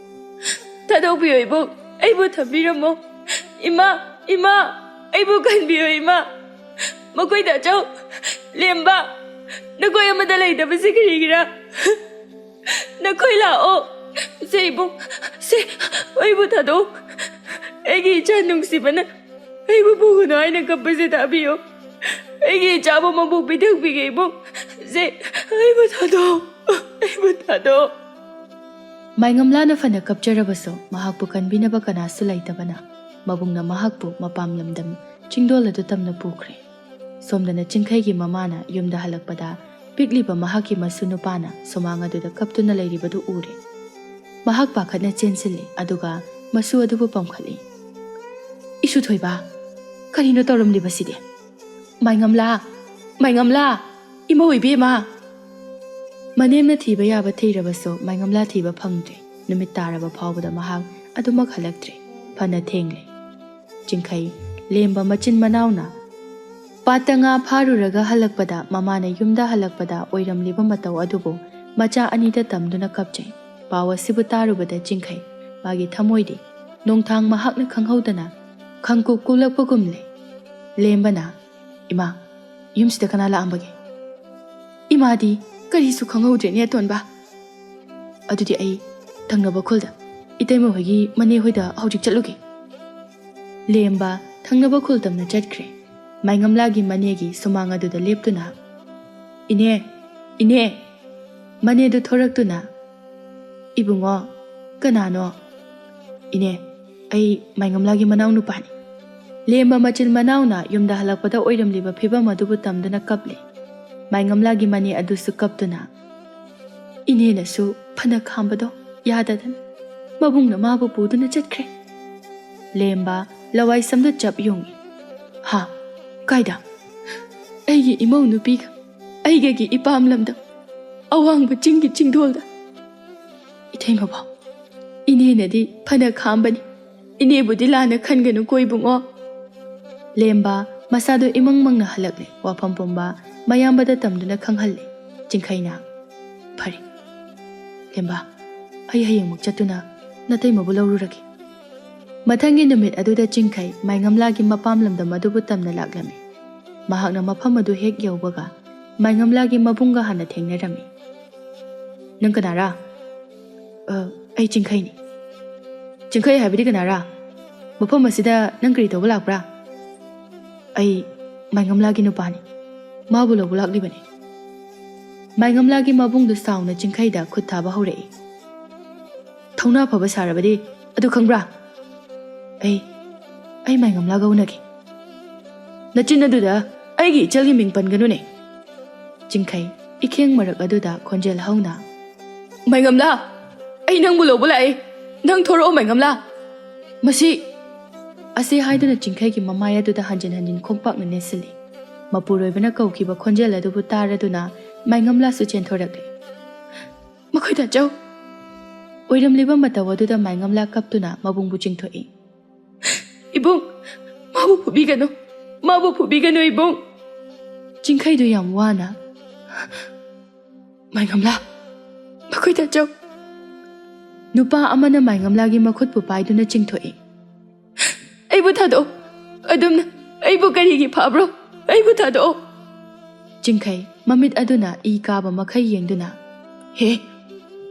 "ꯊꯥꯗꯣꯛꯄꯤꯌꯨ ꯏꯕꯨꯡ, ꯑꯩꯕꯨ ꯊꯝꯕꯤꯔꯝꯃꯣ꯫ ꯏꯃꯥ, ꯏꯃꯥ, ꯑꯩꯕꯨ ꯀꯟꯕꯤꯌꯨ ꯏꯃꯥ꯫ ꯃꯈꯣꯏꯗ ꯑꯆꯧ, ꯂꯦꯝꯕ, ꯅꯈꯣꯏ ꯑꯃꯗ ꯂꯩꯇꯕꯁꯤ ꯀꯔꯤꯒꯤꯔ? ꯅꯈꯣꯏ ꯂꯥꯛꯑꯣ꯫ ꯁꯦ ꯏꯕꯨꯡ, ꯁꯦ, ꯑꯩꯕꯨ ꯊꯥꯗꯣꯛ꯫ ꯑꯩꯒꯤ ꯏꯆꯥ ꯅꯨꯡꯁꯤꯕꯅ ꯑꯩꯕꯨ ꯄꯨꯒꯅꯨ ꯍꯥꯏꯅ ꯀꯞꯄꯁꯦ ꯇꯥꯕꯤꯌꯨ꯫ ꯑꯩꯒꯤ ꯏꯆꯥꯕꯨ ꯃꯕꯨꯛ ꯄꯤꯊꯛꯄꯤꯒꯦ ꯏꯕꯨꯡ꯫ ꯁꯦ, ꯑꯩꯕꯨ ꯊꯥꯗꯣꯛ, ꯑꯩꯕꯨ ꯊꯥꯗꯣꯛ"꯫ ꯃꯥꯏꯉꯝꯂꯥꯅ ꯐꯅ ꯀꯞꯆꯔꯕꯁꯨ ꯃꯍꯥꯛꯄꯨ ꯀꯟꯕꯤꯅꯕ ꯀꯅꯥꯁꯨ ꯂꯩꯇꯕꯅ ꯃꯕꯨꯡꯅ ꯃꯍꯥꯛꯄꯨ ꯃꯄꯥꯝ ꯂꯝꯗꯝ ꯆꯤꯡꯗꯣꯜ ꯑꯗꯨ ꯇꯝꯅ ꯄꯨꯈ꯭ꯔꯦ꯫ ꯁꯣꯝꯗꯅ ꯆꯤꯡꯈꯩꯒꯤ ꯃꯃꯥꯅ ꯌꯨꯝꯗ ꯍꯜꯂꯛꯄꯗ ꯄꯤꯛꯂꯤꯕ ꯃꯍꯥꯛꯀꯤ ꯃꯁꯨ ꯅꯨꯄꯥꯅ ꯁꯨꯃꯥꯡ ꯑꯗꯨꯗ ꯀꯞꯇꯨꯅ ꯂꯩꯔꯤꯕꯗꯨ ꯎꯔꯦ꯫ ꯃꯍꯥꯛ ꯄꯥꯈꯠꯅ ꯆꯦꯟꯁꯤꯜꯂꯤ, ꯑꯗꯨꯒ ꯃꯁꯨ ꯑꯗꯨꯕꯨ ꯄꯝꯈꯠꯂꯤ꯫ "ꯏꯁꯨ ꯊꯣꯏꯕ, ꯀꯔꯤꯅꯣ ꯇꯧꯔꯝꯂꯤꯕꯁꯤꯗꯤ? ꯃꯥꯏꯉꯝꯂꯥ, ꯃꯥꯏꯉꯝꯂꯥ, ꯏꯃꯧ ꯏꯕꯦꯝꯃ!" ꯃꯅꯦꯝꯅ ꯊꯤꯕ ꯌꯥꯕ ꯊꯤꯔꯕꯁꯨ ꯃꯥꯏꯉꯝꯂꯥ ꯊꯤꯕ ꯐꯪꯗ꯭ꯔꯦ꯫ ꯅꯨꯃꯤꯠ ꯇꯥꯔꯕ ꯐꯥꯎꯕꯗ ꯃꯍꯥꯛ ꯑꯗꯨꯃꯛ ꯍꯜꯂꯛꯇ꯭ꯔꯦ꯫ ꯐꯅ ꯊꯦꯡꯂꯦ꯫ ꯆꯤꯡꯈꯩ, ꯂꯦꯝꯕ ꯃꯆꯤꯟ ꯃꯅꯥꯎꯅ ꯄꯥꯠꯇ ꯉꯥ ꯐꯥꯔꯨꯔꯒ ꯍꯜꯂꯛꯄꯗ ꯃꯃꯥꯅ ꯌꯨꯝꯗ ꯍꯜꯂꯛꯄꯗ ꯑꯣꯏꯔꯝꯂꯤꯕ ꯃꯇꯧ ꯑꯗꯨꯕꯨ ꯃꯆꯥ ꯑꯅꯤꯗ ꯇꯝꯗꯨꯅ ꯀꯞꯆꯩ꯫ ꯄꯥꯎ ꯑꯁꯤꯕꯨ ꯇꯥꯔꯨꯕꯗ ꯆꯤꯡꯈꯩ, ꯃꯥꯒꯤ ꯊꯃꯣꯏꯗꯤ ꯅꯣꯡꯊꯥꯡ ꯃꯍꯥꯛꯅ ꯈꯪꯍꯧꯗꯅ ꯈꯪꯀꯨꯞ ꯀꯨꯞꯂꯛꯄꯒꯨꯝꯂꯦ꯫ ꯂꯦꯝꯕꯅ, "ꯏꯃꯥ, ꯌꯨꯝꯁꯤꯗ ꯀꯅꯥ ꯂꯥꯛꯑꯝꯕꯒꯦ?" "ꯏꯃꯥꯗꯤ ꯀꯔꯤꯁꯨ ꯈꯪꯍꯧꯗ꯭ꯔꯦꯅꯦ ꯑꯇꯣꯟꯕ꯫ ꯑꯗꯨꯗꯤ ꯑꯩ ꯊꯪꯅꯕ ꯈꯨꯜꯗ ꯏꯇꯩꯃ ꯍꯣꯏꯒꯤ ꯃꯅꯦ ꯍꯣꯏꯗ ꯍꯧꯖꯤꯛ ꯆꯠꯂꯨꯒꯦ"꯫ ꯂꯦꯝꯕ ꯊꯪꯅꯕ ꯈꯨꯜ ꯇꯝꯅ ꯆꯠꯈ꯭ꯔꯦ꯫ ꯃꯥꯏꯉꯝꯂꯥꯒꯤ ꯃꯅꯦꯒꯤ ꯁꯨꯃꯥꯡ ꯑꯗꯨꯗ ꯂꯦꯞꯇꯨꯅ, "ꯏꯅꯦ, ꯏꯅꯦ!" ꯃꯅꯦꯗꯨ ꯊꯣꯔꯛꯇꯨꯅ, "ꯏꯕꯨꯡꯉꯣ, ꯀꯅꯥꯅꯣ?" "ꯏꯅꯦ, ꯑꯩ ꯃꯥꯏꯉꯝꯂꯥꯒꯤ ꯃꯅꯥꯎ ꯅꯨꯄꯥꯅꯤ꯫" ꯂꯦꯝꯕ ꯃꯆꯤꯟ ꯃꯅꯥꯎꯅ ꯌꯨꯝꯗ ꯍꯜꯂꯛꯄꯗ ꯑꯣꯏꯔꯝꯂꯤꯕ ꯐꯤꯕꯝ ꯑꯗꯨꯕꯨ ꯇꯝꯗꯨꯅ ꯀꯞꯂꯤ꯫ ꯃꯥꯏꯉꯝꯂꯥꯒꯤ ꯃꯅꯦ ꯑꯗꯨꯁꯨ ꯀꯞꯇꯨꯅ, "ꯏꯅꯦꯅꯁꯨ ꯐꯅ ꯈꯥꯝꯕꯗꯣ ꯌꯥꯗꯗꯅ ꯃꯕꯨꯡꯅ ꯃꯥꯕꯨ ꯄꯨꯗꯨꯅ ꯆꯠꯈ꯭ꯔꯦ꯫" ꯂꯦꯝꯕ ꯂꯋꯥꯏ ꯁꯝꯗ ꯆꯞ ꯌꯨꯡꯏ꯫ "ꯍꯥ? ꯀꯥꯏꯗ?" "ꯑꯩꯒꯤ ꯏꯃꯧ ꯅꯨꯄꯤꯒ ꯑꯩꯒꯒꯤ ꯏꯄꯥꯝ ꯂꯝꯗ, ꯑꯋꯥꯡꯕ ꯆꯤꯡꯒꯤ ꯆꯤꯡꯗꯣꯜꯗ꯫" "ꯏꯊꯩꯃꯕꯣ, ꯏꯅꯦꯅꯗꯤ ꯐꯅ ꯈꯥꯝꯕꯅꯤ꯫ ꯏꯅꯦꯕꯨꯗꯤ ꯂꯥꯟꯅ ꯈꯟꯒꯅꯨꯀꯣ ꯏꯕꯨꯡꯉꯣ꯫" ꯂꯦꯝꯕ ꯃꯁꯥꯗꯨ ꯏꯃꯪ ꯃꯪꯅ ꯍꯜꯂꯛꯂꯦ꯫ ꯋꯥꯐꯝ ꯄꯨꯝꯕ ꯃꯌꯥꯝꯕꯗ ꯇꯝꯗꯨꯅ ꯈꯪꯍꯜꯂꯦ꯫ ꯆꯤꯡꯈꯩꯅ, "ꯐꯔꯦ ꯂꯦꯝꯕ, ꯑꯩ ꯍꯌꯦꯡꯃꯨꯛ ꯆꯠꯇꯨꯅ ꯅꯇꯩꯃꯕꯨ ꯂꯧꯔꯨꯔꯒꯦ꯫" ꯃꯊꯪꯒꯤ ꯅꯨꯃꯤꯠ ꯑꯗꯨꯗ ꯆꯤꯡꯈꯩ ꯃꯥꯏꯉꯝꯂꯥꯒꯤ ꯃꯄꯥꯝ ꯂꯝꯗꯝ ꯑꯗꯨꯕꯨ ꯇꯝꯅ ꯂꯥꯛꯂꯝꯃꯤ꯫ ꯃꯍꯥꯛꯅ ꯃꯐꯝ ꯑꯗꯨ ꯍꯦꯛ ꯌꯧꯕꯒ ꯃꯥꯏꯉꯝꯂꯥꯒꯤ ꯃꯕꯨꯡꯒ ꯍꯥꯟꯅ ꯊꯦꯡꯅꯔꯝꯃꯤ꯫ "ꯅꯪ ꯀꯅꯥꯔꯥ?" "ꯑ, ꯑꯩ ꯆꯤꯡꯈꯩꯅꯤ꯫" "ꯆꯤꯡꯈꯩ ꯍꯥꯏꯕꯗꯤ ꯀꯅꯥꯔꯥ? ꯃꯐꯝ ꯑꯁꯤꯗ ꯅꯪ ꯀꯔꯤ ꯇꯧꯕ ꯂꯥꯛꯄ꯭ꯔꯥ?" "ꯑꯩ ꯃꯥꯏꯉꯝꯂꯥꯒꯤ ꯅꯨꯄꯥꯅꯤ꯫ ꯃꯥꯕꯨ ꯂꯧꯕ ꯂꯥꯛꯂꯤꯕꯅꯤ꯫" ꯃꯥꯏꯉꯝꯂꯥꯒꯤ ꯃꯕꯨꯡꯗꯨ ꯁꯥꯎꯅ ꯆꯤꯡꯈꯩꯗ ꯈꯨꯠ ꯊꯥꯕ ꯍꯧꯔꯛꯏ꯫ "ꯊꯧꯅꯥ ꯐꯕ ꯁꯥꯔꯕꯗꯤ ꯑꯗꯨ ꯈꯪꯕ꯭ꯔꯥ? ꯑꯩ, ꯑꯩ ꯃꯥꯏꯉꯝꯂꯥꯒ ꯎꯅꯒꯦ꯫" "ꯅꯆꯤꯟ ꯑꯗꯨꯗ ꯑꯩꯒꯤ ꯏꯆꯜꯒꯤ ꯃꯤꯡ ꯄꯟꯒꯅꯨꯅꯦ꯫" ꯆꯤꯡꯈꯩ ꯏꯈꯦꯡ ꯃꯔꯛ ꯑꯗꯨꯗ ꯈꯣꯟꯖꯦꯜ ꯍꯧꯅ, "ꯃꯥꯏꯉꯝꯂꯥ, ꯑꯩ ꯅꯪꯕꯨ ꯂꯧꯕ ꯂꯥꯛꯑꯦ꯫ ꯅꯪ ꯊꯣꯔꯛꯑꯣ ꯃꯥꯏꯉꯝꯂꯥ꯫ ꯃꯁꯤ!" ꯑꯁꯤ ꯍꯥꯏꯗꯨꯅ ꯆꯤꯡꯈꯩꯒꯤ ꯃꯃꯥꯏ ꯑꯗꯨꯗ ꯍꯟꯖꯤꯟ ꯍꯟꯖꯤꯟ ꯈꯣꯡꯄꯥꯛꯅ ꯅꯦꯠꯁꯤꯜꯂꯤ꯫ ꯃꯄꯨꯔꯣꯏꯕꯅ ꯀꯧꯈꯤꯕ ꯈꯣꯟꯖꯦꯜ ꯑꯗꯨꯕꯨ ꯇꯥꯔꯗꯨꯅ ꯃꯥꯏꯉꯝꯂꯥꯁꯨ ꯆꯦꯟꯊꯣꯔꯛꯂꯦ꯫ "ꯃꯈꯣꯏ ꯇꯥꯆꯧ!" ꯑꯣꯏꯔꯝꯂꯤꯕ ꯃꯇꯧ ꯑꯗꯨꯗ ꯃꯥꯏꯉꯝꯂꯥ ꯀꯞꯇꯨꯅ ꯃꯕꯨꯡꯕꯨ ꯆꯤꯡꯊꯣꯛꯏ꯫ "ꯏꯕꯨꯡ, ꯃꯥꯕꯨ ꯐꯨꯕꯤꯒꯅꯨ, ꯃꯥꯕꯨ ꯐꯨꯕꯤꯒꯅꯨ ꯏꯕꯨꯡ!" ꯆꯤꯡꯈꯩꯗꯨ ꯌꯥꯝ ꯋꯥꯅ, "ꯃꯥꯏꯉꯝꯂꯥ, ꯃꯈꯣꯏ ꯇꯥꯆꯧ!" ꯅꯨꯄꯥ ꯑꯃꯅ ꯃꯥꯏꯉꯝꯂꯥꯒꯤ ꯃꯈꯨꯠꯄꯨ ꯄꯥꯏꯗꯨꯅ ꯆꯤꯡꯊꯣꯛꯏ꯫ "ꯑꯩꯕꯨ ꯊꯥꯗꯣꯛꯑꯣ꯫ ꯑꯗꯨꯝꯅ ꯑꯩꯕꯨ ꯀꯔꯤꯒꯤ ꯐꯥꯕ꯭ꯔꯣ? ꯑꯩꯕꯨ ꯊꯥꯗꯣꯛꯑꯣ!" ꯆꯤꯡꯈꯩ ꯃꯃꯤꯠ ꯑꯗꯨꯅ ꯏ ꯀꯥꯕ ꯃꯈꯩ ꯌꯦꯡꯗꯨꯅ, "ꯍꯦ,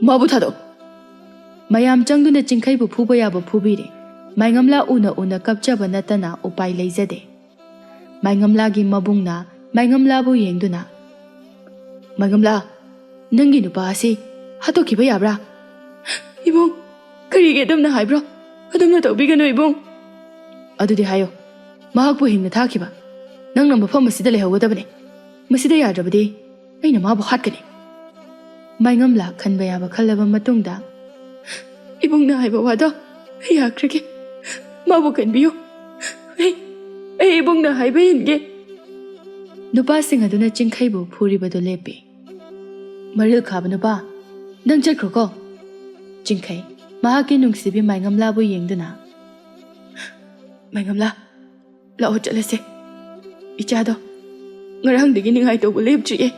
ꯃꯥꯕꯨ ꯊꯥꯗꯣꯛꯑꯣ!" ꯃꯌꯥꯝ ꯆꯪꯗꯨꯅ ꯆꯤꯡꯈꯩꯕꯨ ꯐꯨꯕ ꯌꯥꯕ ꯐꯨꯕꯤꯔꯦ꯫ ꯃꯥꯏꯉꯝꯂꯥ ꯎꯅ ꯎꯅ ꯀꯞꯆꯕ ꯅꯠꯇꯅ ꯎꯄꯥꯏ ꯂꯩꯖꯗꯦ꯫ ꯃꯥꯏꯉꯝꯂꯥꯒꯤ ꯃꯕꯨꯡꯅ ꯃꯥꯏꯉꯝꯂꯥꯕꯨ ꯌꯦꯡꯗꯨꯅ, "ꯃꯥꯏꯉꯝꯂꯥ, ꯅꯪꯒꯤ ꯅꯨꯄꯥ ꯑꯁꯤ ꯍꯥꯠꯇꯣꯛꯈꯤꯕ ꯌꯥꯕ꯭ꯔꯥ?" "ꯏꯕꯨꯡ, ꯀꯔꯤꯒꯤ ꯑꯗꯨꯝꯅ ꯍꯥꯏꯕ꯭ꯔꯣ? ꯑꯗꯨꯝꯅ ꯇꯧꯕꯤꯒꯅꯨ ꯏꯕꯨꯡ꯫ ꯑꯗꯨꯗꯤ ꯍꯥꯏꯌꯣ, ꯃꯍꯥꯛꯄꯨ ꯍꯤꯡꯅ ꯊꯥꯈꯤꯕ ꯅꯪꯅ ꯃꯐꯝ ꯑꯁꯤꯗ ꯂꯩꯍꯧꯒꯗꯕꯅꯤ꯫ ꯃꯁꯤꯗ ꯌꯥꯗ꯭ꯔꯕꯗꯤ ꯑꯩꯅ ꯃꯥꯕꯨ ꯍꯥꯠꯀꯅꯤ꯫" ꯃꯥꯏꯉꯝꯂꯥ ꯈꯟꯕ ꯌꯥꯕ ꯈꯜꯂꯕ ꯃꯇꯨꯡꯗ, "ꯏꯕꯨꯡꯅ ꯍꯥꯏꯕ ꯋꯥꯗꯣ ꯑꯩ ꯌꯥꯈ꯭ꯔꯒꯦ꯫ ꯃꯥꯕꯨ ꯀꯟꯕꯤꯌꯨ꯫ ꯑꯩ, ꯑꯩ ꯏꯕꯨꯡꯅ ꯍꯥꯏꯕ ꯏꯟꯒꯦ꯫" ꯅꯨꯄꯥꯁꯤꯡ ꯑꯗꯨꯅ ꯆꯤꯡꯈꯩꯕꯨ ꯐꯨꯔꯤꯕꯗꯨ ꯂꯦꯞꯄꯤ꯫ "ꯃꯔꯤꯜ ꯈꯥꯕ ꯅꯨꯄꯥ, ꯅꯪ ꯆꯠꯈ꯭ꯔꯣꯀꯣ꯫" ꯆꯤꯡꯈꯩ ꯃꯍꯥꯛꯀꯤ ꯅꯨꯡꯁꯤꯕꯤ ꯃꯥꯏꯉꯝꯂꯥꯕꯨ ꯌꯦꯡꯗꯨꯅ, "ꯃꯥꯏꯉꯝꯂꯥ, ꯂꯥꯛꯑꯣ ꯆꯠꯂꯁꯦ꯫ ꯏꯆꯥꯗꯣ ꯉꯔꯥꯡꯗꯒꯤ ꯅꯤꯡꯉꯥꯏ ꯇꯧꯕ ꯂꯦꯞꯇ꯭ꯔꯤꯌꯦ꯫"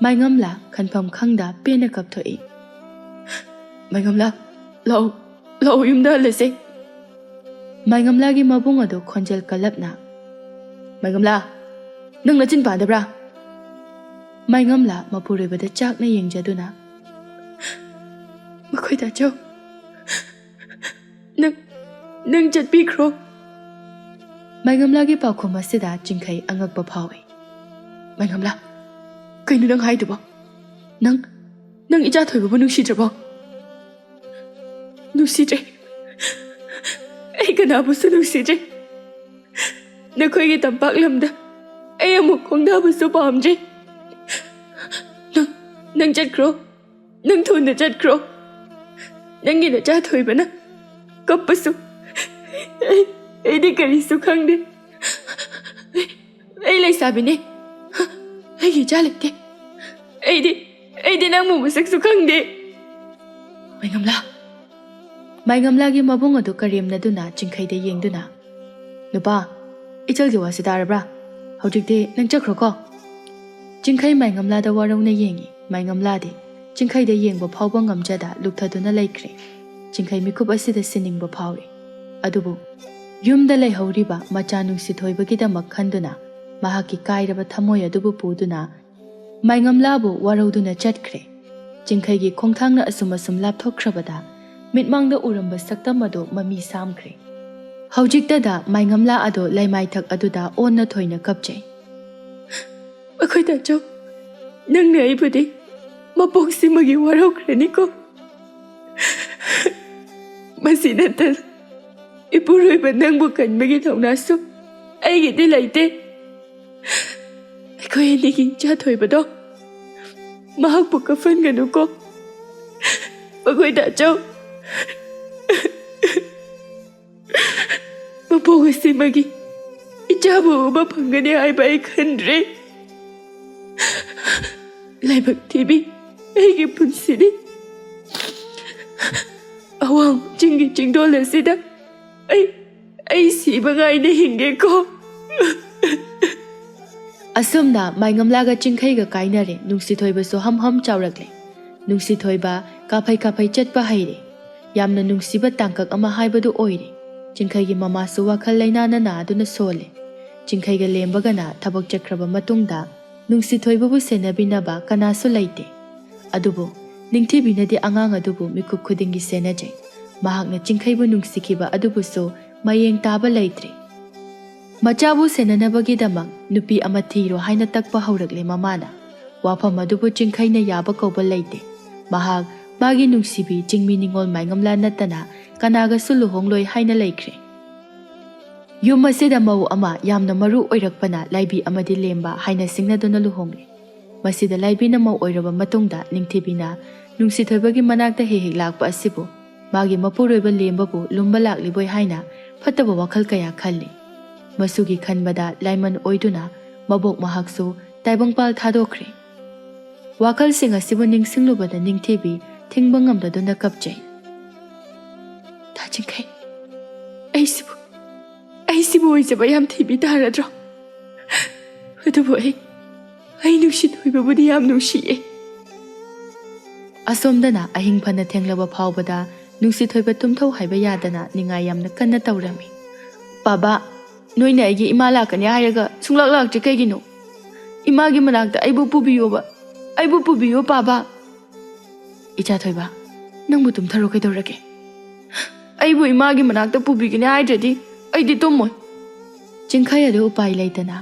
ꯃꯥꯏꯉꯝꯂꯥ ꯈꯟꯐꯝ ꯈꯪꯗ ꯄꯦꯟꯅ ꯀꯞꯊꯣꯛꯏ꯫ "ꯃꯥꯏꯉꯝꯂꯥ, ꯂꯥꯛꯑꯣ, ꯂꯥꯛꯑꯣ ꯌꯨꯝꯗ ꯍꯜꯂꯁꯦ꯫" ꯃꯥꯏꯉꯝꯂꯥꯒꯤ ꯃꯕꯨꯡ ꯑꯗꯨ ꯈꯣꯟꯖꯦꯜ ꯀꯜꯂꯞꯅ, "ꯃꯥꯏꯉꯝꯂꯥ, ꯅꯪ ꯅꯆꯤꯟ ꯄꯥꯟꯗꯕ꯭ꯔꯥ?" ꯃꯥꯏꯉꯝꯂꯥ ꯃꯄꯨꯔꯣꯏꯕꯗ ꯆꯥꯛꯅ ꯌꯦꯡꯖꯗꯨꯅ, "ꯃꯈꯣꯏ ꯇꯥꯆꯧ, ꯅꯪ, ꯅꯪ ꯆꯠꯄꯤꯈ꯭ꯔꯣ꯫" ꯃꯥꯏꯉꯝꯂꯥꯒꯤ ꯄꯥꯎꯈꯨꯝ ꯑꯁꯤꯗ ꯆꯤꯡꯈꯩ ꯑꯉꯛꯄ ꯐꯥꯎꯏ꯫ "ꯃꯥꯏꯉꯝꯂꯥ, ꯀꯩꯅꯣ ꯅꯪ ꯍꯥꯏꯗꯨꯕꯣ? ꯅꯪ, ꯅꯪ ꯏꯆꯥ ꯊꯣꯏꯕꯕꯨ ꯅꯨꯡꯁꯤꯗ꯭ꯔꯕꯣ?" "ꯅꯨꯡꯁꯤꯗ꯭ꯔꯦ꯫ ꯑꯩ ꯀꯅꯥꯕꯨꯁꯨ ꯅꯨꯡꯁꯤꯗ꯭ꯔꯦ꯫ ꯅꯈꯣꯏꯒꯤ ꯇꯝꯄꯥꯛ ꯂꯝꯗ ꯑꯩ ꯑꯃꯨꯛ ꯈꯣꯡꯗꯥꯕꯁꯨ ꯄꯥꯝꯗ꯭ꯔꯦ꯫ ꯅꯪ, ꯅꯪ ꯆꯠꯈ꯭ꯔꯣ꯫ ꯅꯪ ꯊꯨꯅ ꯆꯠꯈ꯭ꯔꯣ꯫ ꯅꯪꯒꯤ ꯅꯆꯥ ꯊꯣꯏꯕꯅ ꯀꯞꯄꯁꯨ ꯑꯩ, ꯑꯩꯗꯤ ꯀꯔꯤꯁꯨ ꯈꯪꯗꯦ꯫ ꯑꯩ, ꯑꯩ ꯂꯩꯁꯥꯕꯤꯅꯦ꯫ ꯑꯩꯒꯤ ꯏꯆꯥ ꯂꯩꯇꯦ꯫ ꯑꯩꯗꯤ, ꯑꯩꯗꯤ ꯅꯪꯕꯨ ꯃꯁꯛꯁꯨ ꯈꯪꯗꯦ꯫" ꯃꯥꯏꯉꯝꯂꯥ꯫ ꯃꯥꯏꯉꯝꯂꯥꯒꯤ ꯃꯕꯨꯡ ꯑꯗꯨ ꯀꯔꯦꯝꯅꯗꯨꯅ ꯆꯤꯡꯈꯩꯗ ꯌꯦꯡꯗꯨꯅ, "ꯅꯨꯄꯥ, ꯏꯆꯜꯒꯤ ꯋꯥꯁꯤ ꯇꯥꯔꯕ꯭ꯔꯥ? ꯍꯧꯖꯤꯛꯇꯤ ꯅꯪ ꯆꯠꯈ꯭ꯔꯣꯀꯣ꯫" ꯆꯤꯡꯈꯩ ꯃꯥꯏꯉꯝꯂꯥꯗ ꯋꯥꯔꯧꯅ ꯌꯦꯡꯉꯤ꯫ ꯃꯥꯏꯉꯝꯂꯥꯗꯤ ꯆꯤꯡꯈꯩꯗ ꯌꯦꯡꯕ ꯐꯥꯎꯕ ꯉꯝꯖꯗ ꯂꯨꯞꯊꯗꯨꯅ ꯂꯩꯈ꯭ꯔꯦ꯫ ꯆꯤꯡꯈꯩ ꯃꯤꯀꯨꯞ ꯑꯁꯤꯗ ꯁꯤꯟꯅꯤꯡꯕ ꯐꯥꯎꯏ꯫ ꯑꯗꯨꯕꯨ ꯌꯨꯝꯗ ꯂꯩꯍꯧꯔꯤꯕ ꯃꯆꯥ ꯅꯨꯡꯁꯤꯊꯣꯏꯕꯒꯤꯗꯃꯛ ꯈꯟꯗꯨꯅ ꯃꯍꯥꯛꯀꯤ ꯀꯥꯏꯔꯕ ꯊꯃꯣꯏ ꯑꯗꯨꯕꯨ ꯄꯨꯗꯨꯅ ꯃꯥꯏꯉꯝꯂꯥꯕꯨ ꯋꯥꯔꯧꯗꯨꯅ ꯆꯠꯈ꯭ꯔꯦ꯫ ꯆꯤꯡꯈꯩꯒꯤ ꯈꯣꯡꯊꯥꯡꯅ ꯑꯁꯨꯝ ꯑꯁꯨꯝ ꯂꯥꯞꯊꯣꯛꯈ꯭ꯔꯕꯗ ꯃꯤꯠꯃꯥꯡꯗ ꯎꯔꯝꯕ ꯁꯛꯇꯝ ꯑꯗꯨ ꯃꯃꯤ ꯁꯥꯝꯈ꯭ꯔꯦ꯫ ꯍꯧꯖꯤꯛꯇꯗ ꯃꯥꯏꯉꯝꯂꯥ ꯑꯗꯣ ꯂꯩꯃꯥꯏꯊꯛ ꯑꯗꯨꯗ ꯑꯣꯟꯅ ꯊꯣꯏꯅ ꯀꯞꯆꯩ꯫ "ꯑꯩꯈꯣꯏ ꯇꯥꯆꯧ, ꯅꯪꯅ ꯑꯩꯕꯨꯗꯤ ꯃꯄꯣꯛꯁꯤꯃꯒꯤ ꯋꯥꯔꯧꯈ꯭ꯔꯅꯤꯀꯣ꯫ ꯃꯁꯤ ꯅꯠꯇꯅ ꯏꯄꯨꯔꯣꯏꯕ ꯅꯪꯕꯨ ꯀꯟꯕꯒꯤ ꯊꯧꯅꯥꯁꯨ ꯑꯩꯒꯤꯗꯤ ꯂꯩꯇꯦ꯫ ꯑꯩꯈꯣꯏ ꯑꯅꯤꯒꯤ ꯏꯆꯥ ꯊꯣꯏꯕꯗꯣ ꯃꯍꯥꯛꯄꯨ ꯀꯞꯍꯟꯒꯅꯨꯀꯣ꯫ ꯑꯩꯈꯣꯏ ꯇꯥꯆꯧ, ꯃꯄꯣꯛ ꯑꯁꯤꯃꯒꯤ ꯏꯆꯥꯕꯨ ꯎꯕ ꯐꯪꯒꯅꯤ ꯍꯥꯏꯕ ꯑꯩ ꯈꯟꯗ꯭ꯔꯦ꯫ ꯂꯥꯏꯕꯛ ꯊꯤꯕꯤ ꯑꯩꯒꯤ ꯄꯨꯟꯁꯤꯅꯤ꯫ ꯑꯋꯥꯡ ꯆꯤꯡꯒꯤ ꯆꯤꯡꯗꯣꯜ ꯑꯁꯤꯗ ꯑꯩ, ꯑꯩ ꯁꯤꯕ ꯉꯥꯏꯅ ꯍꯤꯡꯒꯦꯀꯣ꯫" ꯑꯁꯨꯝꯅ ꯃꯥꯏꯉꯝꯂꯥꯒ ꯆꯤꯡꯈꯩꯒ ꯀꯥꯏꯅꯔꯦ꯫ ꯅꯨꯡꯁꯤꯊꯣꯏꯕꯁꯨ ꯍꯝ ꯍꯝ ꯆꯥꯎꯔꯛꯂꯦ꯫ ꯅꯨꯡꯁꯤꯊꯣꯏꯕ ꯀꯥꯐꯩ ꯀꯥꯐꯩ ꯆꯠꯄ ꯍꯩꯔꯦ꯫ ꯌꯥꯝꯅ ꯅꯨꯡꯁꯤꯕ ꯇꯥꯡꯀꯛ ꯑꯃ ꯍꯥꯏꯕꯗꯨ ꯑꯣꯏꯔꯦ꯫ ꯆꯤꯡꯈꯩꯒꯤ ꯃꯃꯥꯁꯨ ꯋꯥꯈꯜ ꯂꯩꯅꯥꯅ ꯅꯥꯗꯨꯅ ꯁꯣꯜꯂꯦ꯫ ꯆꯤꯡꯈꯩꯒ ꯂꯦꯝꯕꯒꯅ ꯊꯕꯛ ꯆꯠꯈ꯭ꯔꯕ ꯃꯇꯨꯡꯗ ꯅꯨꯡꯁꯤꯊꯣꯏꯕꯕꯨ ꯁꯦꯟꯅꯕꯤꯅꯕ ꯀꯅꯥꯁꯨ ꯂꯩꯇꯦ꯫ ꯑꯗꯨꯕꯨ ꯅꯤꯡꯊꯤꯕꯤꯅꯗꯤ ꯑꯉꯥꯡ ꯑꯗꯨꯕꯨ ꯃꯤꯀꯨꯞ ꯈꯨꯗꯤꯡꯒꯤ ꯁꯦꯟꯅꯖꯩ꯫ ꯃꯍꯥꯛꯅ ꯆꯤꯡꯈꯩꯕꯨ ꯅꯨꯡꯁꯤꯈꯤꯕ ꯑꯗꯨꯕꯨꯁꯨ ꯃꯌꯦꯡ ꯇꯥꯕ ꯂꯩꯇ꯭ꯔꯦ꯫ ꯃꯆꯥꯕꯨ ꯁꯦꯟꯅꯅꯕꯒꯤꯗꯃꯛ ꯅꯨꯄꯤ ꯑꯃ ꯊꯤꯔꯣ ꯍꯥꯏꯅ ꯇꯛꯄ ꯍꯧꯔꯛꯂꯦ ꯃꯃꯥꯅ꯫ ꯋꯥꯐꯝ ꯑꯗꯨꯕꯨ ꯆꯤꯡꯈꯩꯅ ꯌꯥꯕ ꯀꯧꯕ ꯂꯩꯇꯦ꯫ ꯃꯍꯥꯛ ꯃꯥꯒꯤ ꯅꯨꯡꯁꯤꯕꯤ ꯆꯤꯡꯃꯤ ꯅꯤꯉꯣꯜ ꯃꯥꯏꯉꯝꯂꯥ ꯅꯠꯇꯅ ꯀꯅꯥꯒꯁꯨ ꯂꯨꯍꯣꯡꯂꯣꯏ ꯍꯥꯏꯅ ꯂꯩꯈ꯭ꯔꯦ꯫ ꯌꯨꯝ ꯑꯁꯤꯗ ꯃꯧ ꯑꯃ ꯌꯥꯝꯅ ꯃꯔꯨ ꯑꯣꯏꯔꯛꯄꯅ ꯂꯥꯏꯕꯤ ꯑꯃꯗꯤ ꯂꯦꯝꯕ ꯍꯥꯏꯅ ꯁꯤꯡꯅꯗꯨꯅ ꯂꯨꯍꯣꯡꯂꯦ꯫ ꯃꯁꯤꯗ ꯂꯥꯏꯕꯤꯅ ꯃꯧ ꯑꯣꯏꯔꯕ ꯃꯇꯨꯡꯗ ꯅꯤꯡꯊꯤꯕꯤꯅ ꯅꯨꯡꯁꯤꯊꯣꯏꯕꯒꯤ ꯃꯅꯥꯛꯇ ꯍꯦꯛ ꯍꯦꯛ ꯂꯥꯛꯄ ꯑꯁꯤꯕꯨ ꯃꯥꯒꯤ ꯃꯄꯨꯔꯣꯏꯕ ꯂꯦꯝꯕꯕꯨ ꯂꯨꯝꯕ ꯂꯥꯛꯂꯤꯕꯣꯏ ꯍꯥꯏꯅ ꯐꯠꯇꯕ ꯋꯥꯈꯜ ꯀꯌꯥ ꯈꯜꯂꯤ꯫ ꯃꯁꯨꯒꯤ ꯈꯟꯕꯗ ꯂꯥꯏꯃꯟ ꯑꯣꯏꯗꯨꯅ ꯃꯕꯣꯛ ꯃꯍꯥꯛꯁꯨ ꯇꯥꯏꯕꯪꯄꯥꯜ ꯊꯥꯗꯣꯛꯈ꯭ꯔꯦ꯫ ꯋꯥꯈꯜꯁꯤꯡ ꯑꯁꯤꯕꯨ ꯅꯤꯡꯁꯤꯡꯂꯨꯕꯗ ꯅꯤꯡꯊꯤꯕꯤ ꯊꯤꯡꯕ ꯉꯝꯗꯗꯨꯅ ꯀꯞꯆꯩ꯫ "ꯇꯥ ꯆꯤꯡꯈꯩ, ꯑꯩꯁꯤꯕꯨ, ꯑꯩꯁꯤꯕꯨ ꯑꯣꯏꯖꯕ ꯌꯥꯝ ꯊꯤꯕꯤ ꯇꯥꯔꯗ꯭ꯔꯣ? ꯑꯗꯨꯕꯨ ꯑꯩ, ꯑꯩ ꯅꯨꯡꯁꯤꯊꯣꯏꯕꯕꯨꯗꯤ ꯌꯥꯝ ꯅꯨꯡꯁꯤꯌꯦ꯫" ꯑꯁꯣꯝꯗꯅ ꯑꯍꯤꯡ ꯐꯅ ꯊꯦꯡꯂꯕ ꯐꯥꯎꯕꯗ ꯅꯨꯡꯁꯤꯊꯣꯏꯕ ꯇꯨꯝꯊꯧ ꯍꯥꯏꯕ ꯌꯥꯗꯅ ꯅꯤꯡꯉꯥꯏ ꯌꯥꯝꯅ ꯀꯟꯅ ꯇꯧꯔꯝꯃꯤ꯫ "ꯄꯥꯕ, ꯅꯣꯏꯅ ꯑꯩꯒꯤ ꯏꯃꯥ ꯂꯥꯛꯀꯅꯤ ꯍꯥꯏꯔꯒ ꯁꯨꯡꯂꯥꯛ ꯂꯥꯛꯇ꯭ꯔꯤ ꯀꯩꯒꯤꯅꯣ? ꯏꯃꯥꯒꯤ ꯃꯅꯥꯛꯇ ꯑꯩꯕꯨ ꯄꯨꯕꯤꯌꯣꯕ, ꯑꯩꯕꯨ ꯄꯨꯕꯤꯌꯣ ꯄꯥꯕ꯫" "ꯏꯆꯥ ꯊꯣꯏꯕ, ꯅꯪꯕꯨ ꯇꯨꯝꯊꯔꯣ ꯀꯩꯗꯧꯔꯒꯦ?" ꯑꯩꯕꯨ ꯏꯃꯥꯒꯤ ꯃꯅꯥꯛꯇ ꯄꯨꯕꯤꯒꯅꯤ ꯍꯥꯏꯗ꯭ꯔꯗꯤ ꯑꯩꯗꯤ ꯇꯨꯝꯃꯣꯏ꯫ ꯆꯤꯡꯈꯩ ꯑꯗꯨ ꯎꯄꯥꯏ ꯂꯩꯇꯅ,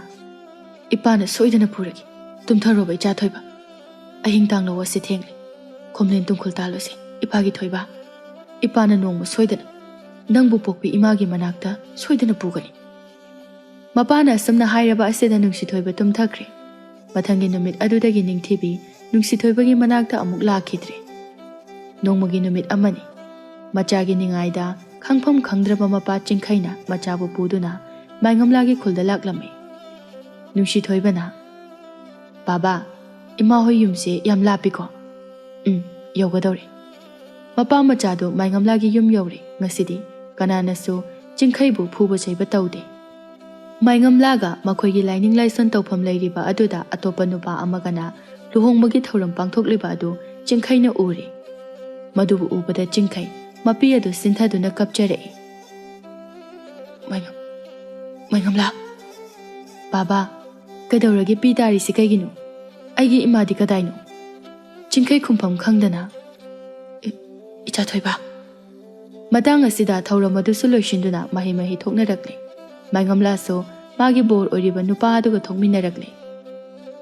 "ꯏꯄꯥꯅ ꯁꯣꯏꯗꯅ ꯄꯨꯔꯒꯦ꯫ ꯇꯨꯝꯊꯔꯣꯕ, ꯏꯆꯥ ꯊꯣꯏꯕ꯫ ꯑꯍꯤꯡ ꯇꯥꯡꯂꯣ, ꯋꯥꯁꯤ ꯊꯦꯡꯂꯦ꯫ ꯈꯣꯝꯂꯦꯟ ꯇꯨꯡꯈꯨꯜ ꯇꯥꯜꯂꯨꯁꯦ, ꯏꯄꯥꯒꯤ ꯊꯣꯏꯕ꯫ ꯏꯄꯥꯅ ꯅꯣꯡꯃ ꯁꯣꯏꯗꯅ ꯅꯪꯕꯨ ꯄꯣꯛꯄꯤ ꯏꯃꯥꯒꯤ ꯃꯅꯥꯛꯇ ꯁꯣꯏꯗꯅ ꯄꯨꯒꯅꯤ꯫" ꯃꯄꯥꯅ ꯑꯁꯨꯝꯅ ꯍꯥꯏꯔꯕ ꯑꯁꯤꯗ ꯅꯨꯡꯁꯤꯊꯣꯏꯕ ꯇꯨꯝꯊꯈ꯭ꯔꯦ꯫ ꯃꯊꯪꯒꯤ ꯅꯨꯃꯤꯠ ꯑꯗꯨꯗꯒꯤ ꯅꯤꯡꯊꯤꯕꯤ ꯅꯨꯡꯁꯤꯊꯣꯏꯕꯒꯤ ꯃꯅꯥꯛꯇ ꯑꯃꯨꯛ ꯂꯥꯛꯈꯤꯗ꯭ꯔꯦ꯫ ꯅꯣꯡꯃꯒꯤ ꯅꯨꯃꯤꯠ ꯑꯃꯅꯤ꯫ ꯃꯆꯥꯒꯤ ꯅꯤꯡꯉꯥꯏꯗ ꯈꯪꯐꯝ ꯈꯪꯗ꯭ꯔꯕ ꯃꯄꯥ ꯆꯤꯡꯈꯩꯅ ꯃꯆꯥꯕꯨ ꯄꯨꯗꯨꯅ ꯃꯥꯏꯉꯝꯂꯥꯒꯤ ꯈꯨꯜꯗ ꯂꯥꯛꯂꯝꯃꯤ꯫ ꯅꯨꯡꯁꯤꯊꯣꯏꯕꯅ, "ꯕꯥꯕꯥ, ꯏꯃꯥ ꯍꯣꯏ ꯌꯨꯝꯁꯦ ꯌꯥꯝ ꯂꯥꯞꯄꯤꯀꯣ?" "ꯎꯝ, ꯌꯧꯒꯗꯧꯔꯦ꯫" ꯃꯄꯥ ꯃꯆꯥꯗꯨ ꯃꯥꯏꯉꯝꯂꯥꯒꯤ ꯌꯨꯝ ꯌꯧꯔꯦ꯫ ꯉꯁꯤꯗꯤ ꯀꯅꯥꯅꯁꯨ ꯆꯤꯡꯈꯩꯕꯨ ꯐꯨꯕ ꯆꯩꯕ ꯇꯧꯗꯦ꯫ ꯃꯥꯏꯉꯝꯂꯥꯒ ꯃꯈꯣꯏꯒꯤ ꯂꯥꯏꯅꯤꯡ ꯂꯥꯏꯁꯣꯟ ꯇꯧꯐꯝ ꯂꯩꯔꯤꯕ ꯑꯗꯨꯗ ꯑꯇꯣꯞꯄ ꯅꯨꯄꯥ ꯑꯃꯒꯅ ꯂꯨꯍꯣꯡꯕꯒꯤ ꯊꯧꯔꯝ ꯄꯥꯡꯊꯣꯛꯂꯤꯕ ꯑꯗꯨ ꯆꯤꯡꯈꯩꯅ ꯎꯔꯦ꯫ ꯃꯗꯨꯕꯨ ꯎꯕꯗ ꯆꯤꯡꯈꯩ ꯃꯄꯤ ꯑꯗꯨ ꯁꯤꯟꯊꯗꯨꯅ ꯀꯞꯆꯔꯛꯏ꯫ "ꯃꯥꯏꯉꯝ-, ꯃꯥꯏꯉꯝꯂꯥ, ꯕꯥꯕꯥ, ꯀꯩꯗꯧꯔꯒꯦ ꯄꯤ ꯇꯥꯔꯤꯁꯤ ꯀꯩꯒꯤꯅꯣ? ꯑꯩꯒꯤ ꯏꯃꯥꯗꯤ ꯀꯗꯥꯏꯅꯣ?" ꯆꯤꯡꯈꯩ ꯈꯨꯝꯐꯝ ꯈꯪꯗꯅ, "ꯏ-, ꯏꯆꯥ ꯊꯣꯏꯕ꯫" ꯃꯇꯥꯡ ꯑꯁꯤꯗ ꯊꯧꯔꯝ ꯑꯗꯨꯁꯨ ꯂꯣꯏꯁꯤꯟꯗꯨꯅ ꯃꯍꯩ ꯃꯍꯩ ꯊꯣꯛꯅꯔꯛꯂꯦ꯫ ꯃꯥꯏꯉꯝꯂꯥꯁꯨ ꯃꯥꯒꯤ ꯕꯣꯔ ꯑꯣꯏꯔꯤꯕ ꯅꯨꯄꯥ ꯑꯗꯨꯒ ꯊꯣꯛꯃꯤꯟꯅꯔꯛꯂꯦ꯫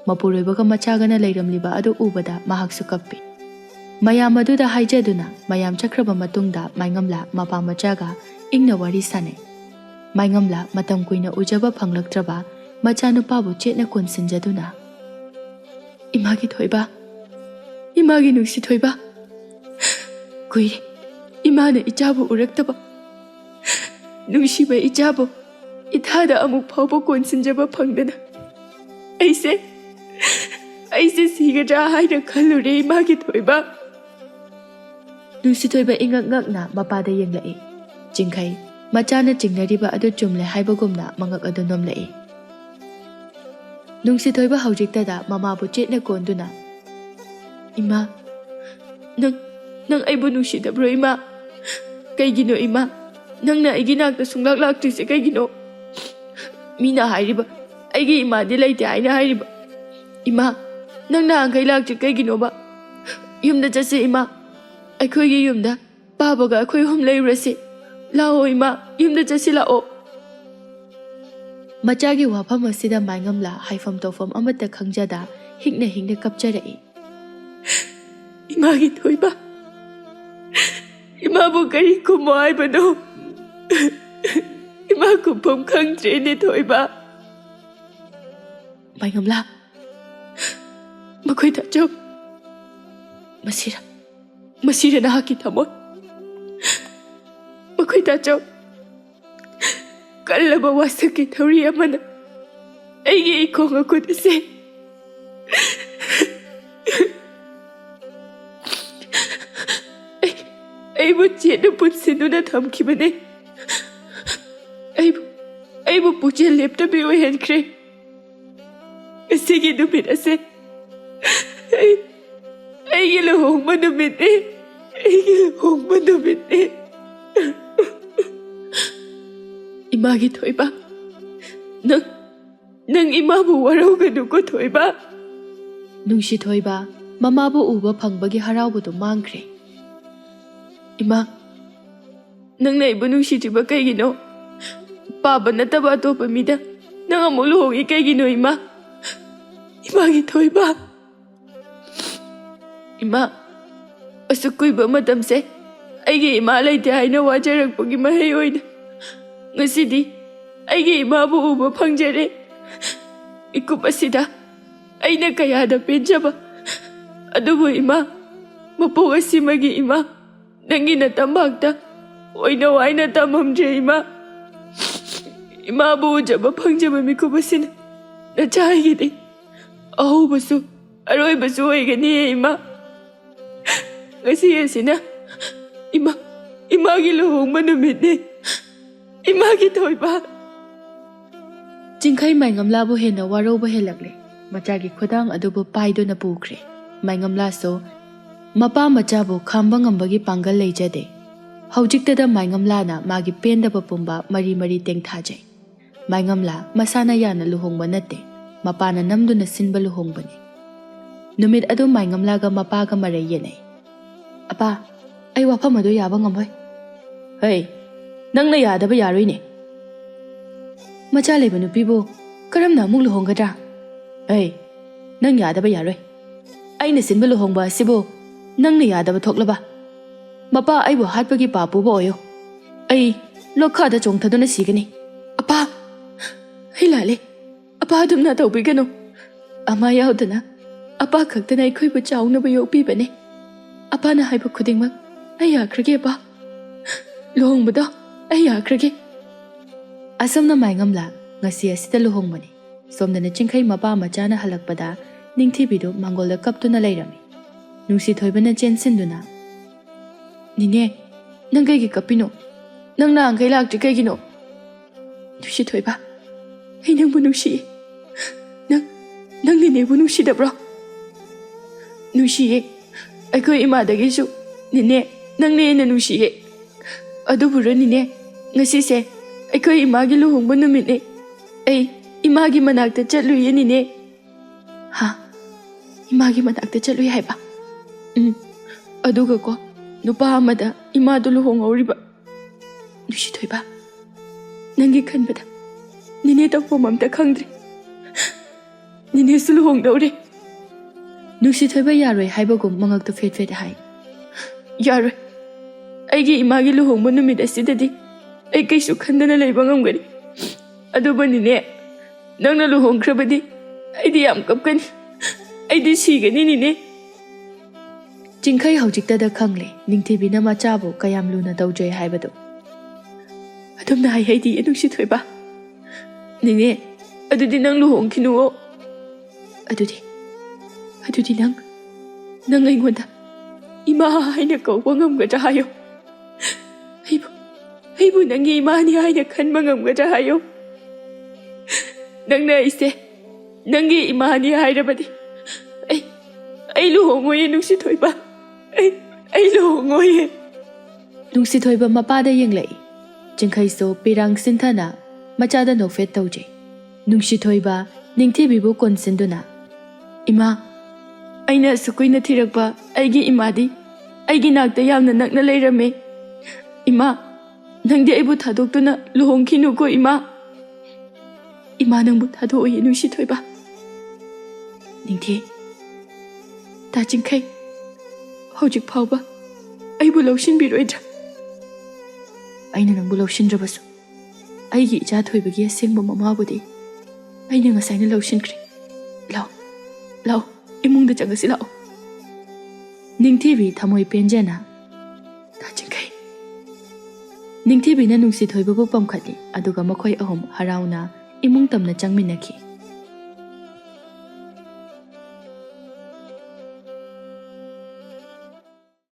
ꯃꯄꯨꯔꯣꯏꯕꯒ ꯃꯆꯥꯒꯅ ꯂꯩꯔꯝꯂꯤꯕ ꯑꯗꯨ ꯎꯕꯗ ꯃꯍꯥꯛꯁꯨ ꯀꯞꯄꯤ꯫ ꯃꯌꯥꯝ ꯑꯗꯨꯗ ꯍꯥꯏꯖꯗꯨꯅ ꯃꯌꯥꯝ ꯆꯠꯈ꯭ꯔꯕ ꯃꯇꯨꯡꯗ ꯃꯥꯏꯉꯝꯂꯥ ꯃꯄꯥ ꯃꯆꯥꯒ ꯏꯪꯅ ꯋꯥꯔꯤ ꯁꯥꯅꯩ꯫ ꯃꯥꯏꯉꯝꯂꯥ ꯃꯇꯝ ꯀꯨꯏꯅ ꯎꯖꯕ ꯐꯪꯂꯛꯇ꯭ꯔꯕ ꯃꯆꯥꯅꯨꯄꯥꯕꯨ ꯆꯦꯠꯅ ꯀꯣꯟꯁꯤꯟꯖꯗꯨꯅ, "ꯏꯃꯥꯒꯤ ꯊꯣꯏꯕ, ꯏꯃꯥꯒꯤ ꯅꯨꯡꯁꯤ ꯊꯣꯏꯕ, ꯀꯨꯏꯔꯦ ꯏꯃꯥꯅ ꯏꯆꯥꯕꯨ ꯎꯔꯛꯇꯕ꯫ ꯅꯨꯡꯁꯤꯕ ꯏꯆꯥꯕꯨ ꯏꯊꯥꯗ ꯑꯃꯨꯛ ꯐꯥꯎꯕ ꯀꯣꯟꯁꯤꯟꯖꯕ ꯐꯪꯗꯅ ꯑꯩꯁꯦ, ꯑꯩꯁꯦ ꯁꯤꯒꯗ꯭ꯔꯥ ꯍꯥꯏꯅ ꯈꯜꯂꯨꯔꯦ ꯏꯃꯥꯒꯤ ꯊꯣꯏꯕ꯫" ꯅꯨꯡꯁꯤꯊꯣꯏꯕ ꯏꯉꯛ ꯉꯛꯅ ꯃꯄꯥꯗ ꯌꯦꯡꯂꯛꯏ꯫ ꯆꯤꯡꯈꯩ, ꯃꯆꯥꯅ ꯆꯤꯡꯅꯔꯤꯕ ꯑꯗꯨ ꯆꯨꯝꯂꯦ ꯍꯥꯏꯕꯒꯨꯝꯅ ꯃꯉꯛ ꯑꯗꯨ ꯅꯣꯝꯂꯛꯏ꯫ ꯅꯨꯡꯁꯤꯊꯣꯏꯕ ꯍꯧꯖꯤꯛꯇꯗ ꯃꯃꯥꯕꯨ ꯆꯦꯠꯅ ꯀꯣꯟꯗꯨꯅ, "ꯏꯃꯥ, ꯅꯪ, ꯅꯪ ꯑꯩꯕꯨ ꯅꯨꯡꯁꯤꯗꯕ꯭ꯔꯣ ꯏꯃꯥ? ꯀꯩꯒꯤꯅꯣ ꯏꯃꯥ? ꯅꯪꯅ ꯑꯩꯒꯤ ꯅꯥꯛꯇ ꯁꯨꯡꯂꯥꯛ ꯂꯥꯛꯇ꯭ꯔꯤꯁꯦ ꯀꯩꯒꯤꯅꯣ? ꯃꯤꯅ ꯍꯥꯏꯔꯤꯕ ꯑꯩꯒꯤ ꯏꯃꯥꯗꯤ ꯂꯩꯇꯦ ꯍꯥꯏꯅ ꯍꯥꯏꯔꯤꯕ꯫ ꯏꯃꯥ, ꯅꯪ ꯅꯍꯥꯟꯈꯩ ꯂꯥꯛꯇ꯭ꯔꯤ ꯀꯩꯒꯤꯅꯣꯕ? ꯌꯨꯝꯗ ꯆꯠꯁꯦ ꯏꯃꯥ, ꯑꯩꯈꯣꯏꯒꯤ ꯌꯨꯝꯗ꯫ ꯄꯥꯕꯒ ꯑꯩꯈꯣꯏ ꯑꯍꯨꯝ ꯂꯩꯔꯨꯔꯁꯤ꯫ ꯂꯥꯛꯑꯣ ꯏꯃꯥ, ꯌꯨꯝꯗ ꯆꯠꯁꯤ ꯂꯥꯛꯑꯣ꯫ ꯃꯆꯥꯒꯤ ꯋꯥꯐꯝ ꯑꯁꯤꯗ ꯃꯥꯏꯉꯝꯂꯥ ꯍꯥꯏꯐꯝ ꯇꯧꯐꯝ ꯑꯃꯠꯇ ꯈꯪꯖꯗ ꯍꯤꯡꯅ ꯍꯤꯡꯅ ꯀꯞꯆꯔꯛꯏ꯫ ꯏꯃꯥꯒꯤ ꯊꯣꯏꯕ, ꯏꯃꯥꯕꯨ ꯀꯔꯤ ꯈꯨꯝꯃꯣ ꯍꯥꯏꯕꯅꯣ? ꯏꯃꯥ ꯈꯨꯝꯐꯝ ꯈꯪꯗ꯭ꯔꯦꯅꯦ ꯊꯣꯏꯕ꯫ ꯃꯥꯏꯉꯝꯂꯥ, ꯃꯈꯣꯏ ꯇꯥꯆꯧ꯫ ꯃꯁꯤꯔ, ꯃꯁꯤꯔ ꯅꯍꯥꯛꯀꯤ ꯊꯃꯣꯏ? ꯃꯈꯣꯏ ꯇꯥꯆꯧ, ꯀꯜꯂꯕ ꯋꯥꯁꯛꯀꯤ ꯊꯧꯔꯤ ꯑꯃꯅ ꯑꯩꯒꯤ ꯏꯈꯣꯡ ꯑꯀꯨꯠ ꯑꯁꯤ ꯑꯩ-, ꯑꯩꯕꯨ ꯆꯦꯠꯅ ꯄꯨꯟꯁꯤꯟꯗꯨꯅ ꯊꯝꯈꯤꯕꯅꯦ꯫ ꯑꯩꯕꯨ, ꯑꯩꯕꯨ ꯄꯨꯛꯆꯦꯜ ꯂꯦꯞꯇꯕꯤ ꯑꯣꯏꯍꯟꯈ꯭ꯔꯦ꯫ ꯉꯁꯤꯒꯤ ꯅꯨꯃꯤꯠ ꯑꯁꯦ ꯑꯩ, ꯑꯩꯒꯤ ꯂꯨꯍꯣꯡꯕ ꯅꯨꯃꯤꯠꯅꯤ꯫ ꯑꯩꯒꯤ ꯂꯨꯍꯣꯡꯕ ꯅꯨꯃꯤꯠꯅꯤ꯫ ꯏꯃꯥꯒꯤ ꯊꯣꯏꯕ, ꯅꯪ, ꯅꯪ ꯏꯃꯥꯕꯨ ꯋꯥꯔꯧꯒꯅꯨꯀꯣ ꯊꯣꯏꯕ꯫ ꯅꯨꯡꯁꯤ ꯊꯣꯏꯕ, ꯃꯃꯥꯕꯨ ꯎꯕ ꯐꯪꯕꯒꯤ ꯍꯔꯥꯎꯕꯗꯨ ꯃꯥꯡꯈ꯭ꯔꯦ꯫ ꯏꯃꯥ, ꯅꯪꯅ ꯑꯩꯕꯨ ꯅꯨꯡꯁꯤꯗ꯭ꯔꯤꯕ ꯀꯩꯒꯤꯅꯣ? ꯄꯥꯕ ꯅꯠꯇꯕ ꯑꯇꯣꯞꯄ ꯃꯤꯗ ꯅꯪ ꯑꯃꯨꯛ ꯂꯨꯍꯣꯡꯉꯤ ꯀꯩꯒꯤꯅꯣ ꯏꯃꯥ? ꯏꯃꯥꯒꯤ ꯊꯣꯏꯕ꯫ ꯏꯃꯥ, ꯑꯁꯨꯛ ꯀꯨꯏꯕ ꯃꯇꯝꯁꯦ ꯑꯩꯒꯤ ꯏꯃꯥ ꯂꯩꯇꯦ ꯍꯥꯏꯅ ꯋꯥꯖꯔꯛꯄꯒꯤ ꯃꯍꯩ ꯑꯣꯏꯅ ꯉꯁꯤꯗꯤ ꯑꯩꯒꯤ ꯏꯃꯥꯕꯨ ꯎꯕ ꯐꯪꯖꯔꯦ꯫ ꯃꯤꯀꯨꯞ ꯑꯁꯤꯗ ꯑꯩꯅ ꯀꯌꯥꯗ ꯄꯦꯟꯖꯕ꯫ ꯑꯗꯨꯕꯨ ꯏꯃꯥ, ꯃꯄꯣꯛ ꯑꯁꯤꯃꯒꯤ ꯏꯃꯥ, ꯅꯪꯒꯤ ꯅꯇꯝꯕꯥꯛꯇ ꯑꯣꯏꯅ ꯋꯥꯏꯅ ꯇꯝꯃꯝꯗ꯭ꯔꯦ ꯏꯃꯥ꯫ ꯏꯃꯥꯕꯨ ꯎꯖꯕ ꯐꯪꯖꯕ ꯃꯤꯀꯨꯞ ꯑꯁꯤꯅ ꯅꯆꯥ ꯑꯩꯒꯤꯗꯤ ꯑꯍꯧꯕꯁꯨ ꯑꯔꯣꯏꯕꯁꯨ ꯑꯣꯏꯒꯅꯤꯌꯦ ꯏꯃꯥ꯫ ꯉꯁꯤ ꯑꯁꯤꯅ ꯏꯃꯥ, ꯏꯃꯥꯒꯤ ꯂꯨꯍꯣꯡꯕ ꯅꯨꯃꯤꯠꯅꯤ꯫ ꯏꯃꯥꯒꯤ ꯊꯣꯏꯕ꯫ ꯆꯤꯡꯈꯩ ꯃꯥꯏꯉꯝꯂꯥꯕꯨ ꯍꯦꯟꯅ ꯋꯥꯔꯧꯕ ꯍꯦꯜꯂꯛꯂꯦ꯫ ꯃꯆꯥꯒꯤ ꯈꯨꯗꯥꯡ ꯑꯗꯨꯕꯨ ꯄꯥꯏꯗꯨꯅ ꯄꯨꯈ꯭ꯔꯦ꯫ ꯃꯥꯏꯉꯝꯂꯥꯁꯨ ꯃꯄꯥ ꯃꯆꯥꯕꯨ ꯈꯥꯝꯕ ꯉꯝꯕꯒꯤ ꯄꯥꯡꯒꯜ ꯂꯩꯖꯗꯦ꯫ ꯍꯧꯖꯤꯛꯇꯗ ꯃꯥꯏꯉꯝꯂꯥꯅ ꯃꯥꯒꯤ ꯄꯦꯟꯗꯕ ꯄꯨꯝꯕ ꯃꯔꯤ ꯃꯔꯤ ꯇꯦꯡꯊꯥꯖꯩ꯫ ꯃꯥꯏꯉꯝꯂꯥ ꯃꯁꯥꯅ ꯌꯥꯅ ꯂꯨꯍꯣꯡꯕ ꯅꯠꯇꯦ, ꯃꯄꯥꯅ ꯅꯝꯗꯨꯅ ꯁꯤꯟꯕ ꯂꯨꯍꯣꯡꯕꯅꯤ꯫ ꯅꯨꯃꯤꯠ ꯑꯗꯨ ꯃꯥꯏꯉꯝꯂꯥꯒ ꯃꯄꯥꯒ ꯃꯔꯩ ꯌꯦꯠꯅꯩ꯫ "ꯑꯄꯥ, ꯑꯩ ꯋꯥꯐꯝ ꯑꯗꯨ ꯌꯥꯕ ꯉꯝꯃꯣꯏ꯫ ꯍꯩ, ꯅꯪꯅ ꯌꯥꯗꯕ ꯌꯥꯔꯣꯏꯅꯦ꯫ ꯃꯆꯥ ꯂꯩꯕ ꯅꯨꯄꯤꯕꯨ ꯀꯔꯝꯅ ꯑꯃꯨꯛ ꯂꯨꯍꯣꯡꯒꯗ꯭ꯔꯥ? ꯍꯩ, ꯅꯪ ꯌꯥꯗꯕ ꯌꯥꯔꯣꯏ꯫ ꯑꯩꯅ ꯁꯤꯟꯕ ꯂꯨꯍꯣꯡꯕ ꯑꯁꯤꯕꯨ ꯅꯪꯅ ꯌꯥꯗꯕ ꯊꯣꯛꯂꯕ? ꯃꯄꯥ ꯑꯩꯕꯨ ꯍꯥꯠꯄꯒꯤ ꯄꯥꯞ ꯄꯨꯕ ꯑꯣꯏꯌꯣ꯫ ꯑꯩ ꯂꯣꯛꯈꯥꯗ ꯆꯣꯡꯊꯗꯨꯅ ꯁꯤꯒꯅꯤ꯫ ꯑꯄꯥ, ꯑꯩ ꯂꯥꯜꯂꯦ꯫ ꯑꯄꯥ ꯑꯗꯨꯝꯅ ꯇꯧꯕꯤꯒꯅꯨ꯫ ꯑꯃ ꯌꯥꯎꯗꯅ ꯑꯄꯥ ꯈꯛꯇꯅ ꯑꯩꯈꯣꯏꯕꯨ ꯆꯥꯎꯅꯕ ꯌꯣꯛꯄꯤꯕꯅꯦ꯫ ꯑꯄꯥꯅ ꯍꯥꯏꯕ ꯈꯨꯗꯤꯡꯃꯛ ꯑꯩ ꯌꯥꯈ꯭ꯔꯒꯦ, ꯑꯄꯥ꯫ ꯂꯨꯍꯣꯡꯕꯗꯣ ꯑꯩ ꯌꯥꯈ꯭ꯔꯒꯦ꯫ ꯑꯁꯨꯝꯅ ꯃꯥꯏꯉꯝꯂꯥ ꯉꯁꯤ ꯑꯁꯤꯗ ꯂꯨꯍꯣꯡꯕꯅꯤ꯫ ꯁꯣꯝꯗꯅ ꯆꯤꯡꯈꯩ ꯃꯄꯥ ꯃꯆꯥꯅ ꯍꯜꯂꯛꯄꯗ ꯅꯤꯡꯊꯤꯕꯤꯗꯨ ꯃꯥꯡꯒꯣꯜꯗ ꯀꯞꯇꯨꯅ ꯂꯩꯔꯝꯃꯤ꯫ ꯅꯨꯡꯁꯤꯊꯣꯏꯕꯅ ꯆꯦꯟꯁꯤꯟꯗꯨꯅ, "ꯅꯤꯅꯦ, ꯅꯪ ꯀꯩꯒꯤ ꯀꯞꯄꯤꯅꯣ? ꯅꯪ ꯅꯍꯥꯟꯈꯩ ꯂꯥꯛꯇ꯭ꯔꯤ ꯀꯩꯒꯤꯅꯣ?" "ꯅꯨꯡꯁꯤꯊꯣꯏꯕ, ꯑꯩ ꯅꯪꯕꯨ ꯅꯨꯡꯁꯤꯌꯦ꯫ ꯅꯪ, ꯅꯪ ꯅꯤꯅꯦꯕꯨ ꯅꯨꯡꯁꯤꯗꯕ꯭ꯔꯣ?" "ꯅꯨꯡꯁꯤꯌꯦ꯫ ꯑꯩꯈꯣꯏ ꯏꯃꯥꯗꯒꯤꯁꯨ ꯅꯤꯅꯦ, ꯅꯪꯅ ꯍꯦꯟꯅ ꯅꯨꯡꯁꯤꯌꯦ꯫ ꯑꯗꯨꯕꯨꯔꯣ ꯅꯤꯅꯦ, ꯉꯁꯤꯁꯦ ꯑꯩꯈꯣꯏ ꯏꯃꯥꯒꯤ ꯂꯨꯍꯣꯡꯕ ꯅꯨꯃꯤꯠꯅꯦ꯫ ꯑꯩ ꯏꯃꯥꯒꯤ ꯃꯅꯥꯛꯇ ꯆꯠꯂꯨꯏꯌꯦ ꯅꯤꯅꯦ꯫" "ꯍꯥ? ꯏꯃꯥꯒꯤ ꯃꯅꯥꯛꯇ ꯆꯠꯂꯨꯏ ꯍꯥꯏꯕ?" "ꯎꯝ꯫ ꯑꯗꯨꯒꯀꯣ, ꯅꯨꯄꯥ ꯑꯃꯗ ꯏꯃꯥꯗꯨ ꯂꯨꯍꯣꯡꯍꯧꯔꯤꯕ꯫ ꯅꯨꯡꯁꯤꯊꯣꯏꯕ, ꯅꯪꯒꯤ ꯈꯟꯕꯗ ꯅꯤꯅꯦ ꯇꯧꯐꯝ ꯑꯝꯇ ꯈꯪꯗ꯭ꯔꯦ꯫ ꯅꯤꯅꯦꯁꯨ ꯂꯨꯍꯣꯡꯗꯧꯔꯦ꯫" ꯅꯨꯡꯁꯤꯊꯣꯏꯕ ꯌꯥꯔꯣꯏ ꯍꯥꯏꯕꯒꯨꯝ ꯃꯉꯛꯇꯨ ꯐꯦꯠ ꯐꯦꯠ ꯍꯥꯏ꯫ "ꯌꯥꯔꯣꯏ꯫ ꯑꯩꯒꯤ ꯏꯃꯥꯒꯤ ꯂꯨꯍꯣꯡꯕ ꯅꯨꯃꯤꯠ ꯑꯁꯤꯗꯗꯤ ꯑꯩ ꯀꯩꯁꯨ ꯈꯟꯗꯅ ꯂꯩꯕ ꯉꯝꯒꯅꯤ꯫ ꯑꯗꯨꯕꯨ ꯅꯤꯅꯦ, ꯅꯪꯅ ꯂꯨꯍꯣꯡꯈ꯭ꯔꯕꯗꯤ ꯑꯩꯗꯤ ꯌꯥꯝ ꯀꯞꯀꯅꯤ꯫ ꯑꯩꯗꯤ ꯁꯤꯒꯅꯤ ꯅꯤꯅꯦ꯫" ꯆꯤꯡꯈꯩ ꯍꯧꯖꯤꯛꯇꯗ ꯈꯪꯂꯦ ꯅꯤꯡꯊꯤꯕꯤꯅ ꯃꯆꯥꯕꯨ ꯀꯌꯥꯝ ꯂꯨꯅ ꯇꯧꯖꯩ ꯍꯥꯏꯕꯗꯨ꯫ "ꯑꯗꯨꯝꯅ ꯍꯥꯏ ꯍꯩꯗꯤꯌꯦ ꯅꯨꯡꯁꯤꯊꯣꯏꯕ꯫ ꯅꯤꯅꯦ, ꯑꯗꯨꯗꯤ ꯅꯪ ꯂꯨꯍꯣꯡꯈꯤꯅꯨꯋꯣ꯫ ꯑꯗꯨꯗꯤ, ꯑꯗꯨꯗꯤ ꯅꯪ, ꯅꯪ ꯑꯩꯉꯣꯟꯗ ꯏꯃꯥ ꯍꯥꯏꯅ ꯀꯧꯕ ꯉꯝꯒꯗ꯭ꯔꯥ ꯍꯥꯏꯌꯣ꯫ ꯑꯩꯕꯨ, ꯑꯩꯕꯨ ꯅꯪꯒꯤ ꯏꯃꯥꯅꯤ ꯍꯥꯏꯅ ꯈꯟꯕ ꯉꯝꯒꯗ꯭ꯔꯥ ꯍꯥꯏꯌꯣ꯫ ꯅꯪꯅ ꯑꯩꯁꯦ ꯅꯪꯒꯤ ꯏꯃꯥꯅꯤ ꯍꯥꯏꯔꯕꯗꯤ ꯑꯩ, ꯑꯩ ꯂꯨꯍꯣꯡꯉꯣꯏꯌꯦ ꯅꯨꯡꯁꯤꯊꯣꯏꯕ꯫ ꯑꯩ, ꯑꯩ ꯂꯨꯍꯣꯡꯉꯣꯏꯌꯦ꯫" ꯅꯨꯡꯁꯤꯊꯣꯏꯕ ꯃꯄꯥꯗ ꯌꯦꯡꯂꯛꯏ꯫ ꯆꯤꯡꯈꯩꯁꯨ ꯄꯤꯔꯥꯡ ꯁꯤꯟꯊꯅ ꯃꯆꯥꯗ ꯅꯣꯛꯐꯦꯠ ꯇꯧꯖꯩ꯫ ꯅꯨꯡꯁꯤꯊꯣꯏꯕ ꯅꯤꯡꯊꯤꯕꯤꯕꯨ ꯀꯣꯟꯁꯤꯟꯗꯨꯅ, "ꯏꯃꯥ, ꯑꯩꯅ ꯑꯁꯨꯛ ꯀꯨꯏꯅ ꯊꯤꯔꯛꯄ ꯑꯩꯒꯤ ꯏꯃꯥꯗꯤ ꯑꯩꯒꯤ ꯅꯥꯛꯇ ꯌꯥꯝꯅ ꯅꯛꯅ ꯂꯩꯔꯝꯃꯦ꯫ ꯏꯃꯥ, ꯅꯪꯗꯤ ꯑꯩꯕꯨ ꯊꯥꯗꯣꯛꯇꯨꯅ ꯂꯨꯍꯣꯡꯈꯤꯅꯨꯀꯣ, ꯏꯃꯥ꯫ ꯏꯃꯥ ꯅꯪꯕꯨ ꯊꯥꯗꯣꯛꯑꯣꯏꯌꯦ, ꯅꯨꯡꯁꯤꯊꯣꯏꯕ꯫ ꯅꯤꯡꯊꯤ, ꯇꯥ ꯆꯤꯡꯈꯩ, ꯍꯧꯖꯤꯛ ꯐꯥꯎꯕ ꯑꯩꯕꯨ ꯂꯧꯁꯤꯟꯕꯤꯔꯣꯏꯗ꯭ꯔꯥ? ꯑꯩꯅ ꯅꯪꯕꯨ ꯂꯧꯁꯤꯟꯗ꯭ꯔꯕꯁꯨ, ꯑꯩꯒꯤ ꯏꯆꯥ ꯊꯣꯏꯕꯒꯤ ꯑꯁꯦꯡꯕ ꯃꯃꯥꯕꯨꯗꯤ ꯑꯩꯅ ꯉꯁꯥꯏꯅ ꯂꯧꯁꯤꯟꯈ꯭ꯔꯦ꯫ ꯂꯥꯛꯑꯣ, ꯂꯥꯛꯑꯣ, ꯏꯃꯨꯡꯗ ꯆꯪꯉꯁꯤ ꯂꯥꯛꯑꯣ꯫ ꯅꯤꯡꯊꯤꯕꯤ ꯊꯃꯣꯏ ꯄꯦꯟꯖꯅ, ꯇꯥ ꯆꯤꯡꯈꯩ꯫ ꯅꯤꯡꯊꯤꯕꯤꯅ ꯅꯨꯡꯁꯤꯊꯣꯏꯕꯕꯨ ꯄꯝꯈꯠꯂꯤ, ꯑꯗꯨꯒ ꯃꯈꯣꯏ ꯑꯍꯨꯝ ꯍꯔꯥꯎꯅ ꯏꯃꯨꯡ ꯇꯝꯅ ꯆꯪꯃꯤꯟꯅꯈꯤ꯫